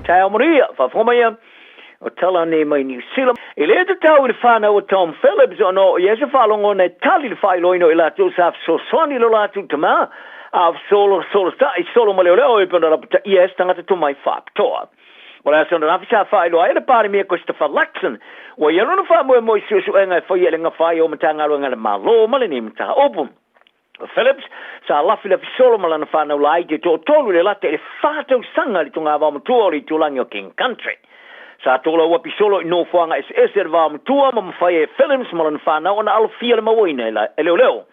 Taeao manuia, faafofoga maia o tala nei mai Niu Sila. E le tatau i le fanau a Tom Phillips ona oo i ai se faalogo ona e tali le faailoaina o i latou sa fesoasoani i lo latou tamā, a o fesolosolosa'i solo ma leoleo e pei ona lapataia ai se tagata tomai faapitoa. O le aso ananafi sa faailoa ai e le Palemia Christopher Luxon ua i ai lona faamoemoe i suesuega e faia i le gafa ai o Matagaluega a le Malo ma lenei mataupu. O Phillips sa lafilafi solo ma lana fanau laiti e toatolu i le lata i le 4 tausaga i le togavao matua o le itulagi o King Country. Sa tolauapi solo i nofoaga eseese o le vaomatua ma mafai e Phillips ma lana fanau ona alofia le mauaina e leoleo.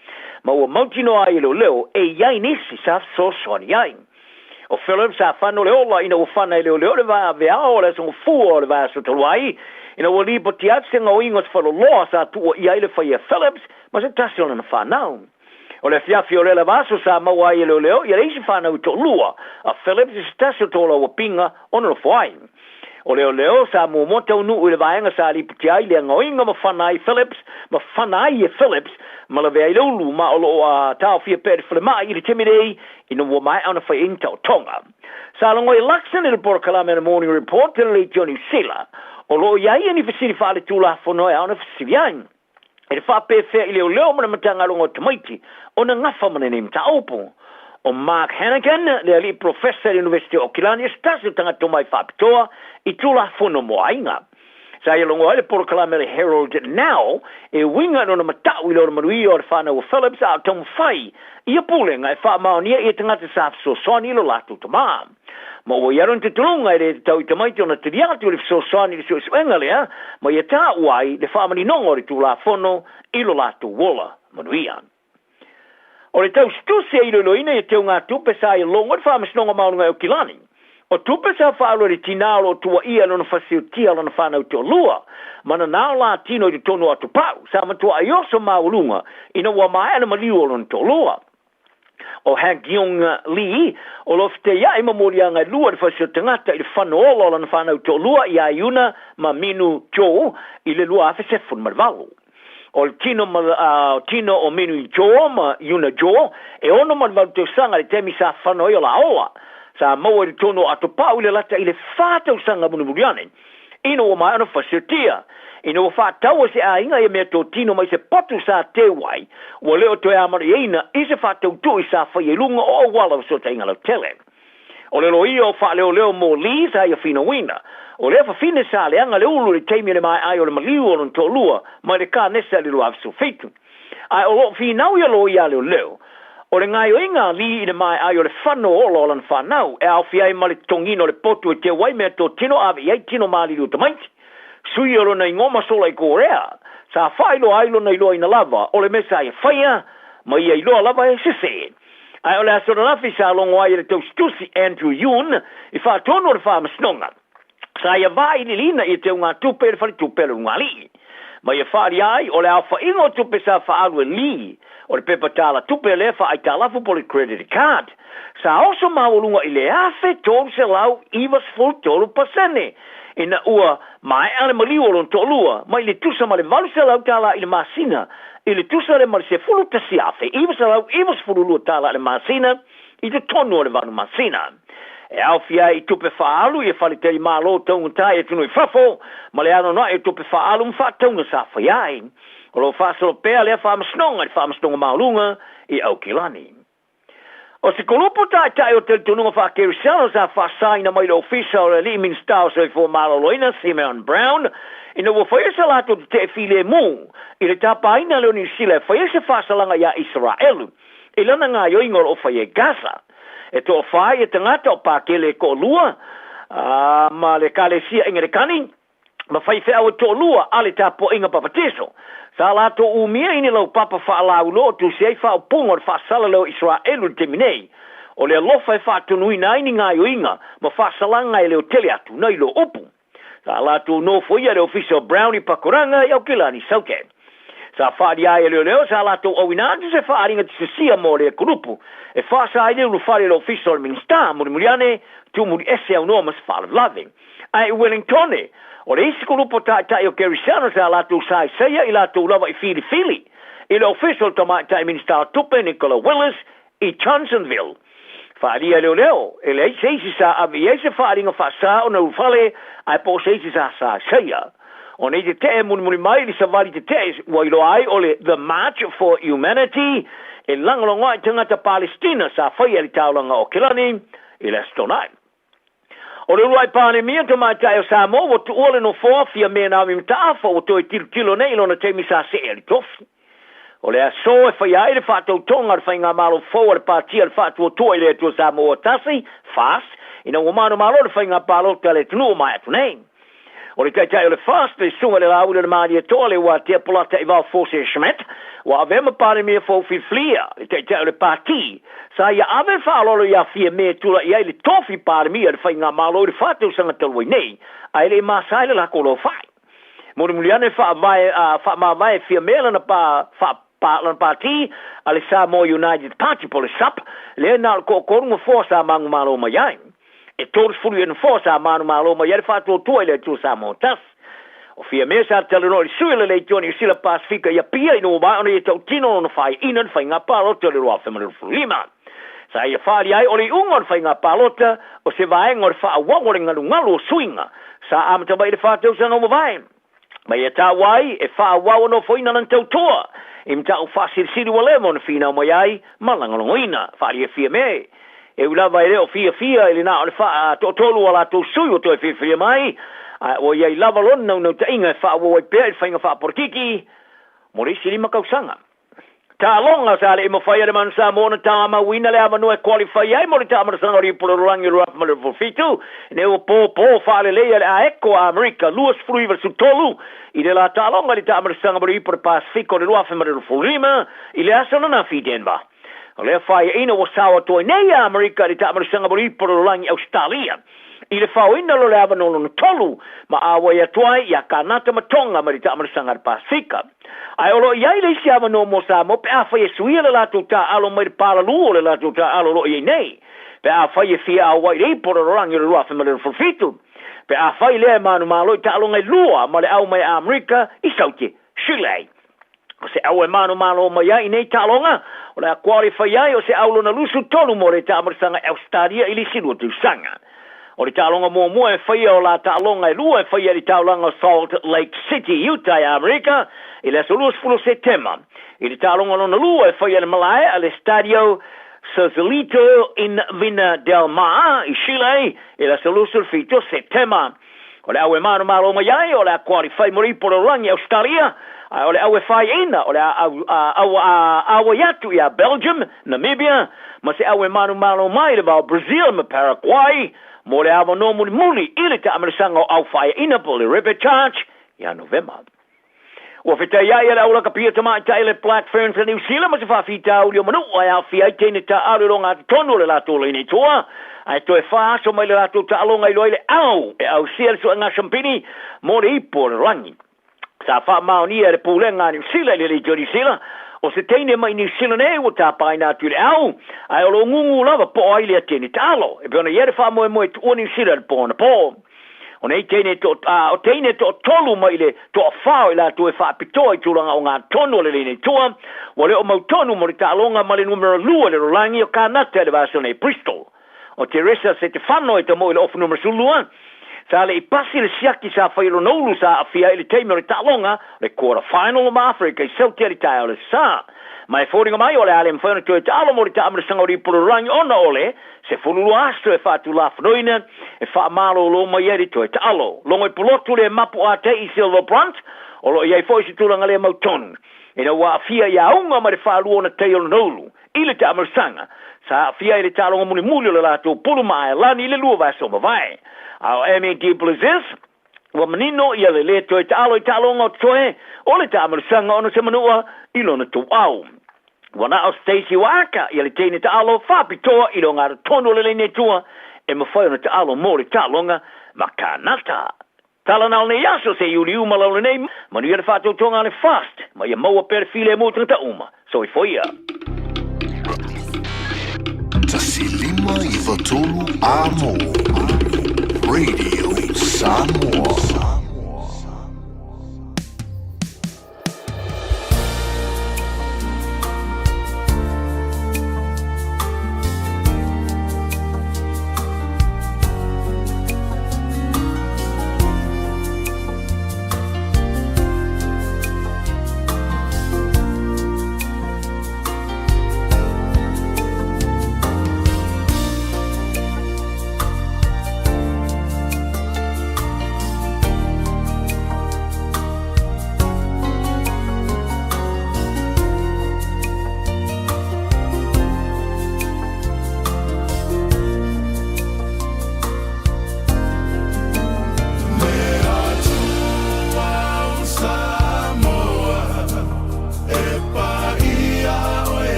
Ma ua mautinoa ai e leoleo e i ai nisi sa fesoasoani ai. O Phillips sa fano le ola ina ua fana e leoleo le vaveao o le aso Gafua o le vaiaso talu ai, ina ua lipoti atu se gaoiga o se faleoloa sa tuuaia ai le faia Phillips ma se tasi o lana fanau. O le afiafi o lea lava aso sa maua ai e leoleo ia le isi fanau e toalua a Phillips i se tasi o tolauapiga o nonofo ai. O leoleo sa muamua taunuu i le vaega sa lipotia ai le gaoiga ma fana ai Phillips ma fana ai e Phillips ma lavea ai le ulu, ma o loo a taofia pea i le falemai i le taimi nei ina ua maea ona fai ai ni taotoga. Sa logo i Luxon i le polokalame a le Morning Report i le Leitio Niu Sila. O loo i ai ia ni fesili faaletulafono e ao ona fesili ai e le faapefea i leoleo ma le Matagaluega o Tamaiti ona gafa ma lenei mataupu. O Mark Hannigan, le alii profesa i le University o Aukilani, e se tasi o tagata tomai faapitoa i tulafono mo aiga. Sa ia logo ai le polokalame le Herald Now e uiga i lona mata'u i le manuia o le fanau o Phillips a o taumafai ia pulega e faamaonia ia tagata sa fesoasoani i lo latou tamā. Ma ua i ai lona talitonuga e le tatau i tamaiti ona talia atu i le fesoasoani i le suesuega lea ma ia taua ai le faamaninoga o le tulafono i lo latou ola manuia. O le tausitusi e iloiloina ia teugatupe sa ia logo i le Faamasinoga Maualuga e Aukilani. O tupe sa faaalu e le tinā o loo tuuaia i lona fasiotia o lona fanau toalua ma nanao latino i totonu o atopau sa matua'i oso maualuga ina ua maea le maliu o lona toalua. O Hagyung Lee o lo feteia'i ma moliaga e lua i le fasi o tagata i le fano ola o lana fanau toalua iā Iuna ma Minu Jo i le 2018. O le tino, ma, tino o Minu Jo ma Iuna Jo e 68 tausaga i le taimi sa fano ai o la ola. Sa maua i totonu o atopau i le lata i le 4 tausaga mulimuli ane ina ua maea ona fasiotia. Ina ua faataua se aiga ia mea totino mai se potu sa teu ai, ua le o toe amalieina i se faatautu'i sa faia i luga o auala o fesootaiga lautele. O le loia o faaleoleo mo Lee sa ia finauina o lea fafine sa leaga le ulu i le taimi o le maeai o le maliu o lona toalua mai le kanesa i le 2017. Ae o loo finau ia loia a leoleo o le gaoioiga a Lee i le maeai o le fano ola o lana fanau e aofia ai ma le totogiina o le potu e teu ai mea totino ave i ai tino maliliu o tamaiti. Sui o lona igoa ma sola i Korea sa faailoa ai lona iloaina lava o le mea sa ia faia ma ia iloa lava e sese. Ae o le aso ananafi sa logo ai e le tausitusi Andrew Yun i faatonu o le Faamasinoga sa ia vailiiliina ia teugatupe i le faletupe a le ulugalii. Ma ia faaalia ai o le aofaiga o tupe sa faaalu e Lee o le pepa talatupe lea faaaitalafu po o le credit card sa oso maualuga i le 1393% ina ua maea le maliu o lona toalua, mai le tusa ma le $800 i le masina i le tusa le ma le $11,992 i le masina i totonu o le 8 masina. E aofia ai i tupe faaalu ia faletalimalo taugata i atunuu i fafo ma le anoanoai o tupe faaalu ma faatauga sa faia ai. O loo faasolo pea lea faamasinoga i le Faamasinoga Maualuga i Aukilani. O se kulupu ta'ita'i o talitonuga faakerisiano sa faasaina mai le ofisa o le alii Minisita o Soifua Maloloina Simeon Brown ina ua faia sa latou tetee filemu i le tapaina lea o Niusila e faia se faasalaga iā Isaraelu i lana gaoioiga o loo faia i Gaza. E toafā ia tagata o Pakele e toalua ma le Ekalesia Engelekani ma faifeau e toalua a le tapuaiga Papatiso. Sa latou umia i ni laupapa faalauiloa o tusi ai faaupuga o le faasala lea o Isaraelu i le taimi nei, o le alofa e faatonuina ai ni gaoioiga ma faasalaga e leotele atu nai lo upu. Sa latou nofoia le ofisa o Brown i Pakuranga i Aukilani Southgate. Sa faaalia ai e leoleo sa latou auina atu se faaaliga tisasia mo lea kulupu e faasa ai le ulufale i le ofisa o le Minisita mulimuli ane tuumuli ese aunoa ma se faalavelave. Ae i Wellingtone, o le isi kulupu o ta'ita'i o Kerisiano sa latou saisaia i latou lava i filifili i le ofisa o le tamaitai Minisita o Tupe Nicola Willis i Johnsonville. Faaalia e leoleo, e leai se isi sa ave i ai se faaaliga faasa ona ulufale ae po o se isi sa sa saia. O nei tetee mulimuli mai i le savali tetee ua iloa ai o le The March for Humanity e lagolago ai tagata Palestina sa faia i le taulaga o Kilani i le Aso Toonai. O le uluai Palemia tamaitai o Samoa ua tuua le nofoa Fiame Naomi Mataafa ua toe tilotilo nei i lona taimi sa see ai le tofi. O le aso e faia ai le faatautoga a le Faigamalo fou a le Pati a le Faatuatua i le Atua Samoa Tasi, FAST, ina ua manumalo le faiga palota a le atunuu ua maea atu nei. O le taitai o le FAST, le Susuga i le Laauli o le Malietoa, le Uatea Polata Ivao Forse Schmidt, ua avea ma Palemia fou filifilia, le taitai o le Pati. Sa ia ave le faaaloalo ia Fiame e tulai ai le tofi Palemia i le Faigamalo i le faatausaga talu ai nei, ae le i masa ai le lakou laufai. Mulimuli ane faavae, faamavae Fiame lana pa, faa, pa, lana pati a le Samoa United Party po o le SUP, lea na o le toatolu nofoa sa manumalo mai ai. E 30 ia nofoa sa manumalo mai ai le faatuatua i le Atua Samoa Tasi. O Fiame sa talanoa i le sui o le Leitio Niu Sila Pasefika i Apia ina ua maea ona ia tautino lona faaiuina i le faiga palota o le 2025. Sa ia faaali ai o le iuga o le faiga palota o se vaega o le faaauau o le galugalu o suiga sa amata mai i le 4 tausaga ua mavae. Ma ia taua ai e faaauau o nofoina lana tautua i mataupu faasilisili ua leva ona finau mai ai ma lagolagoina. Faaalia Fiame e ui lava e le o fiafia i le na o le toatolu o latou sui ua toe filifilia mai, ae ua i ai lava lona naunautaiga e faaauau ai pea i le faiga faapolokiki mo le isi 5 tausaga. Taaloga sa le i mafai e le Manu Samoa ona tamauina le avanoa e qualify ai mo le taamalasaga o le Ipu Lalolagi o le 2027, ina ua pōpō faaleleia le Aeko a Amerika 29-13 i le la taaloga i le taamalasaga mo le Ipu o le Pasefika o le 2025 i le aso ananafi i Denver. O lea faiaina ua sao atu ai nei a Amerika i le taamalasaga mo le Ipu Lalolagi Ausetalia i le faoina loa o le avanoa lona tolu ma auai atu ai ia Kanata ma Tonga mai le taamalasaga a le Pasefika. Ae o lo o i ai le isi avanoa mo Samoa pe afai e suia le latou taaalo mai le palalū o le latou taaalo o lo o i ai nei, pe afai e fia auai i le Ipu o le Lalolagi o le 2027, pe afai lea e manumalo i taaloga e lua ma le au mai a Amerika i Saute, Chile. O se au e manumalo mai ai i nei taaloga, o le a qualify ai o se au lona 23 mo le taamalasaga i Ausetalia i le isi 2 tausaga. O le taaloga muamua e faia o la taaloga e lua e faia i le taulaga o Salt Lake City, Utah i Amerika i le aso 20 Setema. I le taaloga lona lua e faia i le malae a le Stadio Sausalito in Vina del Mar i Chile i le aso 27 Setema. O le au e manumalo mai ai o le a qualify mo le Ipu o le Lalolagi i Ausetalia, ae o le au e faiaina o le a auai atu ia Belgium, Namibia ma se au e manumalo mai le va o Brazil ma Paraguay mo le avanoa mulimuli i le taamalasaga o au faiaina po o le repechage ia Novema. Ua fetaiai le au lakapia tamaitai le Black Ferns a Niu Sila ma se faafitauli o Manua e aafia ai teine taaalo i logatotonu o le latou laina i tua, ae toe 4 aso mai le latou taaloga i iloa ai le au e ausia le suega sampini mo le Ipu o le Lalolagi. Sa faamaonia e le Pulega a Niu Sila i le Leitio Niu Sila o se teine mai Niu Sila nei ua tapaina atu i le au, ae o lo o gugu lava po o ai lea teine taalo. E pei ona i ai le faamoemoe e tuua Niu Sila i le po anapo. O nei teine to, a, o teine toatolu mai le toafa o i latou e faapitoa i tulaga ogatotonu o le laina i tua, ua le o mautonu mo le taaloga ma le numera 2 i le lalolagi o Kanata i le vaiaso nei i Bristol. O Teresa Setefano e tamoi i le ofu numera 12, sa le i pasi le siaki sa fai e lona ulu sa aafia ai i le taimi o le taaloga le quarter final ma Afrika i Saute i le taeao o le Sa. Ma e foliga mai o le a le mafai ona toe taalo mo le taamalasaga o le Ipu o le Lalolagi ona o le 12 aso e faatulafonoina e faamalōlō mai ai le toe taalo. Logo i pulotu le mapu atei i Silver Brunt, o lo o i ai foi se tulaga le mautonu ina ua aafia i auga ma le faalua ona tai o lona ulu i le taamalasaga sa aafia ai le taaloga mulimuli o le latou pulu ma Aelani i le 2 vaiaso mavae. A o Amy Duplessis, ua manino ia le lē toe taalo i taaloga o totoe o le taamalasaga ona se manua i lona tuau. Ua na o Stacey Waaka ia le teine taalo faapitoa i le ogatotonu o le laina i tua e mafai ona taalo mo le taaloga ma Kanata. Tala na o lenei aso se i uliu ma laula nei, manuia le faatautoga a le FAST, ma ia maua pea le filemu o tagata uma. Soifua ia. 1 5 9 3 Amo Radio Samoa.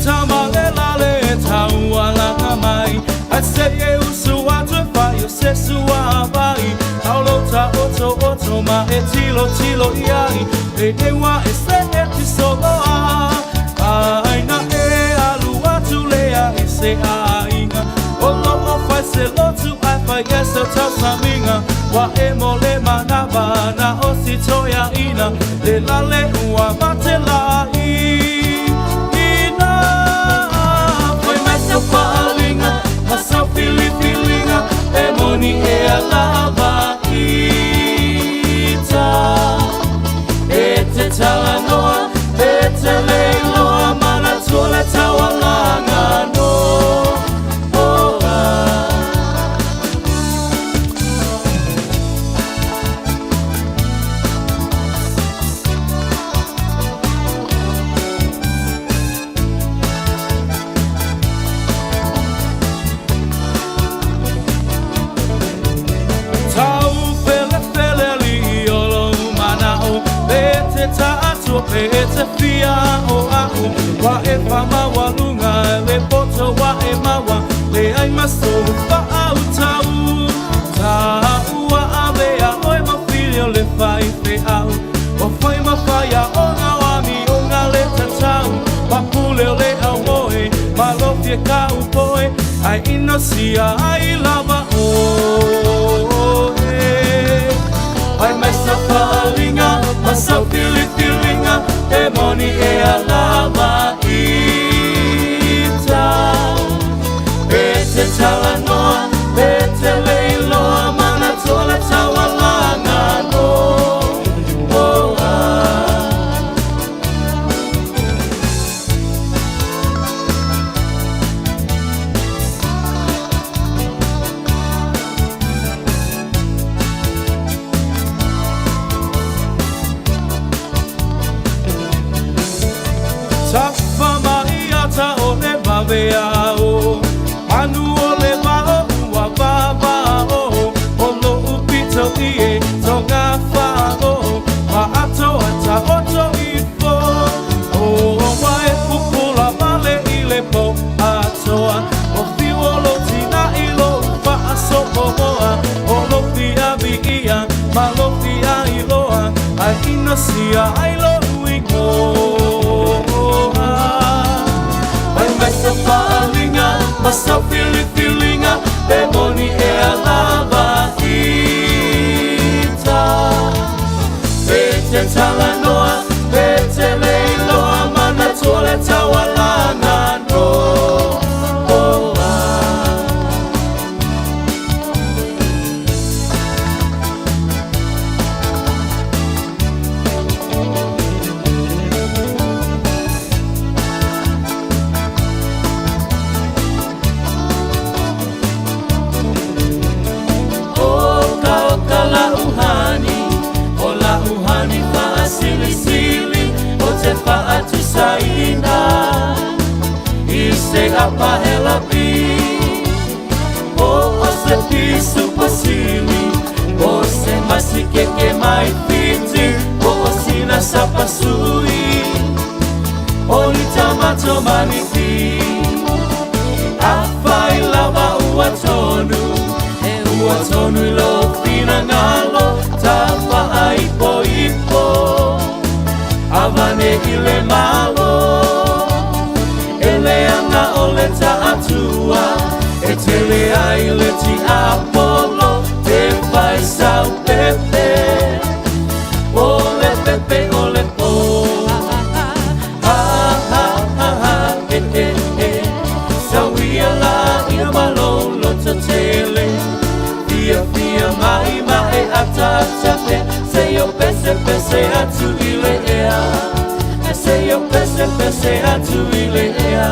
tama le la le taualaga mai, ae se i e usu atu e fai o se suavai. Taulo taotooto ma e tilotilo i ai, le eua e se e tisoloa. Aina e alu atu lea i se aiga, o loo fai se lotu ae fai e se tausamiga. Ua e mo le manava na o si toeaina, le lale ua mate lai ina. Fai mai sau faaaliga ma sau filifiliga, e moni e alava ita. E te talanoa, e te leiloa, manatua le taualaga no oa. Tau felefele alii o lou manao, pe te taatua pe te fia o au. Ua e faamaualuga le poto ua e maua, leai ma sou faautau. Taua avea oe ma fili o le faifeau, ua fai ma faiaoga o amioga le tatau. Papule o le aumoe, malofie kaupoe, ae inosia ai lava oe. Fai mai sau faaaliga ma sau filifiliga, e moni e alava ita. E te talanoa, e te leiloa, manatua le taualaga no oa. Tafa mai ata o le vaveao, manu o le vao ua vavao. O lou pito i e tonga fao, ma ato a taoto ifo. O ua e pupula vale i le po atoa, o fiu o lou tina i lou faasopomoa. O lou fia viia ma lou fia iloa, ae inosia ai lou igoa. Fai mai sau faaaliga ma sau filifiliga, e moni e alava ita. E te talanoa, e te leiloa, manatua le taualaga no oa. Oka oka lauhani, o lauhani faasilisili, o te faatusaina i se apahelapi. O o se pisu pasili, o se masikeke mai fiti, o o sina sapasui, o ni tamato manifi. Afai lava ua tonu, e ua tonu i lou finagalo, tafaaipoipo, avane i le malo. E leaga o le taatua, e tele ai le tiapolo, te fai sau pepe, o le pepe o le po. Ha ha ha ha e e e, sauia la ina malolo tele. Fia fia mai ma e ata ata pe, se yo pese pese atu i le ea. E se yo pese pese atu i le ea.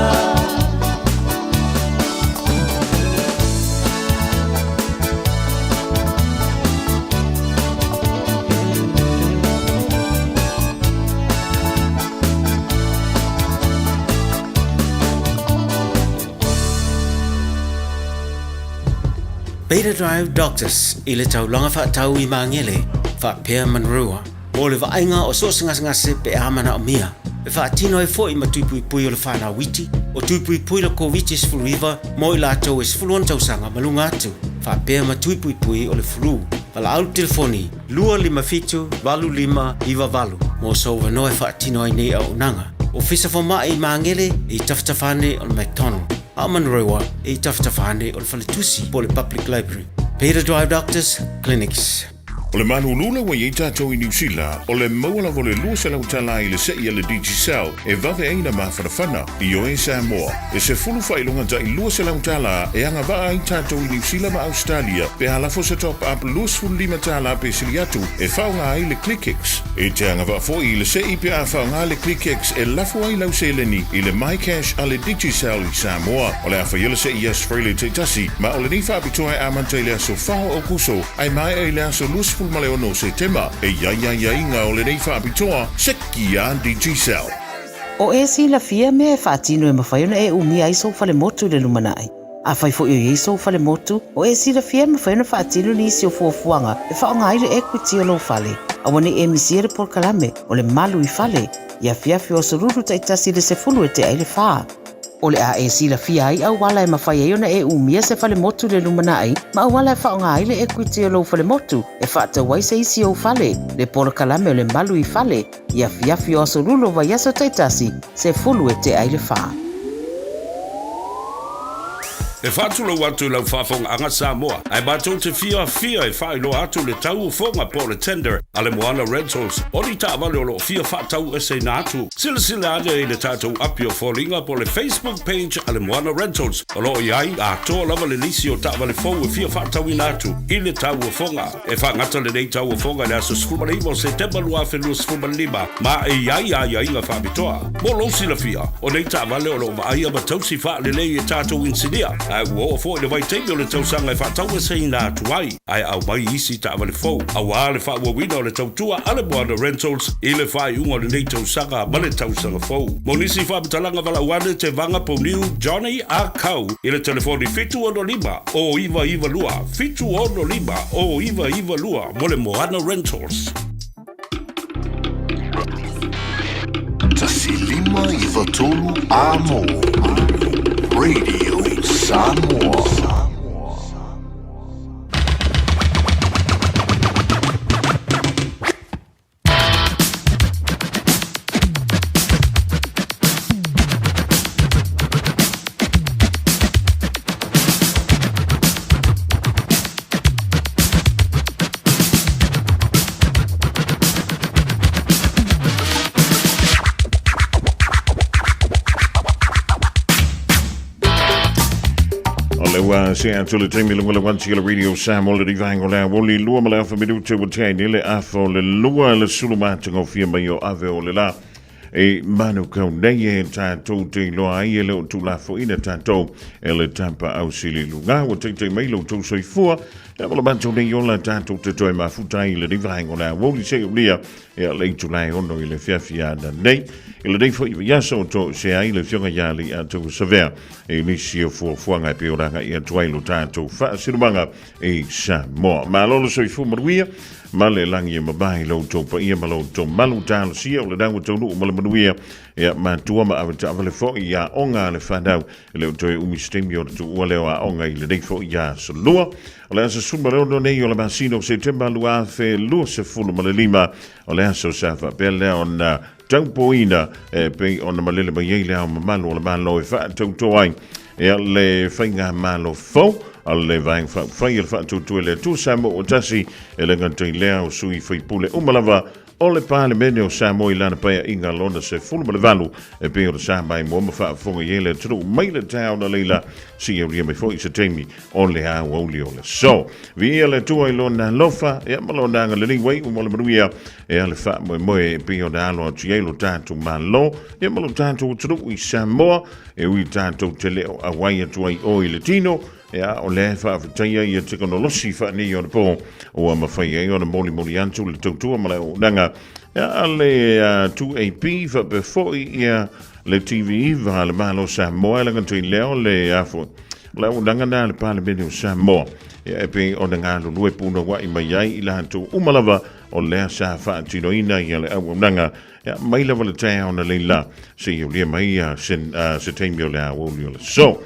Beta Drive Doctors i le taulaga faatau i Magele faapea Manurewa mo le vaaiga o so o se gasegase pe a manaomia. E faatino ai foi ma tui puipui o le fanau iti, o tui puipui le Koviti-19 mo i latou e 16 tausaga ma luga atu, faapea ma tui puipui o le flu. Valaau le telefoni 257 8598 mo sou avanoa e faatino ai nei auaunaga. Ofisa Fomai i Magele e i tafatafa ane o le McDonald, a o Manurewa e i tafatafa ane o le Faletusi po o le Public Library. Beta Drive Doctors Clinics. O le malulu lea ua i ai tatou i Niu Sila, o le maua lava o le 200 tala i le se'i a le Digicel e vave ai na mafanafana. Ioe Samoa, e sefulu faailoga ta'i 200 tala e agavaa ai tatou i Niu Sila ma Ausetalia pe a lafo se top up 25 tala pe sili atu e faaaoga ai le ClickX. E te agavaa foi i le se'i pe a faaaoga le ClickX e lafo ai lau seleni i le MyCash a le Digicel i Samoa. O le a faia le se'i i aso Friday taitasi, ma o lenei faapitoa e amata i le aso 4 o Aokuso ae maea i le aso 26 o Setema. E i ai aiaiga o lenei faapitoa, seki a Digicel. O e silafia mea e faatino e mafai ona e umia ai sou falemotu i le lumanai. Afai foi o i ai sou falemotu, o e silafia e mafai ona faatino nisi o fuafuaga e faaaoga ai le equity o lou fale. Aua ne i e misia le polokalame o le Malu i Fale i afiafi o aso Lulu taitasi i le 10 e tea ai le 4. O le a e silafia ai auala e mafai ai ona e umia se falemotu i le lumanai ma auala e faaaoga ai le equity o lou falemotu e faatau ai se isi ou fale, le polokalame o le Malu i Fale i afiafi o aso Lulu o vaiaso taitasi, 10 e tea ai le 4. E faatulou atu i lau faafogaaga Samoa, ae matou te fiafia e faailoa atu le tau o foga po o le tender a le Moana Rentals o ni taavale o lo o fia faataueseina atu. Silasila ane i le tatou api o foliga po o le Facebook page a le Moana Rentals o lo o i ai atoa lava le lisi o taavale fou e fia faatauina atu i le tau o foga. E faagata lenei tau o foga i le aso 19 o Setema 2025 ma e i ai aiaiga faapitoa. Mo lou silafia, o nei taavale o lo o vaaia ma tausi faalelei e tatou inisinia, ae ua oo foi le vaitaimi o le tausaga e faataueseina atu ai. Ae aumai isi taavale fou aua le faaauauina o le tautua a le Moana Rentals i le faaiuga o lenei tausaga ma le tausaga fou. Mo nisi faamatalaga valaau ane Tevaga Pouniu Johnny Ah Kau i le telefoni 765 0992 765 0992 mo le Moana Rentals. 1 5 9 3 Amo Radio Samoa. O le ua se atu le taimi lunga le wanti le radio Samoa le rivaenga o le aoli lua ma le afa minute ua tea nei le afa o le lua le sulu matagofie mai o ave o le la e manu kau nei e tātou te iloa ai e le o tulafoina tātou e le tapa au sili luga ua teitei mai lo tou soifua e ma le matou nei ola tātou te toe mafuta ai le rivaenga o le aoli se ulia e le itula e ono i le fiafia ana nei. I lenei foi vaiaso o to se ai le fioga ia li a tau savea e nisi o fuafuaga e pei ona agai atu ai lo tatou faasilumaga i Samoa. Malo le soifua manuia ma le lagi e mabae i lo outou paia ma lo outou malu talosia o lena ua taunuu ma le manuia ia matua ma ave taavale foi i aoga a le fanau e le o toe umi se taimi o le tuua lea o aoga i lenei foi aso Lua. O le aso 16 nei o le masina o Setema 2025, o le aso sa faapea lea ona taupoina e pei ona malele mai ai le ao mamalu o le Malo e faatauto ai ia le faigamalo fou a le Vaega Faaupufai o le Faatuatua i le Atua Samoa ua tasi e le gata i lea o sui faipule uma lava o le Palemene o Samoa i lana paeaiga lona 18 e pei ona sa maimoa ma faafofoga i ai le atunuu mai le taeao na laila seia aulia mai foi se taimi o le aoauli o le aso. Viia le Atua i lona alofa ia ma lona agalelei ua iu mo le manuia e le faamoemoe e pei ona alo atu i ai lo tatou Malo ia ma lo tatou atunuu i Samoa e ui tatou te le o auai atu ai o i le tino Ia, o lea e faafetaia ia tekonolosi faaneionapo ua mafai ai ona molimoli atu le tautua ma le auaunaga ia, a le 2AP faapea foi ia le TV a le Malo o Samoa e laga i lea o le afo le auaunaga na a le Palemene o Samoa ia, e pei ona galulue punouai mai ai i latou uma lava o lea sa faatinoina ia le auaunaga. Ia, mai lava le taeao analeila seia aulia mai ia se, se taimi o le aoauli o le aso.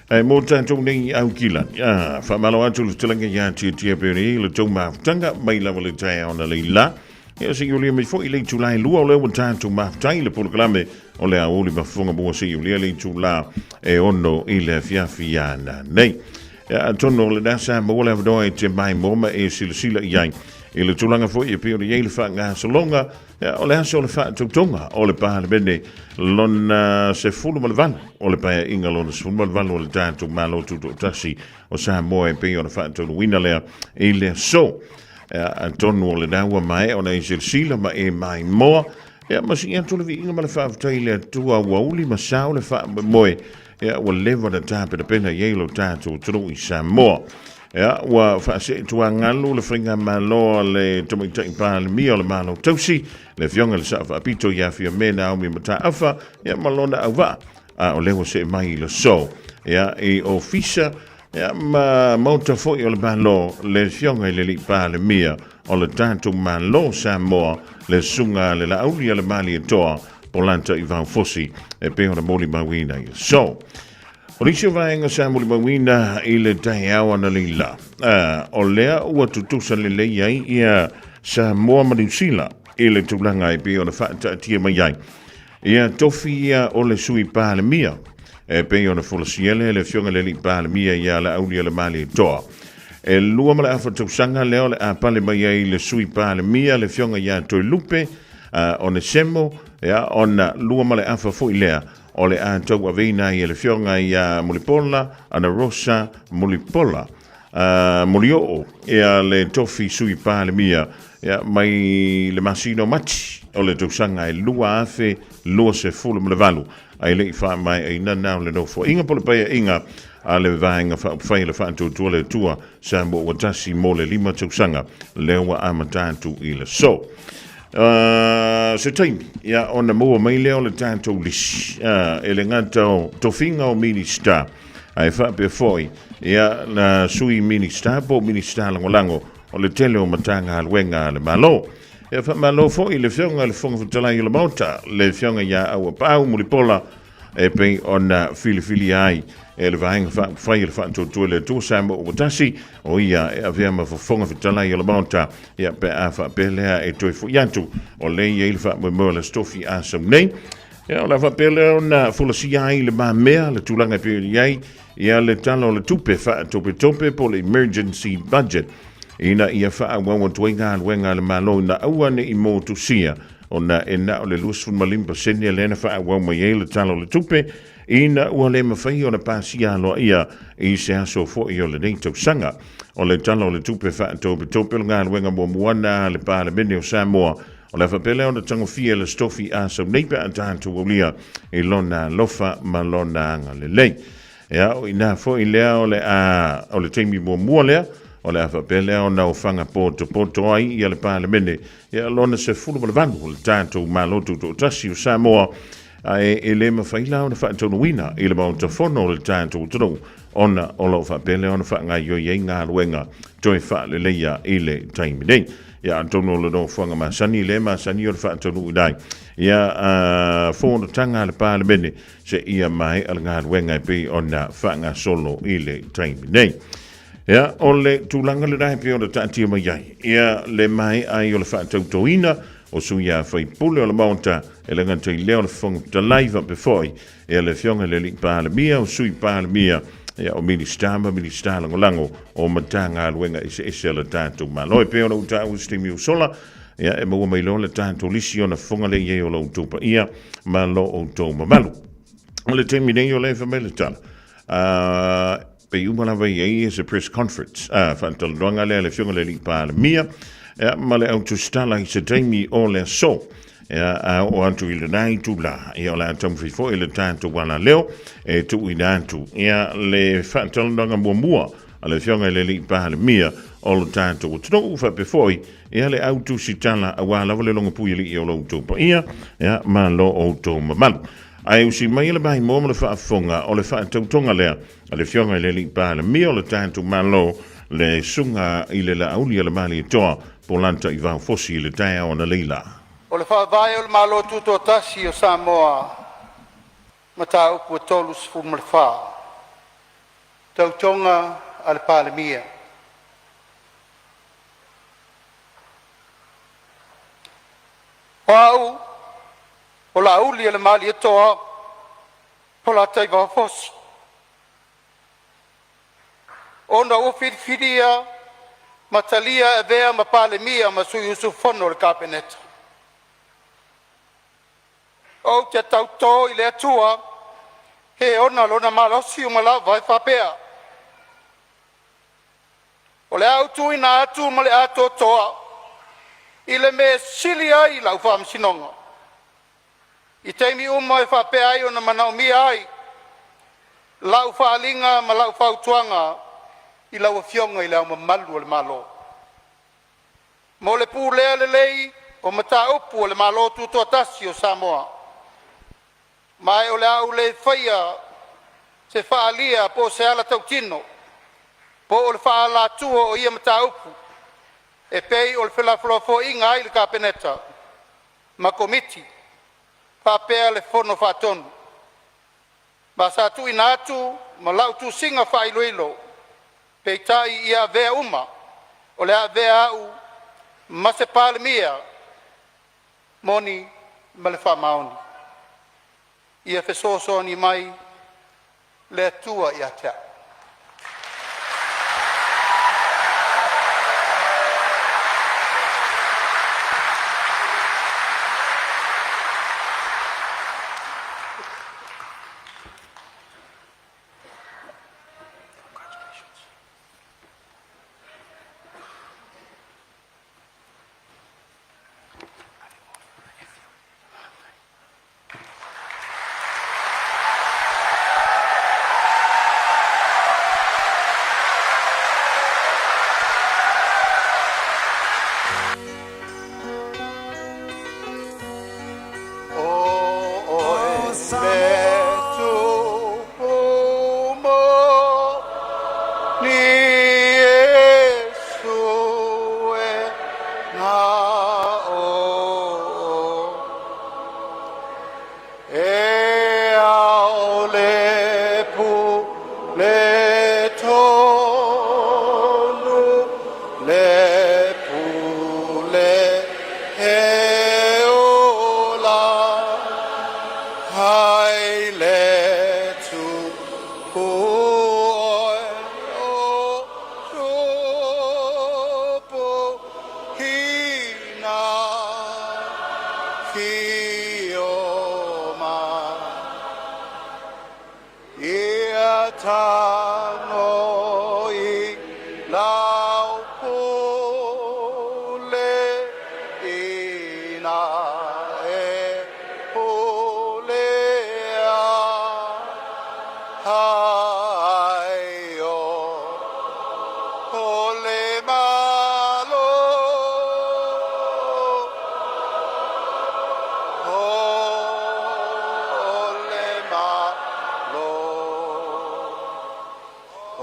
Ae mo tatou nei i Aukilani, a, faamalo atu le talaga iā Tiatia pei ona i ai le tou mafutaga mai lava le taeao analeila. Ia seia aulia mai foi le itula e 2 o lea ua tatou mafuta i le polokalame o le aoauli ma fofoga mua seia aulia le itula e 6 i le afiafi ananei. Ia, atonu o lena sa maua le avanoa e te maimoa ma e silasila i ai i le tulaga foi e pei ona i ai le faagasologa. Ia, o le aso o le faatautoga o le Palemene lona 18 o le Paeaiga lona 18 o le tatou Malo Tutoatasi o Samoa e pei ona faataunuuina lea i le aso. Ia, atonu o lena ua maea ona e silasila ma e maimoa. Ia, ma sii atu le viiga ma le faafetai i le Atua ua uli ma sao le faamoemoe. Ia, ua leva ona tapenapena i ai lo tatou atunuu i Samoa. Ia, ua faaseetuagalu le faigamalo a le Tamaitai Palemia o le Malo Tausi, le Afioga i le Sao Faapito ia Fiame Naomi Mataafa, ia ma lona auvaa, a o lea ua see mai i le aso, ia, i Ofisa, ia, ma Maota foi o le Malo, le Afioga i le Alii Palemia o le tatou Malo o Samoa, le Susuga a le Laaulialemalietoa Polata Ivao Fosi, e pei ona molimauina i le aso. O nisi o vaega sa molimauina i le taeao analeila, o lea ua tutusa lelei ai ia Samoa ma Niu Sila i le tulaga e pei ona faataatia mai ai ia tofi ia o le Sui Palemia e pei ona folasia lea e le Afioga i le Alii Palemia ia Laaulialemalietoa. E 2.5 tausaga lea o le a pale mai ai le Sui Palemia le Afioga ia Toelupe Onesemo, ia, ona 2.5 foi lea o le a tauaveina ai e le Afioga ia Mulipola Anarosa Mulipola Molioo ia le tofi Sui Palemia ia mai le masina o Mati o le tausaga e 2028 ae le i faamaeaina na o le nofoaiga po o le paeaiga a le Vaega Faaupufai a le Faatuatua le Atua Samoa ua tasi mo le 5 tausaga lea ua amata atu i le aso. Se taimi, ia, ona maua mai lea o le tatou lisi, e le gata o tofiga o Minista, ae faapea foi, ia, na Sui Minista po o Minista Lagolago o le tele o Matagaluega a le Malo. Ia, faamalo foi i le Afioga i le Fofoga Fetalai o le Maota, le Afioga ia Auapaau Mulipola, e pei ona filifilia ai e le Vaega Faaupufai o le Faatuatua i le Atua Samoa ua tasi, o ia e avea ma Fofoga Fetalai o le Maota, ia pe a faapea lea e toe foi atu, o lea e i ai le faamoemoe o le Aso Tofi a sau nei. Ia, o le a faapea lea ona folasia ai le mamea, le tulaga e pei ona i ai, ia le Tala o le Tupe Faatopetope po o le Emergency Budget, ina ia faaauau atu ai galuega a le Malo ina aua ne i motusia ona e na o le 25% lea na faaauau mai ai le Tala o le Tupe ina ua le mafai ona pasia aloaia i se aso foi o lenei tausaga. O le Tala o le Tupe Faatopetope o le galuega muamua na a le Palemene o Samoa o le a faapea lea ona tagofia e le Sitofi a sau nei pe a tatou aulia i lona alofa ma lona agalelei. Ia, o i ina foi lea o le a, o le taimi muamua lea, o le a faapea lea ona ofaga potopoto ai ia le Palemene, ia lona 18 o le tatou Malo Tutoatasi o Samoa, ae e le mafai la ona faataunuuina i le Maota Fono o le tatou atunuu, ona o lo o faapea lea ona faagaoioi ai galuega toe faaleleia i le taimi nei. Ia, atonu o le nofoaga masani lea e masani ona faataunuuina ai ia fonotaga a le Palemene, seia maea le galuega e pei ona faagasolo i le taimi nei. Ia, o le tulaga lena e pei ona taatia mai ai, ia le maea ai o le faatautoina o sui usufono o le Maota e le gata i lea o le Fofoga Fetalai faapea foi ia le Afioga i le Alii Palemia, o Sui Palemia, ia o Minisita ma Minisita Lagolago o Matagaluega eseese a le tatou Malo. E pei ona ou taua i se taimi ua sola, ia e maua mai loa le tatou lisi ona fofoga lea i ai o lo outou paia ma lo outou mamalu. O le taimi nei o lea e fai mai le tala, pei uma lava i ai se press conference, faatalanoaga lea a le Afioga i le Alii Palemia, ia, ma le au tusitala i se taimi o le aso. Ia, a oo atu i lena itula, ia o le a taumafai foi le tatou alaleo e tuuina atu, ia, le faatalanoaga muamua a le Afioga i le Alii Palemia o lo tatou atunuu, faapea foi, ia, le au tusitala aua lava le logopuialii o lo outou paia, ia, ma lo outou mamalu. Ae usi mai le maimoa ma le faafofoga o le faatautoga lea a le Afioga i le Alii Palemia o le tatou Malo, le Susuga i le Laauli a le Malietoa, Polata Ivao Fosi i le taeao analeila. O le Faavae o le Malo Tutoatasi o Samoa, Mataupu 34, Tautoga a le Palemia. O Au o Laaulialemalietoa Polataivao Fosi, ona ua filifilia ma talia e avea ma Palemia ma sui usufono o le Kapeneta, ou te tauto i le Atua e ona lona malosi uma lava e faapea, o le a ou tuuina atu ma le atoatoa i le mea e sili ai lau faamasinoga i taimi uma e faapea ai ona manaomia ai la'u faaaliga ma la'u fautuaga i lau Afioga i Le Ao Mamalu o le Malo, mo le pulea lelei o mataupu a le Malo Tutoatasi o Samoa. Ma e o le a ou le faia se faaalia po o se ala tautino po o le faaalatua o ia mataupu e pei o felafolafoaiga ai le Kapeneta ma Komiti faapea le Fono Faatonu. Ma sa tuuina atu ma la'u tusiga faailoilo, peitai ia avea uma o le a avea a'u ma se Palemia moni ma le faamaoni. Ia fesoasoani mai le Atua ia te a'u. O Oe le Tupu moni Iesu e E aole pule tonu le pule e ola ai le Tupu oe o Tupu hina fio mai. Ia tago i lau pule ina e pule ai o o le malo o le malo o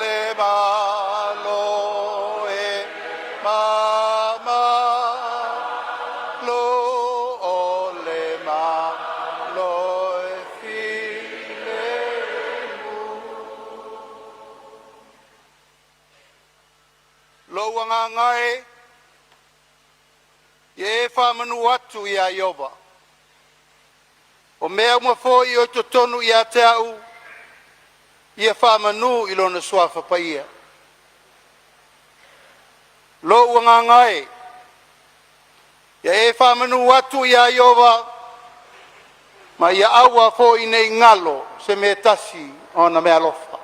le Malo e mamalu o le Malo e filemu. Lou agaga e, ia e faamanu atu ia Ieova, o mea uma foi o i totonu ia te a'u, ia faamanu i lona Suafa Paia. Lou agaga e, ia e faamanu atu ia Ieova, ma ia aua foi ne i galo se mea e tasi o ana meaalofa.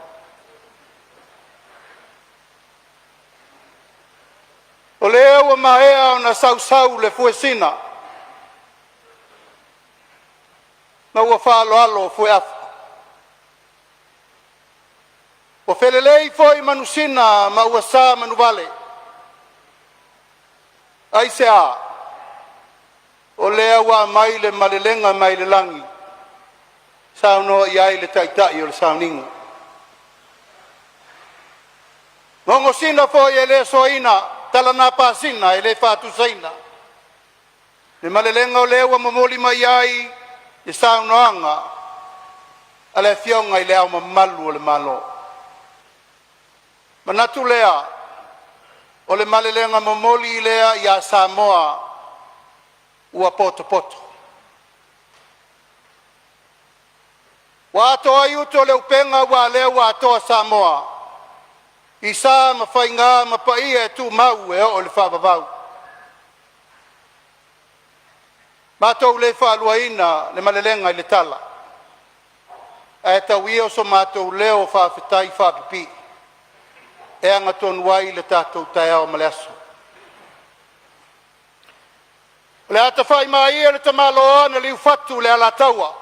O lea ua maea ona sausau le fuesina ma ua faaaloalo fueafa ua felelei foi manusina ma ua sa manuvale. Aisea? O lea ua aumai le malelega mai le lagi, saunoa i ai le taitai o le sauniga. Gogosina foi e le soaina, talana pasina e le faatusaina. Le malelega o lea ua momoli mai ai le saunoaga a le Afioga i Le Ao Mamalu o le Malo. Manatu lea o le malelega momoli lea ia Samoa ua poto. Ua atoa ai utu o le upega aua o lea ua atoa Samoa i sa ma faiga ma paia e tumau e oo i le faavavau. Matou le faaluaina le malelega i le tala, ae tau ia o so matou leo faafetai faapipii e aga tonu ai le tatou taeao ma le aso. O le a tafa'i ia le tamaloa na liufatu e le Alataua,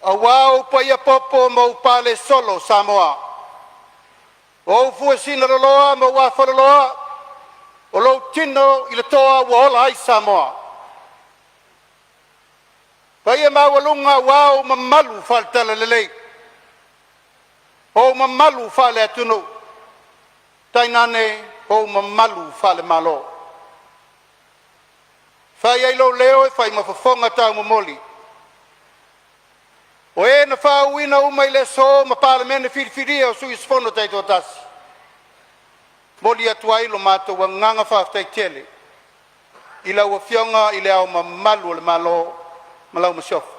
aua ou paia popo ma ou paale solo Samoa, o ou fuesina loloa ma ou afaloloa, o lou tino i le toa ua ola ai Samoa. Paia maualuga aua ou mamalu faale-Talalelei, ou mamalu faale-Atunuu, tainane ou mamalu faale-Malo. E fai ai lou leo e fai ma fofoga taumomoli o e na faauuina uma i le aso ma Palemene filifilia o sui usufono taitoatasi, e momoli atu ai lo matou agaga faafetai tele i lau Afioga i Le Ao Mamalu o le Malo ma lau Masiofo.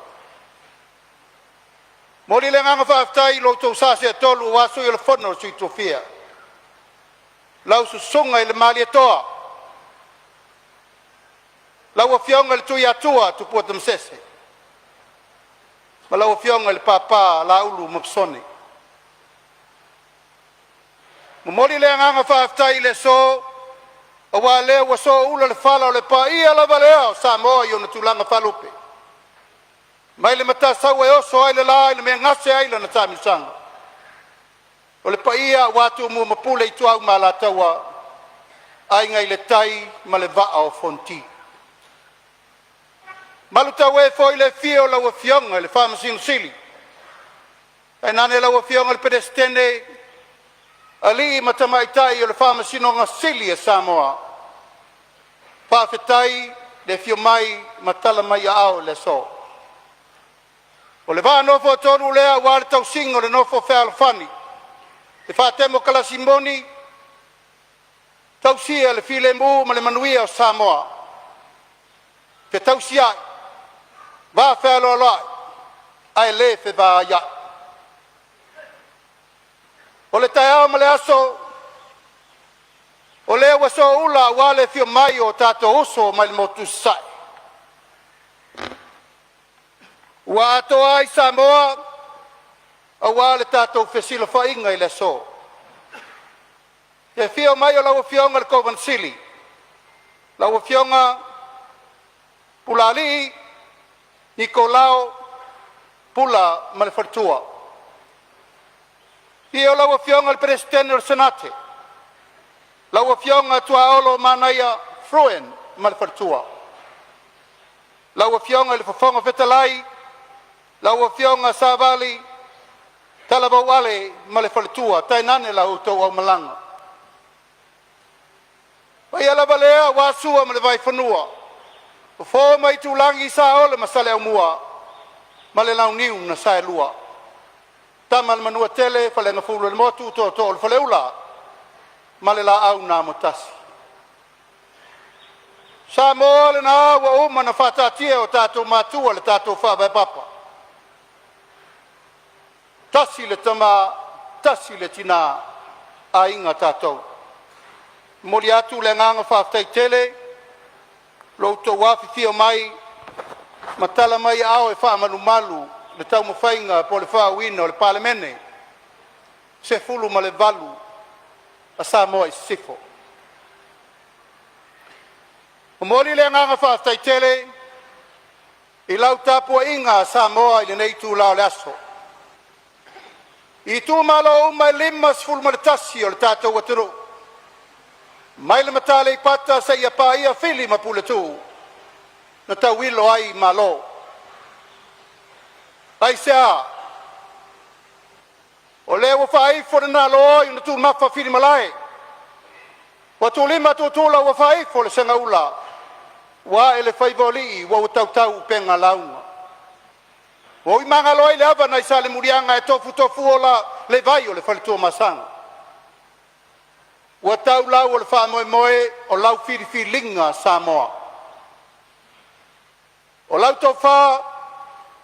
Momoli le agaga faafetai i lo outou sa seetolu aua Sui o le Fono a Sui Tofia, lau Susuga i le Malietoa, lau Afioga i le Tuiatua Tupua Tamasese ma lau Afioga i le Papa Laulu ma Masone. Momoli le agaga faafetai i le aso, aua o lea ua sooula le fala o le paia lava lea o Samoa i ona tulaga faalupe, mai le Matasaua e oso ai le la i le mea e gase ai lana taamilosaga. O le paia aua Tumua ma Pule, Ituau ma Alataua, Aiga i le Tai ma le Vaa o Fonoti. Malutaue foi le afio o lau Afioga i le Faamasino Sili, tainane lau Afioga i le Peresetene, alii ma tamaitai o le Faamasinoga Sili a Samoa. Faafetai le afio mai ma tala mai aao i le aso. O le vaa nofoatolu lea aua le tausiga o le nofo fealofani, le faatemokalasi moni, tausia le filemu ma le manuia o Samoa, fetausiai, vafealoaloai ae le fevaaiai. O le taeao ma le aso o lea ua sooula aua le afio mai o tatou uso mai le motu i Sasae, ua atoa ai Samoa aua le tatou fesilafaiga i le aso. I le afio mai o lau Afioga i le Kovana Sili, lau Afioga Pulaalii Nikolao Pula ma le faletua. Afio lau Afioga i le Peresetene o le Senate, lau Afioga Tuaolo Manaia Fruin ma le faletua. Lau Afioga i le Fofoga Fetalai, lau Afioga Savali Talavou Ale ma le faletua, tainane la outou aumalaga. O paia lava lea aua Sua ma le Vaifanua, Fofo ma Aitulagi, Saole ma Saleaaumua ma le Launiu na Saelua, Tama a le Manuatele, Faleagafulu o le Motu, Tootoo o le Faleula ma le Laau na Amotasi. Samoa o lena ua uma ona faataatia e o tatou matua le tatou faavae papa, tasi le tama, tasi le tina, aiga tatou. E momoli atu le agaga faafetai tele i lo outou afifio mai ma tala mai aao e faamalumalu le taumafaiga po o le faauuina o le Palemene 18 a Samoa i Sisifo. Momoli le agaga faafetai tele i lau tapuaiga Samoa i lenei itula o le aso. I itumalo uma e 51 o le tatou atunuu mai le Mata Aleipata seia paia Fili ma Puletuu na tauilo ai Malo. Aisea? O lea ua faaifo le naloa i ona tumafa filimalae, ua tuulima tutula ua faaifo le segaula. Ua ae le faiva o alii ua tautau upega lauga. Ua ui magalo ai le ava nai Salemuliaga ae tofutofuola le vai o le faletuamasaga. Ua tau lau o le faamoemoe o lau filifiliga Samoa. O lau tofa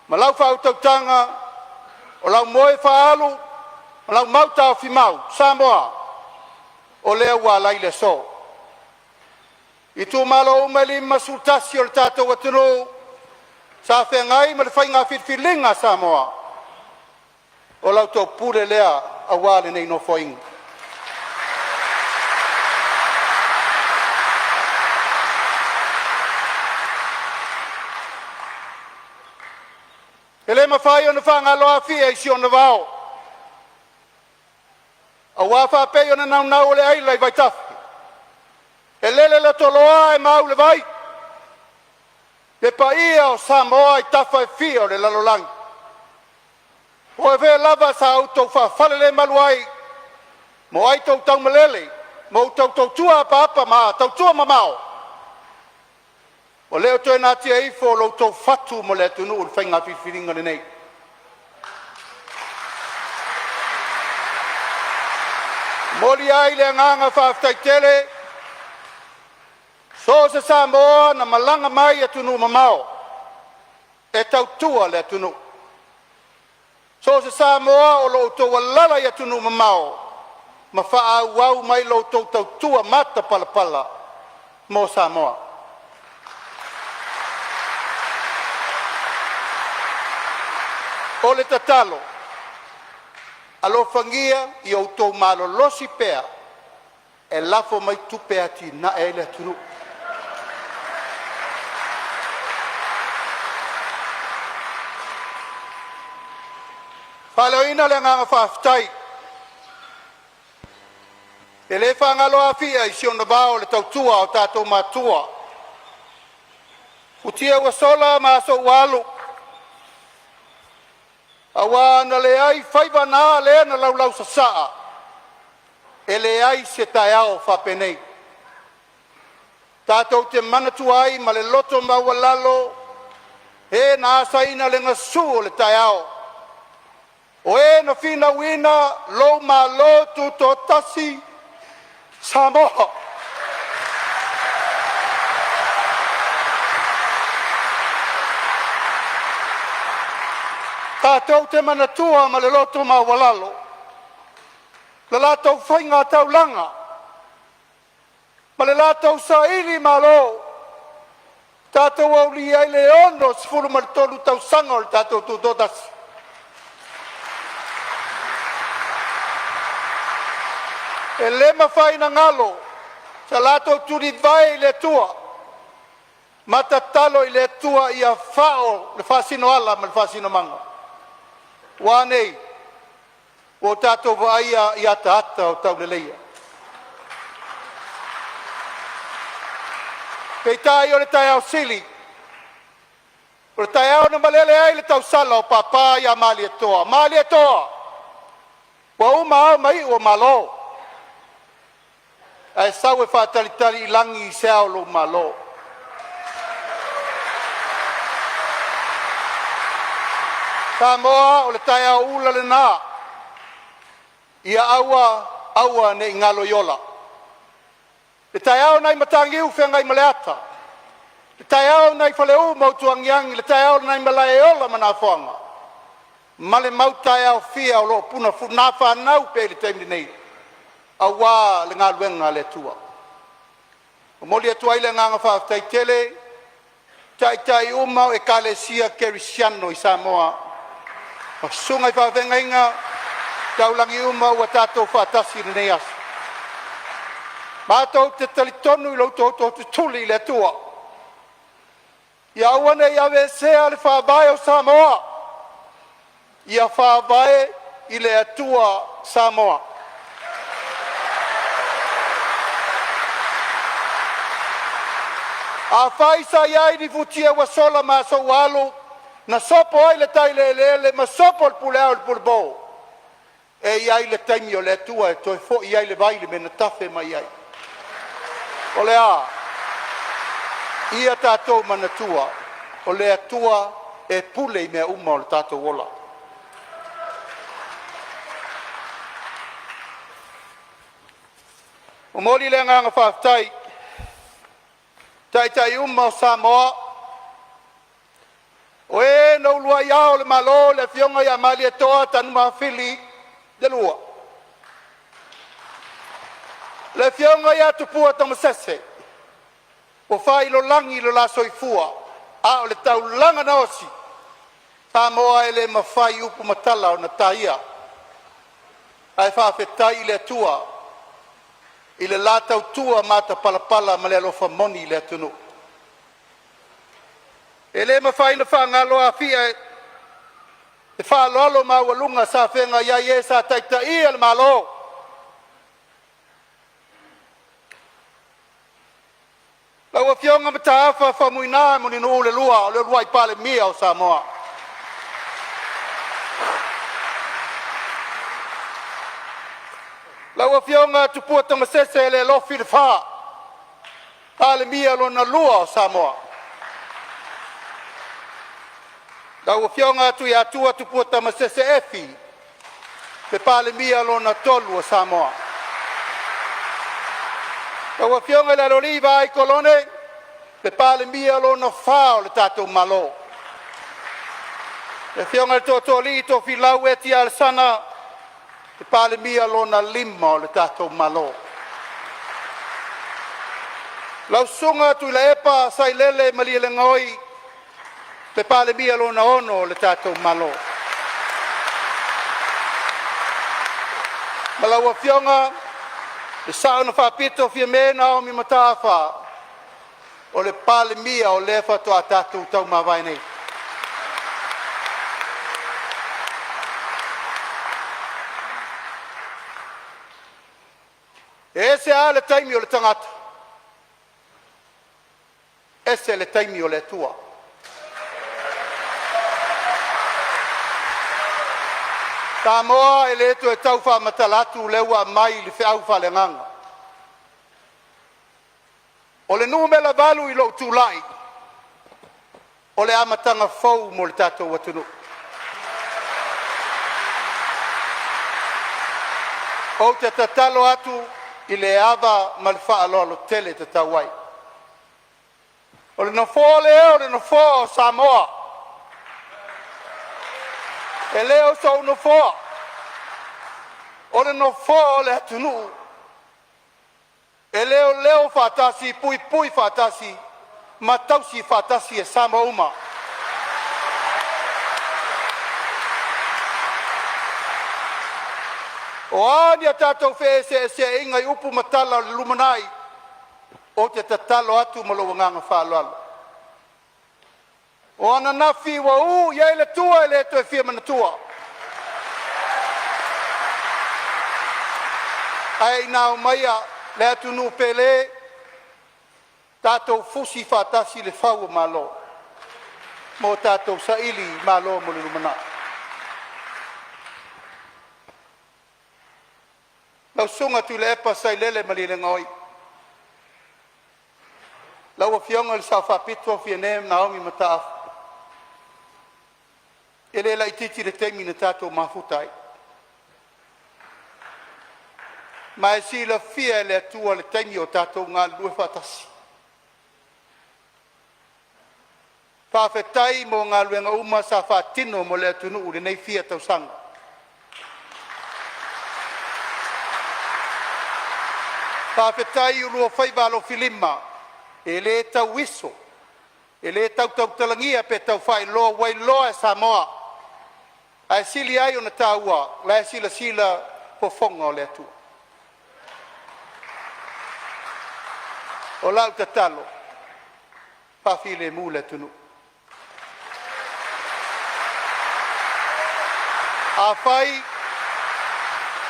ma lau faautautaga, o lau moe faaalu ma lau mau taofimau Samoa, o lea ua agai le aso. Itumalo uma e 51 o le tatou atunuu sa feagai ma le faiga filifiliga a Samoa, o la outou pule lea aua lenei Nofoaiga. E le mafai ona faagalo Afia i si ona vao, aua faapei ona naunau o le aila i vaitafe, e lele le lotoloa ae mau le vai, le paia o Samoa i tafa e fia o le lalolagi. Po o fea lava sa outou faafalelemalu ai ma ai outou taumalele ma outou tautua apaapa ma tautua mamao, ua le toe natia ifo lo outou fatu mo le atunuu i le faiga filifiliga lenei. E momoli ai le agaga faafetai tele so o se Samoa na malaga mai i atunuu mamao e tautua le atunuu, so o se Samoa o lo o outou alaala i atunuu mamao ma faaauau mai la outou tautua matapalapala mo Samoa. O le tatalo, alofagia ia outou malolosi pea e lafo mai tupe e atiae ai le atunuu. E faaleoina le agaga faafetai, e le faagalo Afia i si ona vao i le tautua a o tatou matua, futia ua sola ma aso ua alu, aua a na leai faiva na lea na laulausasaa, e leai se taeao faapenei. Tatou te manatua ai ma le loto maualalo e na asaina le gasu o le taeao, o e na finauina lou Malo Tutoatasi, Samoa. Tatou te manatua ma le loto maualalo le latou faiga taulaga ma le latou sailimalo, tatou aulia ai le 63 tausaga o le tatou Tutoatasi. E le mafai ona galo sa latou tulivae i le Atua ma tatalo i le Atua ia fao le faasinoala ma le faasinomaga. Ua a nei? Ua o tatou vaaia i ataata o tauleleia. Peitai o le taeao sili, o le taeao na malele ai le tausala o Papa ia Malietoa, “Malietoa, ua uma ao ma iu o Malo, ae sau e faatalitali i lagi se ao o lou Malo.” Samoa o le taeao ula lena, ia aua aua ne i galo i ola. Le taeao nai Mataniu Feagaimaleata, le taeao nai Faleu ma Utuagiagi, le taeao nai Malaeola ma Nafoaga, ma le mau taeao fia o lo o nafanau pea i le taimi nei aua le galuega a le Atua. E momoli atu ai le agaga faafetai tele i taitai uma o Ekalesia Kerisiano i Samoa ma susuga i faafeagaiga taulagi uma ua tatou faatasi i lenei aso. Matou te talitonu i lo outou tootutuli i le Atua ia aua ne i aveesea le Faavae o Samoa, ia Faavae i le Atua Samoa. Afai sa i ai ni futia ua sola ma aso ua alu na sopo ai le tai le eleele ma sopo le puleao i le pulepo, e i ai le taimi o le Atua e toe foi ai le vai i le mea na tafe mai ai. O le a? Ia tatou manatua, o le Atua e pule i mea uma i lo tatou ola. E momoli le agaga faafetai i taitai uma o Samoa o e na uluai Ao o le Malo, le Afioga ia Malietoa Tanumafili II, le Afioga ia Tupua Tamasese ua faailolagi lo la soifua a o le taulaga na osi, Samoa e le mafai upu ma tala ona taia. Ae faafetai i le Atua i le la tautua matapalapala ma le alofa moni i le atunuu. E le mafai ona faagalo Afia e faaaloalo maualuga sa feagai ai e sa taitaia le Malo. Lau Afioga Mataafa Faumuina Mulinuu II o le uluai Palemia o Samoa. Lau Afioga Tupua Tamasese Lealofi Lefa, Palemia lona lua o Samoa. Lau Afioga Tuiatua Tupua Tamasese Efi, le Palemia lona tolu o Samoa. Lau Afioga i le Aloalii Vaai Kolone, le Palemia lona fa o le tatou Malo. Le Afioga i le Tootooalii Tofilau Eti Alesana, le Palemia lona lima o le tatou Malo. Lau Susuga Tuilaepa Sailele Malielegaoi, le Palemia lona 6 o le tatou Malo. Ma lau Afioga i le Sao na Faapito Fiame Naomi Mataafa, o le Palemia o lea faatoa tatou taumavae nei. E ese lava le taimi o le tagata, ese le taimi o le Atua. Samoa e le toe tau faamatala atu lea ua aumai le feau faaleagaga. O le numera 8 i lou tulai, o le amataga fou mo le tatou atunuu. Ou te tatalo atu i le ava ma le faaaloalo tele e tatau ai. O le nofoa lea o le nofoa o Samoa. E le o sou nofoa, o le nofoa o le atunuu e leoleo faatasi, puipui faatasi ma tausi faatasi e Samoa uma. O a ni a tatou feeseeseaiga i upu ma tala o le lumanai, ou te tatalo atu ma lou agaga faaaloalo, o ananafi ua u i ai le tua e le toe fia manatua. Ae ina aumaia le atunuu pele, tatou fusi faatasi le fau o malo ma o tatou saili malo mo le lumanai. Lau Susuga Tuilaepa Sailele Malielegaoi, lau Afioga i le Sao Faapito Fiame Naomi Mataafa, e le laitiiti le taimi na tatou mafuta ai, ma e silafia e le Atua le taimi o tatou galulue faatasi. Faafetai mo galuega uma sa faatino mo le atunuu i lenei fia tausaga. Faafetai i oulua faiva alofilima e le tauiso, e le tau tautalagia pe tau faailoa, ua iloa e Samoa, ae sili ai ona taua o la e silasila fofoga o le Atua. O lau tatalo, faafilemu le atunuu. Afai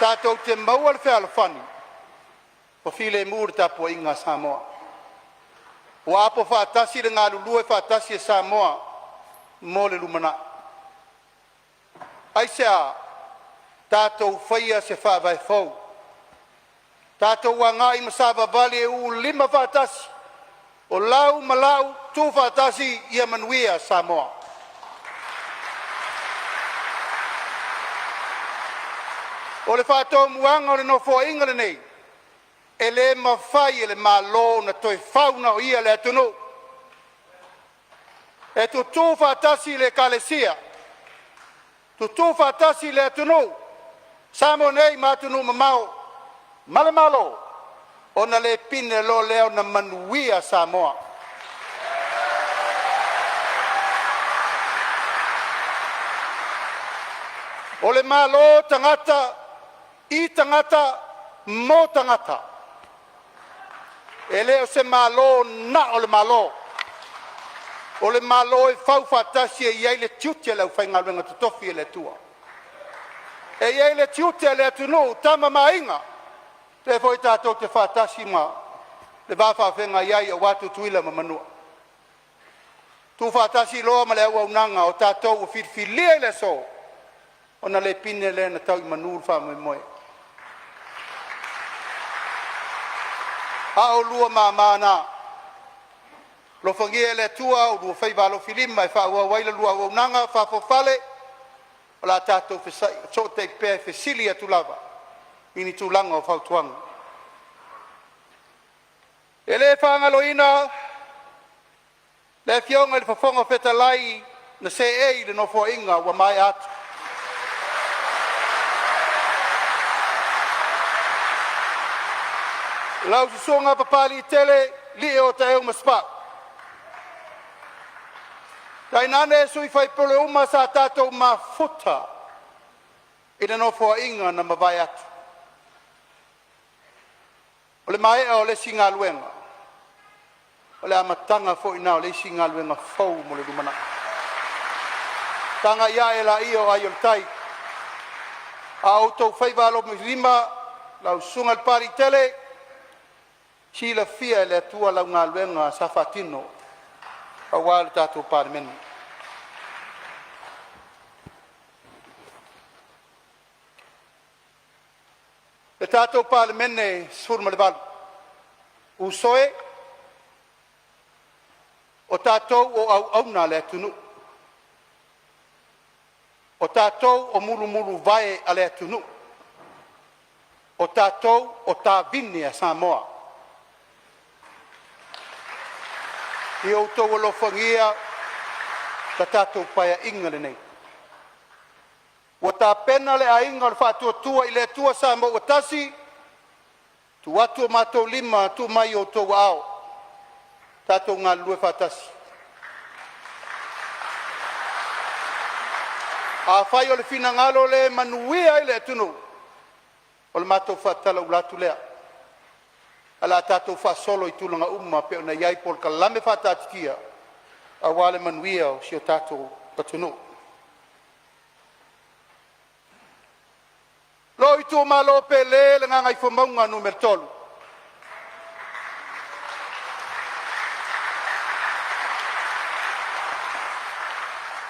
tatou te maua le fealofani, ua filemu le tapuaiga a Samoa, ua apo faatasi le galulue faatasi e Samoa mo le lumanai. Aisea? Tatou faia se faavae fou, tatou agai ma savavali e uu lima faatasi. O lau ma la'u tuufaatasi ia manuia Samoa. O le faatomuaga o le Nofoaiga lenei, e le mafai e le Malo ona toe fau na o ia le atunuu. E tutu faatasi le Ekalesia, tutu faatasi le atunuu, Samoa nei ma atunuu e mamao ma le Malo, ona le pine loa lea ona manuia Samoa. O le Malo tagata i tagata mo tagata. E le o se Malo na o le Malo, o le Malo e faufaatasi e i ai le tiute o le aufaigaluega totofi a le Atua. E i ai le tiute o le atunuu, Tama ma Aiga, lea foi tatou te faatasi ma le va faafeagai ai aua Tutuila ma Manua. Tuufaatasi loa ma le auaunaga o tatou ua filifilia i le aso, ona le pine lea ona tau i manu le faamoemoe. A oulua mama na, alofagia e le Atua oulua faiva alofilima e faaauau ai la oulua auaunaga faafoafale, o le a tatou fesootai pea e fesili atu lava i ni tulaga o fautuaga. E le faagaloina le Afioga i le Fofoga Fetalai na seei i le Nofoaiga ua maea atu, lau Susuga Papaliitele Lio Taeuma Masepau, tainane sui usufono uma sa tatou mafuta i le Nofoaiga na mavae atu. O le maea o le isi galuega, o le amataga foi lena o le isi galuega fou mo le lumanai. Tagai ae laia o ai o le tai. A o outou faiva alofilima lau susuga Papaliitele, silafia e le Atua lau galuega sa faatino aua le tatou Palemene. Le tatou Palemene 18, uso e, o tatou o auauna a le atunuu, o tatou o mulumuluvae a le atunuu, o tatou o tavini a Samoa. Ia outou alofagia la tatou Paeaiga lenei. Ua tapena le aiga o le Faatuatua i le Atua Samoa ua Tasi, tuu atu o matou lima tuu mai i outou aao, tatou galulue faatasi. Afai o le finagalo lea e manuia ai le atunuu, o le matou faatalaula atu lea, ae o le a tatou faasolo i tulaga uma e pei ona iai polokalame faataatitia aua le manuia o si o tatou atunuu. Lou itumalo pele, le Gagaifomauga Nu.3,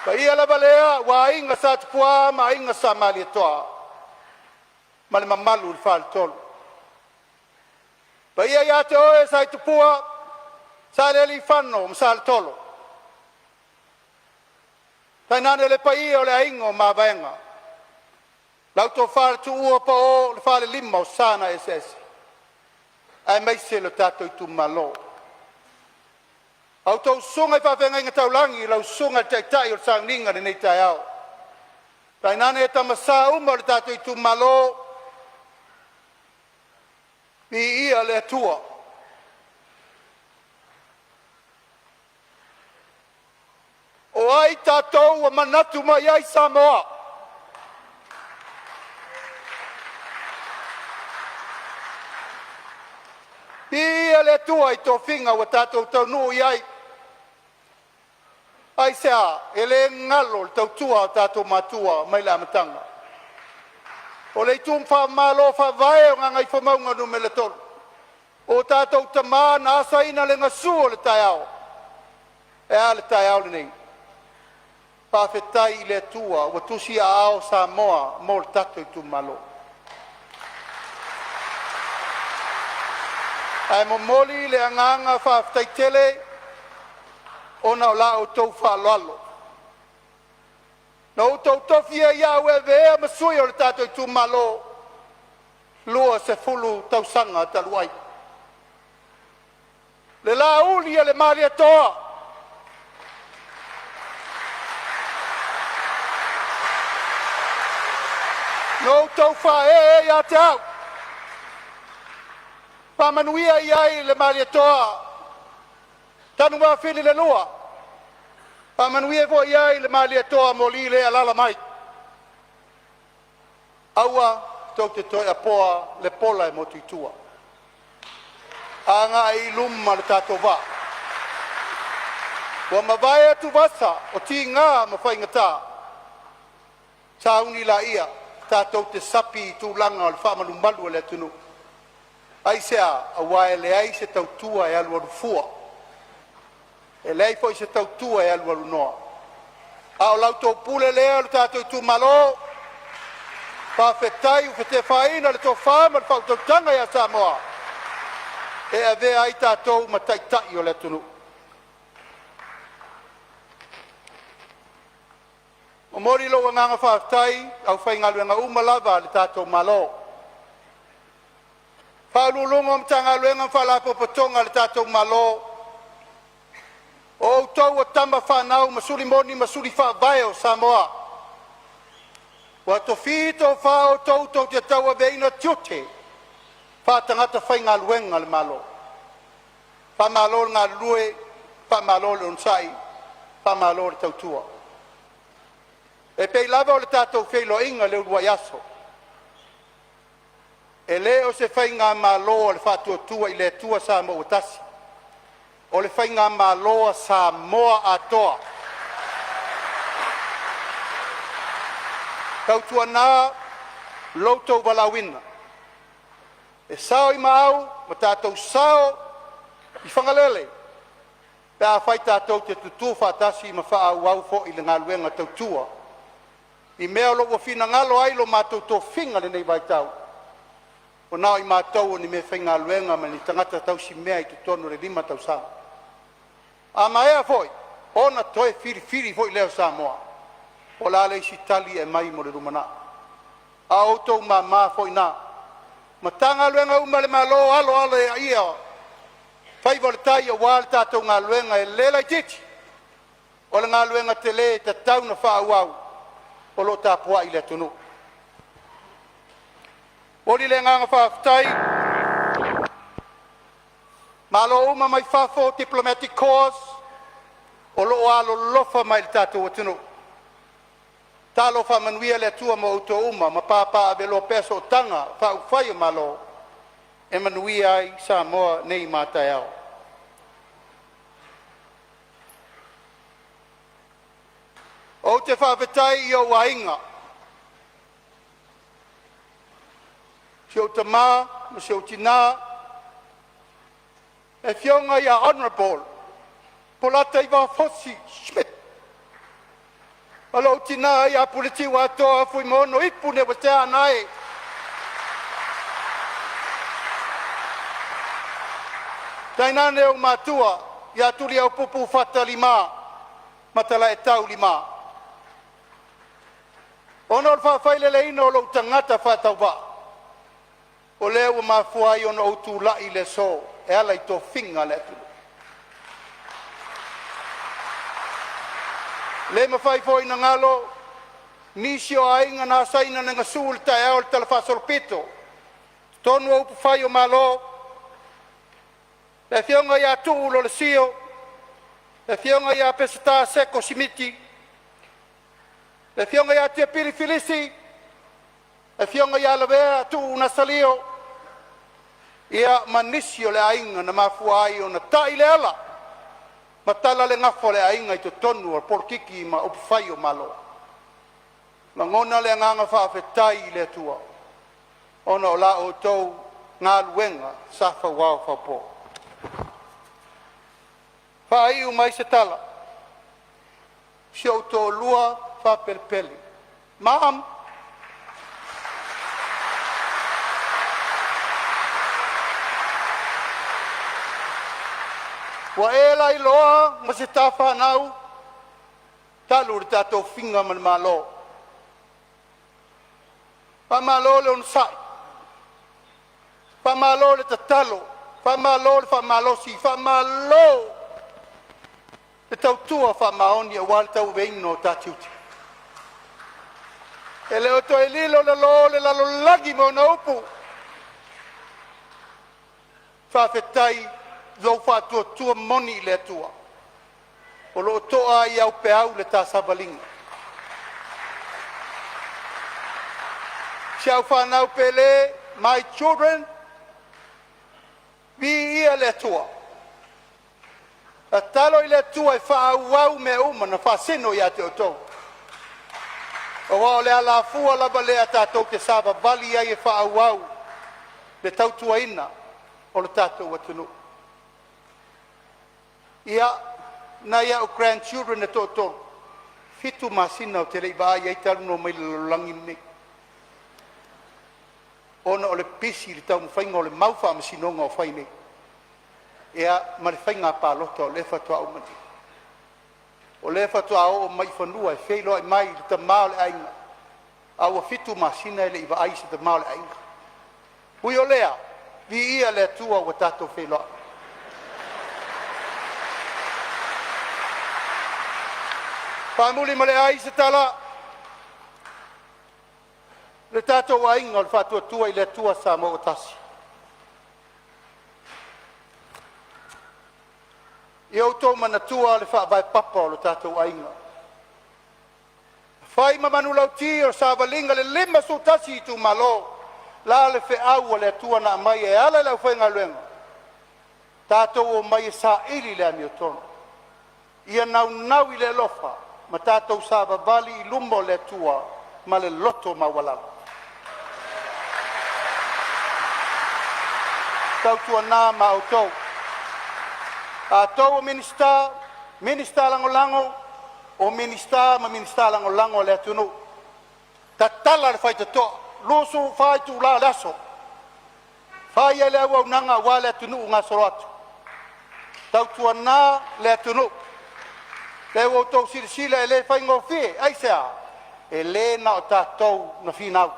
paia lava lea aua Aiga Sa Tupua ma Aiga Sa Malietoa ma le mamalu i le Faletolu. E paia ia te oe Sa Tupua, Salealiifano ma Saletolo, tainane le paia o le aiga o Mavaega, lau tofa le Tuua po o le Falelima o Sa na Eseese, aemaise le tatou itumalo. A outou susuga i faafeagaiga taulagi, lau susuga i le taitai o le sauniga i lenei taeao, tainane tama sa uma o le tatou itumalo, viia le Atua. O ai tatou ua manatu mai ai Samoa? Viia le Atua i tofiga ua tatou taunuu i ai. Aisea? E le galo le tautua a o tatou matua mai le amataga. O le itu faamalo faavae o Gagaifomauga Nu.3, o tatou tama na asaina le gasu o le taeao. E a le taeao lenei? Faafetai i le Atua ua tusiaao Samoa mo le tatou itumalo. Ae momoli le agaga faafetai tele ona o la outou faaaloalo na outou tofia ai au e avea ma sui o le tatou itumalo 20 tausaga talu ai. Le lauli e le Malietoa, na outou faaee ai ia te au, faamanuia i ai le Malietoa Tanuvafili le lua, faamanuia foi i ai le Malietoa Moli le alaala mai. Aua tou te toe apoa le pola e motu i tua, agai i luma le tatou vaa. Ua mavae atuvasa o tiga ma faigata, sauni laia tatou te sapi i tulaga o le faamalumalu a le atunuu. Aisea? Aua e leai se tautua e alualu fua, e leai foi se tautua e alualu noa. A o la outou pule lea lo tatou itumalo, faafetai ua faatefaina le tofa ma le faautautaga ia Samoa e avea ai tatou ma taitai o le atunuu. Momoli lou agaga faafetai i le aufaigaluega uma lava a le tatou Malo, Ofisa Sili o Pulega o Matagaluega ma Faalapotopotoga a le tatou Malo, o outou o tama fanau ma suli moni ma suli faavae o Samoa ua tofi tofa outou tou te tauaveina tiute faa-tagata faigaluega a le Malo. Faamalo le galulue, faamalo le onosai, faamalo le tautua. E pei lava ona tatou feiloaiga i le uluai aso, e le o se faigamalo a le Faatuatua i le Atua Samoa ua Tasi, o le faigamalo a Samoa atoa. Tautuana lo outou valaauina, e sao i Maau ma tatou sao i Fagalele pe afai tatou te tutu faatasi ma faaauau foi le galuega tautua i mea o lo o ua finagalo ai lo matou tofiga i lenei vaitau, ua na o i matou o ni meafaigaluega ma ni tagata tausimea i totonu o le 5 tausaga. A maea foi ona toe filifili foi lea o Samoa. Po o le a le isi tali e aumai mo le lumanai, a o outou mama foi na. O Matagaluega uma a le Malo, alo alo e aia faiva o le tai aua le tatou galuega e le laitiiti, o le galuega tele e tatau ona faaauau o lo o tapuai le atunuu. Momoli le agaga faafetai i Malo uma mai fafo, Diplomatic Corps o lo o alolofa mai i le tatou atunuu. Talo faamanuia le Atua mo outou uma ma papaaveloa pea sootaga faaupufai o Malo e manuia ai Samoa nei ma a taeao. Ou te faafetai i ou aiga, si ou tama ma si ou tina, le afioga ia Hon. Polataivao Fosi Schmidt ma lou tina ia Puletiuatoa Fuimaono Ipu Neamatea Anae. Tainane ou matua ia Tuliaupupu Fata Lima ma Talaetau Lima. Ona o le faafaileleina o lou tagata faatauvaa, o lea ua mafua ai ona ou tulai i le aso e ala i tofiga a le atunuu. E le mafai foi ona galo nisi o aiga na asaina le gasu i le taeao o le talafaasolopito i totonu o upufai o Malo, le afioga ia Tuu Lolesio, le afioga ia Peseta Seko Simiti, le afioga ia Tiapili Filisi, le afioga ia Lavea Tuu Nasalio, ma nisi o le aiga na mafua ai ona tai le ala ma tala le gafa o le aiga i totonu o polokiki ma upufai o Malo. Lagona le agaga faafetai i le Atua ona o la outou galuega sa fauao faupo. Faaiu mai se tala, si ou toalua faapelepele, mom, Ua e lailoa ma se tafanau talu le tatou tofiga ma le Malo. Faamalo le onosai, faamalo le tatalo, faamalo le faamalosi, faamalo le tautua faamaoni aua le tauaveina o ta tiute. E le o toe lilo i le lalolagi ma ona upu, faafetai i lou faatuatua moni i le Atua o lo o to'a ai au peau i le ta savaliga. Si au fanau pele, my children, viia le Atua. Tatalo i le Atua e faaauau mea uma na faasino ia te outou, aua o le alafua lava lea tatou te savavali ai e faaauau le tautuaina o le tatou atunuu. Ia, nai a'u grandchildren e toatolu, 7 masina ou te le i vaai i ai talu ona omai i le lalolagi lenei ona o le pisi i le taumafaiga o le mau faamasinoga o fai nei, ia ma le faiga palota o lea faatoa uma nei. O lea faatoa oo mai i fanua e feiloai mai i le tama o le aiga, a ua 7 masina e le i vaai i se tama o le aiga. Ui o lea, viia le Atua ua tatou feiloai. Faamuli ma le ai se tala, le tatou aiga o le Faatuatua i le Atua Samoa ua Tasi, ia outou manatua le faavae papa o lo tatou aiga, na fai ma manulauti o le savaliga i le 51 itumalo. O le a le feau a le Atua na aumai e ala i le aufaigaluega? Tatou omai e saili le amiotonu, ia naunau i le alofa ma tatou savavali i luma o le Atua ma le loto maualalo. Tautuana ma outou, atou o Minisita, Minisita Lagolago, o Minisita ma Minisita Lagolago a le atunuu, tatala le faitotoa 24 itula o le aso, fai ai le auaunaga aua le atunuu gasolo atu. Tautuana le atunuu, lea ua outou silasila e le faigofie. Aisea? E le na o tatou na finau,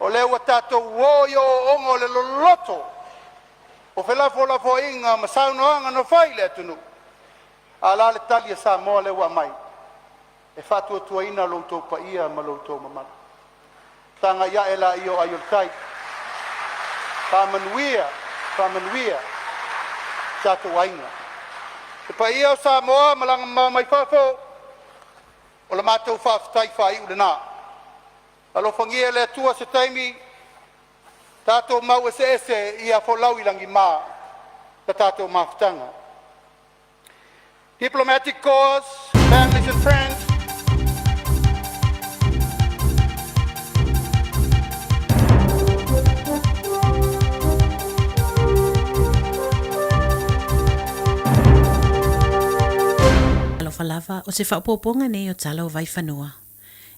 o lea ua tatou o i ooooga o le loloto o felafolafoaiga ma saunoaga na fai i le atunuu. A o le a le tali a Samoa lea ua aumai? E faatuatuaina lo outou paia ma lo outou mamalu. Tagai ae laia o ai o le tai, faamanuia, faamanuia i tatou aiga. Le paia o Samoa ma malaga mamao mai fafo, o le matou faafetai faaiu lena. Alofagia e le Atua se taimi tatou mau eseese, ia folau i lagima la tatou mafutaga. Diplomatic Corps, families and friends, Alofa lava, o se faaopoopoga nei o tala o Vaifanua.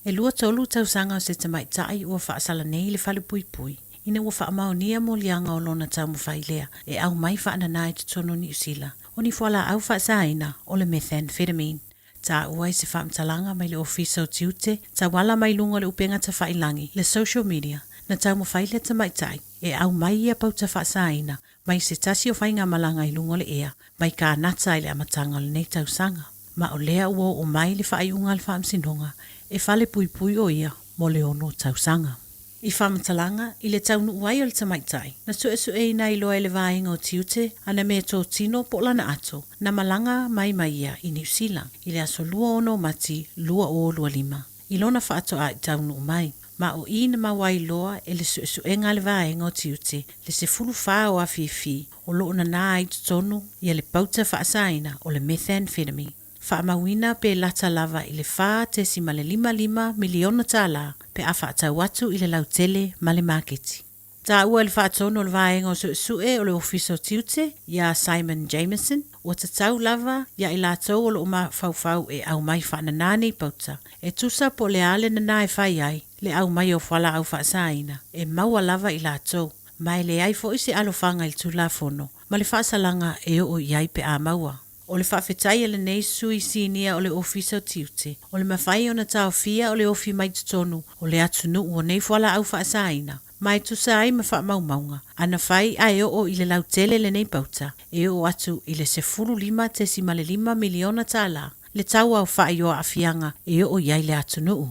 E 23 tausaga o se tamaitai ua faasala nei i le falepuipui, ina ua faamaonia moliaga o lona taumafai lea e aumai faanana i totonu o Niu Sila, o ni fualaau faasaina o le methamphetamine. Taua i se faamatalaga mai le Ofisa o Tiute tauala mai luga o le upega tafailagi, le social media, na taumafai lea tamaitai e aumai ia pauta faasaina mai se tasi o faigamalaga i luga o le ea mai Kanata i le amataga o lenei tausaga. Ma o lea ua oo mai le faaiuga a le Faamasinoga e falepuipui o ia mo le ono tausaga. I faamatalaga i le taunuu ai o le tamaitai, na suesueina ai loa e le vaega o tiute ana meatotino po o lana ato, na malaga mai ma ia i Niu Sila i le aso 26 o Mati 2025, i lona faatoa i taunuu mai. Ma o i na maua ai loa e le suesuega a le vaega o tiute le 14 o afifi o lo o nana ai i totonu ia le pauta faasaina o le methamphetamine. Faamauina pe lata lava i le $4.55 miliona tala pe a faatau atu i le lautele ma le maketi. Taua i le faatonu o le Vaega o Suesue o le Ofisa o Tiute, ia Simon Jamieson, ua tatau lava ia i latou o lo o mafaufau e aumai faanana nei pauta, e tusa po o le a le nana e fai ai le aumai o fualaau faasaina, e maua lava i latou. Ma e leai foi se alofaga i le Tulafono ma le faasalaga e oo i ai pe a maua. O le faafetai a lenei sui sinia o le Ofisa o Tiute, o le mafai ona taofia o le ofi mai totonu o le atunuu o nei fualaau faasaina, ma e tusa ai ma faamaumauga a na fai ae oo i le lautele lenei pauta, e oo atu i le $15.5 miliona tala le tau aofai o aafiaga e oo i ai le atunuu.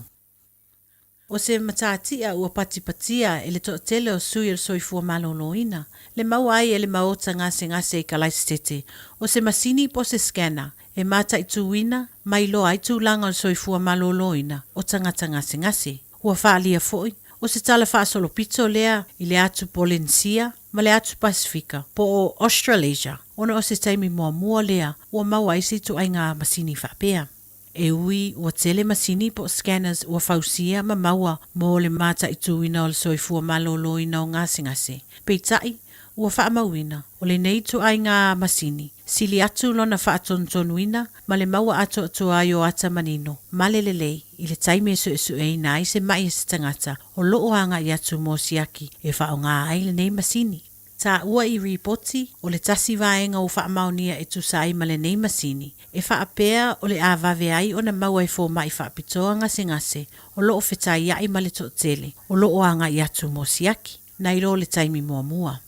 O se matatia ua patipatia e le toatele o sui o le soifua maloloina, le maua ai e le maota gasegase i Kalaisitete, o se masini po o se scanner e mataituina ma iloa ai tulaga o le soifua maloloina o tagata gasegase. Ua faaalia foi, o se tala faasolopito lea i le atu Polenisia ma le atu Pasefika po o Australasia ona o se taimi muamua lea ua maua ai se ituaiga masini faapea. E ui ua tele masini po o scanners ua fausia ma maua mo le mataituina o le soifua maloloina o gasegase, peitai, ua faamauina, o lenei ituaiga masini, sili atu lona faatonutonuina ma le maua atoatoa ai o ata manino ma le lelei i le taimi e suesueina ai se ma'i a se tagata o lo o agai atu mo siaki e faaaoga ai lenei masini. Taua i ripoti, o le tasi vaega ua faamaonia e tusa ai ma lenei masini, e faapea o le a vave ai ona maua e fomai faapitoa gasegase o lo o fetaia'i ma le toatele o lo o agai atu mo siaki, nai lo le taimi muamua.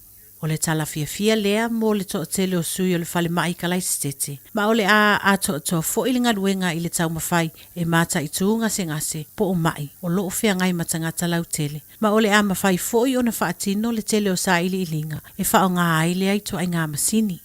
O le tala fiafia lea mo le toatele o sui o le falemai i Kalaisitete, ma o le a atoatoa foi le galuega i le taumafai e mataitu gasegase po o ma'i o lo o feagai ma tagata lautele, ma o le a mafai foi ona faatino le tele o sailiiliga e faaaoga ai lea ituaiga masini.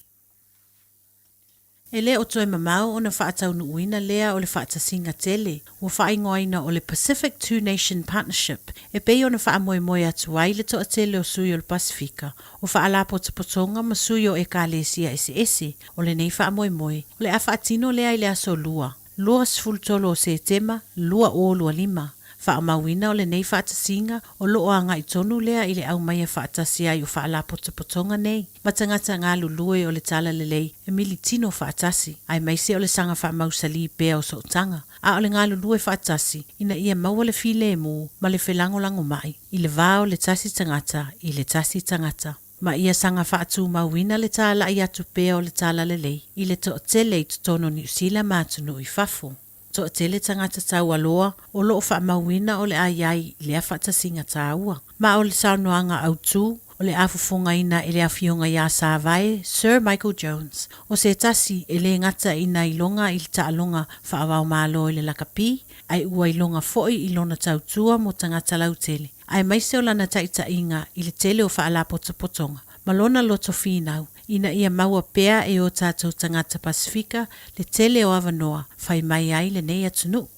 E le o toe mamao ona faataunuuina lea o le faatasiga tele ua faaigoaina o le Pacific Two Nation Partnership e pei ona faamoemoe atu ai le toatele o sui o le Pasefika, o faalapotopotoga ma sui o Ekalesia eseese o lenei faamoemoe o le a faatino lea i le aso Lua, 23 o Setema 2025. Faamauina o lenei faatasiga o lo o agai tonu lea i le aumaia faatasi ai o faalapotopotoga nei ma tagata galulue o le Talalelei e militino faatasi, aemaise o le saga faamausalī pea o sootaga, a o le galulue faatasi ina ia maua le filemu ma le felagolagomai i le va o le tasi tagata i le tasi tagata. Ma ia saga faatumauina le tāla'i atu pea o le Talalelei i le toatele i totonu o Niu Sila ma atunuu i fafo. Toatele tagata taualoa o lo o faamauina o le a i ai i lea faatasiga taua. Ma o le saunoaga autu o le a fofogaina e le Afioga ia Savae Sir Michael Jones, o se tasi e le gata ina iloga i le taaloga faavaomalo i le lakapi, ae ua iloga foi i lona tautua mo tagata lautele. aemaise o lana taitaiga i le tele o faalapotopotoga ma lona loto finau ina ia maua pea e o tatou tagata Pasefika le tele o avanoa fai mai ai lenei atunuu.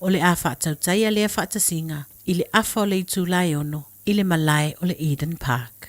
O le a faatautaia lea faatasiga i le afa o le itula e ono i le malae o le Eden Park.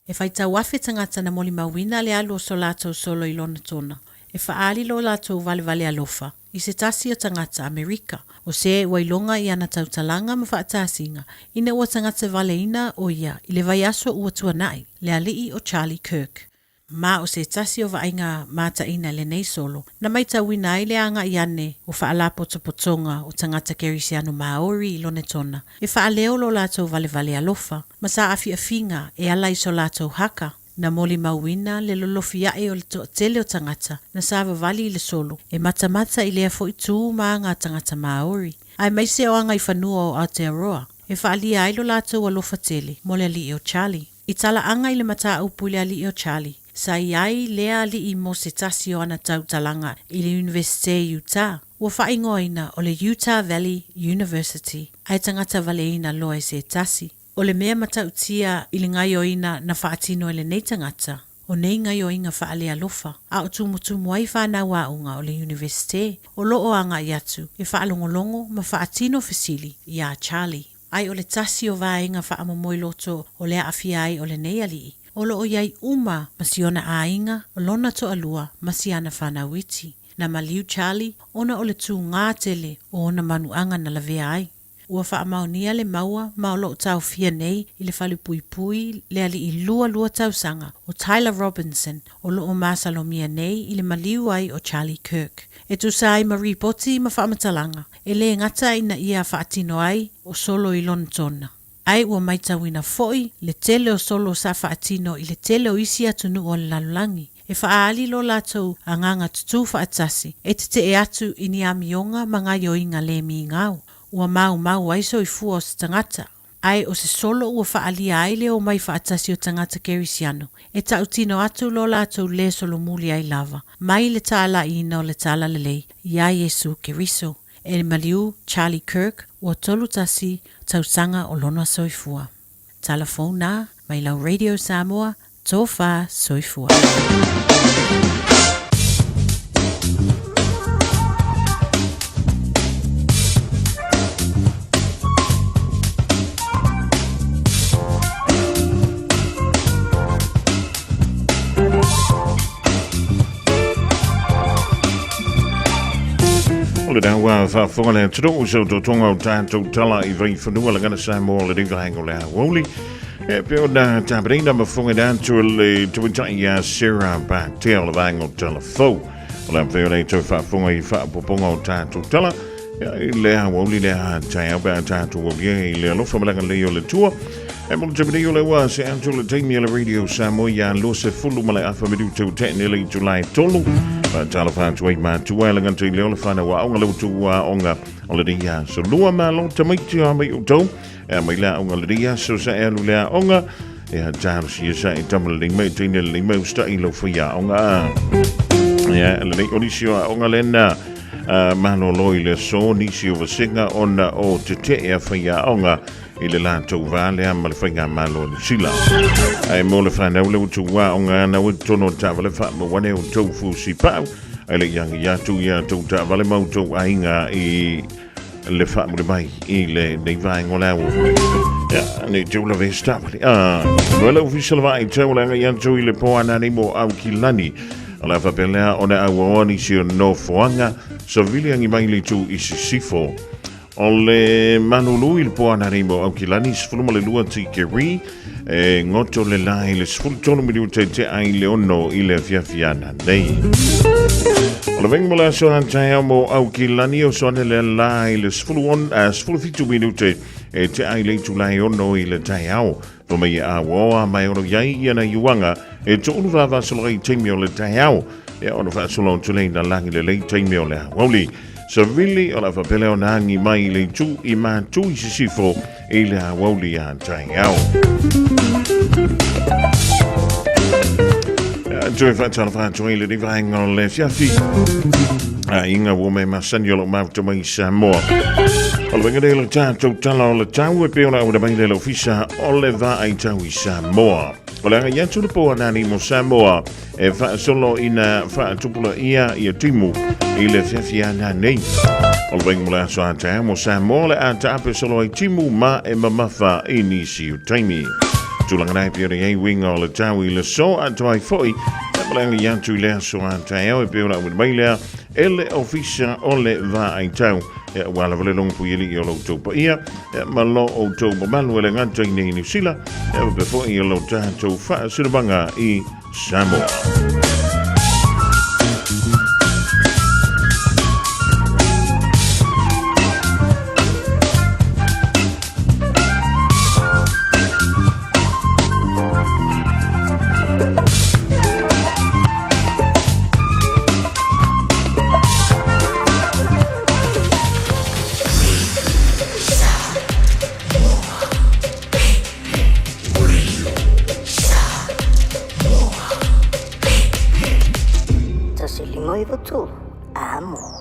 E faitau afe tagata na molimauina le alu o so latou solo i Lonetona, e faaali lo latou valevale alofa i se tasi o tagata Amerika, o se ua iloga i ana tautalaga ma faatasiga ina ua tagata valeina o ia i le vaiaso ua tuanai, le alii o Charlie Kirk. Ma o se tasi o vaaiga mataina i lenei solo, na maitauina ai le agai ane o faalapotopotoga o tagata Kerisiano Maori i Lonetona e faaleo lo latou valevale alofa ma saafiafiga e ala i so latou haka, na molimauina le lolofi aʻe o le toatele o tagata na savavali i le solo e matamata i lea foi tu ma aga a tagata Maori, aemaise o agaifanua o Aotearoa, e faaalia ai lo latou alofa tele mo le alii o Charlie. I talaaga i le mataupu i le alii o Charlie, sa i ai lea alii mo se tasi o ana tautalaga i le Iunivesite i Utah, ua faaigoaina o le Utah Valley University, ae tagata valeina loa e se tasi. O le mea matautia i le gaioina na faatino e lenei tagata, o nei gaioiga faalealofa, a o tumutumu ai fanau aoga o le Iunivesite o lo o agai atu e faalogologo ma faatino fesili iā Charlie. Ai o le tasi o vaega faamomoe loto o le aafia ai o lenei alii, o lo o i ai uma ma si ona aiga, lona toalua ma si ana fanau iti. Na maliu Charlie ona o le tūgā tele o ona manuaga na lavea ai. Ua faamaonia le maua ma o lo o taofia nei i le falepuipui le alii lualua tausaga o Tyler Robinson o lo o masalomia nei i le maliu ai o Charlie Kirk. E tusa ai ma ripoti ma faamatalaga, e le gata ina ia faatino ai o solo i Lonetona. Ae ua maitauina foi le tele o solo sa faatino i le tele o isi atunuu o le lalolagi, e faaali lo latou agaga tutū faatasi e tetee atu i ni amioga ma gaioiga le migao, ua maumau ai soifua o se tagata. Ae o se solo ua faaalia ai le omai faatasi o tagata Kerisiano, e tautino atu lo latou le solomuli ai lava, mai le talaiina o le Talalelei iā Iesu Keriso. E maliu Charlie Kirk ua 31 tausaga o lona soifua. Tala fou na mai lau Radio Samoa, Tofa Soifua. O le dawa faafofoga le atunuu se utotoga o tatou tala i Vaifanua lagana Samoa le vaega o le aoauli. E pe ona tapenaina ma fofoga atu le tamaitai ia Sarah Patea o le vaega o Tala Fou. O le a o le tau faafofoga i faapopoga o tatou tala i le aoauli le a taeao pe a tatou aulia i le alofa ma le agalelei o le Atua. E mo le taimi nei o le ua se atu le taimi a le Radio Samoa ia 20 ma le afa minute o tene le itula e tolu. Faatalofa atu ai matua e le gata i lea o le whanau aoga le utu aoga o le nei aso. Lua malo tamaiti a mai outou. E a mai le aoga le nei aso sa e alu le aoga. E a talosia sa e tama le nei mai teine le nei mai usta'i lau whai aoga a. Ia, le nei o nisi o aoga lena. Malolo i le aso nisi o vasega ona o te te a whai aoga i le latou va lea ma le faigamalo a Niu Sila. Ae mo le whanau le utu wā o ngā nau e tono taavale whaamawane o tau fusi pau, ai le ianga ia atu ia tau taavale mau tau aiga i le whaamuri mai i le nei vaenga o le ao. Ia, nei te ula vesi taavale. Ah, no le ofisa le vaai tau le anga ia atu i le po anani mo au ki lani. O le whapelea o ne au o nisi o nofoanga, savili angi mai le tu i sisifo. O le malulu i le po ananei mo Aukilani, 12 tikeri, e goto le la i le 13 minute te ai le ono i le afiafi ananei. O le venga mo le aso antaeao mo Aukilani o soane le la i le 17 minute e te ai le itula e ono i le taeao. No mai e aoa mai ono iai ia na iuanga e to'ulu vavasolo ai taimi o le taeao. Ia ona faasolo atu lea ina lagi lelei taimi o le aoauli. Savili o le faapea lea ona agi mai i le itu i Matu i Sisifo i le aoauli a taeao. Toe faatalofa atu ai lenei vaega o le afiafi. Aiga ua me masani o lou mafuta mai i Samoa. O le vaega nei o le tatou tala o le tau e pei ona auina mai le ofisa o le vaai tau i Samoa. O le agai atu le po anani mo Samoa e faasolo ina faatupulaia ia timu i le afiafi ananei. O le vaega mo le aso a taeao mo Samoa le a taape solo ai timu ma e mamafa i nisi o taimi. Tulaga nei pei ona i ai uiga o le tau i le aso atoa ai foi e malaga atu i le aso a taeao e pei ona auina mai lea e le ofisa o le vaai tau. E ua lava le logo puialii o lo outou paia e ma lo outou mamalu e le gata i nei Niu Sila e faapea foi i lo tatou faasinomaga i Samoa. 159 Amo.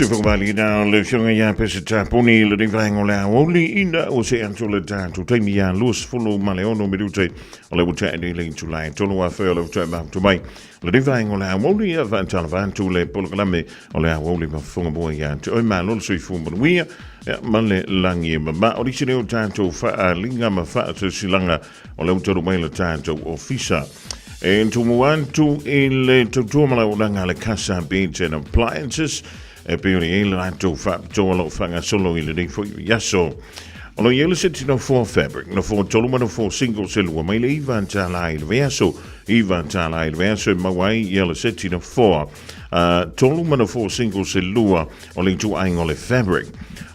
Sefauvalina o le Afioga ia Peseta Puni i lenei vaega o le aoauli ina ua see atu le tatou taimi ia 26 minute o le ua tea nei le itula e 3:30 o le faatoa mafuta mai lenei vaega o le aoauli ia faatalofa atu le polokalame o le aoauli ma fofoga mua ia te oe malo le soifua manuia ia, ma le lagi e mama o nisi nei o tatou faaaliga ma faasilasilaga o le ua talu mai le tatou ofisa E tumu atu i le tautua ma le auaunaga a le Casa Beds and Appliances e pei ona i ai le latou faapitoa o lo o faagasolo i lenei foi aso. O lo o i ai le seti nofoa fabric, nofoa tolu ma nofoa single se lua mai le $9 i le vaiaso, $9 i le vaiaso e maua ai ia le seti nofoa tolu ma nofoa single se lua o le ituaiga o le fabric.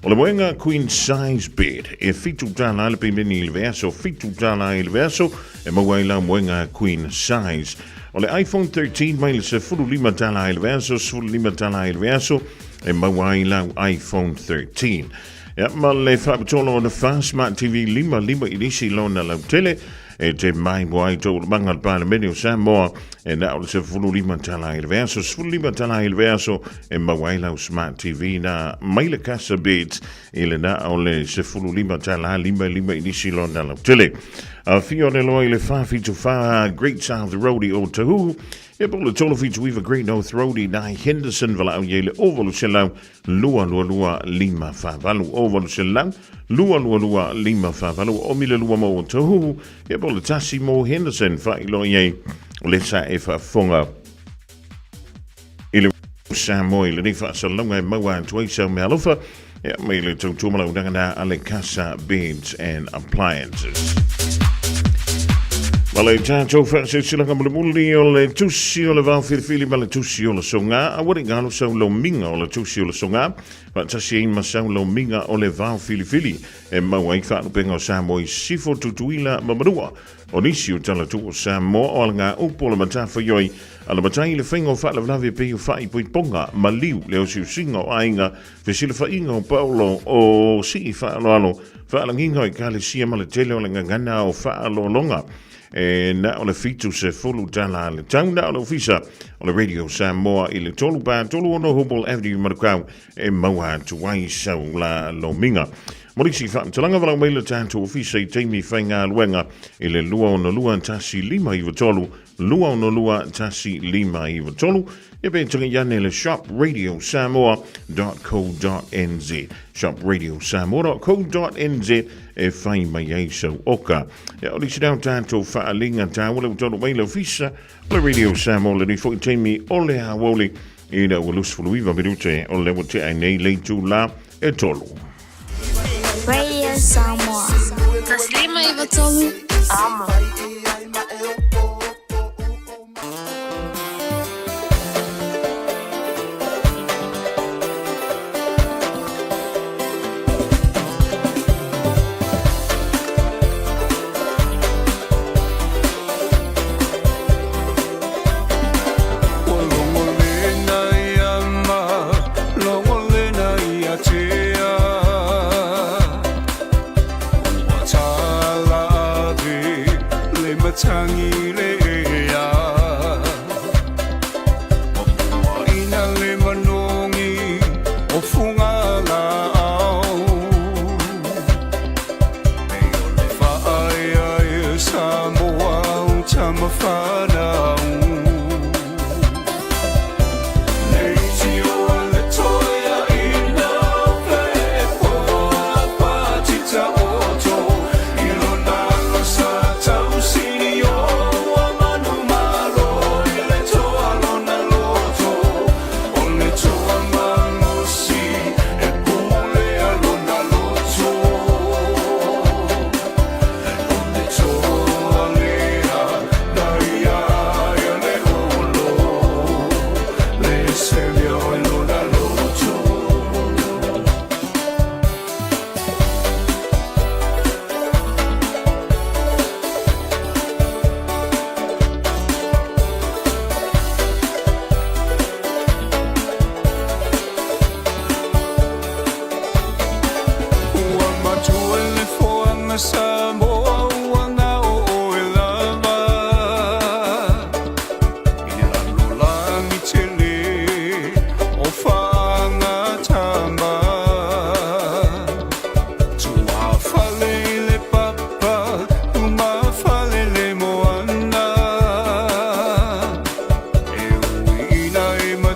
O le moega queen size bed e $7 le pimeni i le vaiaso, $7 i le vaiaso e maua ai lau moega queen size. O le iPhone 13 mai le $15 i le vaiaso, $15 i le vaiaso e maua ai lau iPhone 13. Ia, ma le faapitoa o le Fast Smart TV 55 inisi lona lautele, E te mai mo ai tō manga le Palemene o Samoa e na o le $15 i le vaiaso, $15 i le vaiaso e maua ai lau Smart TV na mai le Casa Beds i le na o le $15 55 inisi lona lautele. Afio ane loa i le 474 Great South Road i Ōtahuhu, e po le 379 Great North Road i nai Henderson, valaau i ai le 800 222 548 800 222 548 o mile lua mo Tohu ia po le tasi mo Henderson faailoa i ai o le sa e faafofoga i le Samoa i lenei faasalalauga e maua atu ai sau meaalofa ia mai le tautua ma launaga na a le Casa Beds and Appliances. Ma le tatou faasilasilaga mulimuli o le tusi o le vao filifili ma le tusi o le soga, aua ne i galo sau lomiga o le tusi o le soga, faatasi ai ma sau lomiga o le vao filifili e maua ai faalupega o Samoa i Sisifo, Tutuila ma Manua. O nisi o talatuu o Samoa o alagaupu o le matafaioi a le matai i le faiga o faalavelave e pei o faaipoipoga, maliu, le osiosiga o aiga, Fesilafaiga o Paulo o sii faaaloalo, faalagiga o ekalesia ma le tele o le gagana o faaaloaloga. E na o le $70 a le tau na o le ofisa o le Radio Samoa i le 3 pa 3 6 Humboldt Avenue Manukau e maua atu ai sau la lomiga. Mo nisi faamatalaga valaau mai le tatou ofisa i taimi faigaluega i le 262 1593 262 1593 ia pe tagai ane le shopradiosamoa.co.nz shopradiosamoa.co.nz e fai mai ai sau oka. Ia o nisi nao tatou faaaliga taua le ua taunuu mai le ofisa o le Radio Samoa lenei foi taimi o le aoauli ina ua 29 minute o le ua tea ai nei le itula e tolu. Radio Samoa. 153 Amo.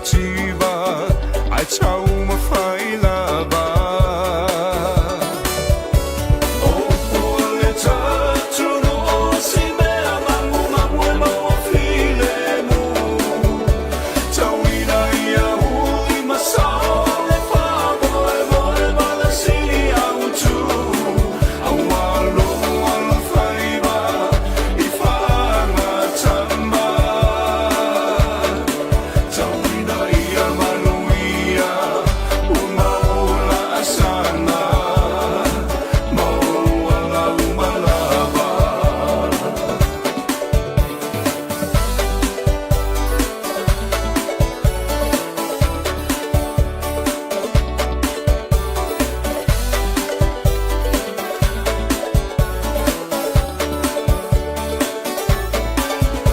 mativa ae taumafai lava. O upu a le atunuu o se mea magumagu e maua filemu. Tauina ia uli ma sao le faamoemoe ma le sili autu. Aua lou alofaiva i faagatama. Tauina ia manuia ua mau laasaga ma ou alauma lava.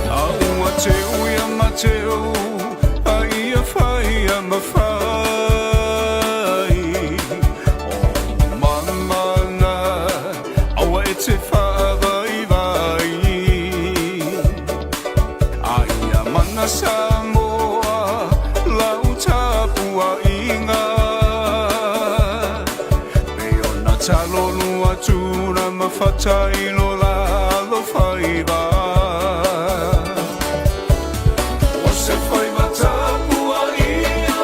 A ua teu ia Mateo, a ia fai ia mafai. O mamana, aua e te faavaivai. A ia mana Samoa, lau tapuaiga. Pei ona talolu atu na mafata i lo la alofaiva. O se faiva tapuaia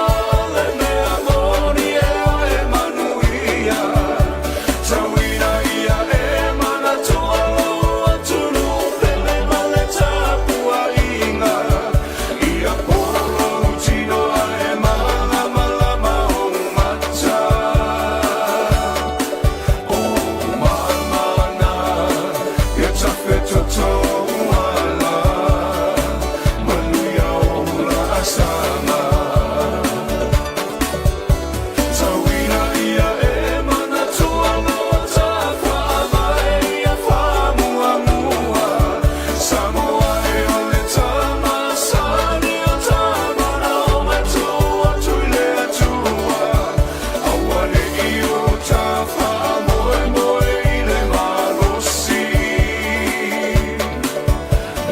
le mea moni e oe manuia. Tauina ia e manatua lou atunuu pele ma le tapuaiga. Ia polo lou tino ae malamalama ou mata. O mamana ia tafetoto ala manuia o laasaga. Tauina ia e manatua lo tafaavae ia faamuamua. Samoa e o le tama sani o tama na o matua atu i le Atua. Aua ne i o ta faamoemoe i le malosi.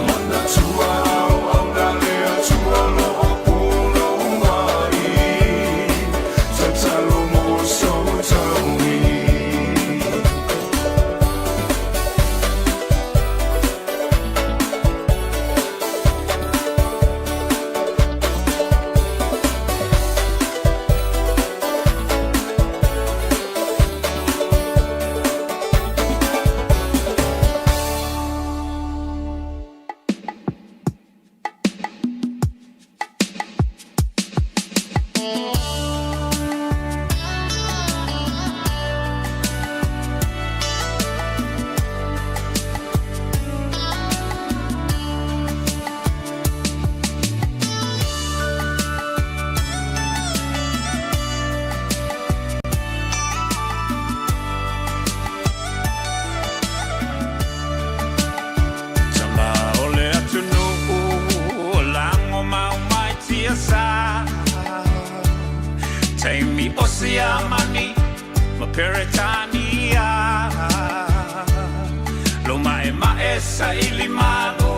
Manatua auauna le Atua o lo o pulou ai. Tatalo mo sou taui. Tama o le atunuu lago mau mai tiasa. Taimi o Siamani ma Peretania. Lo ma'ema'e saili malo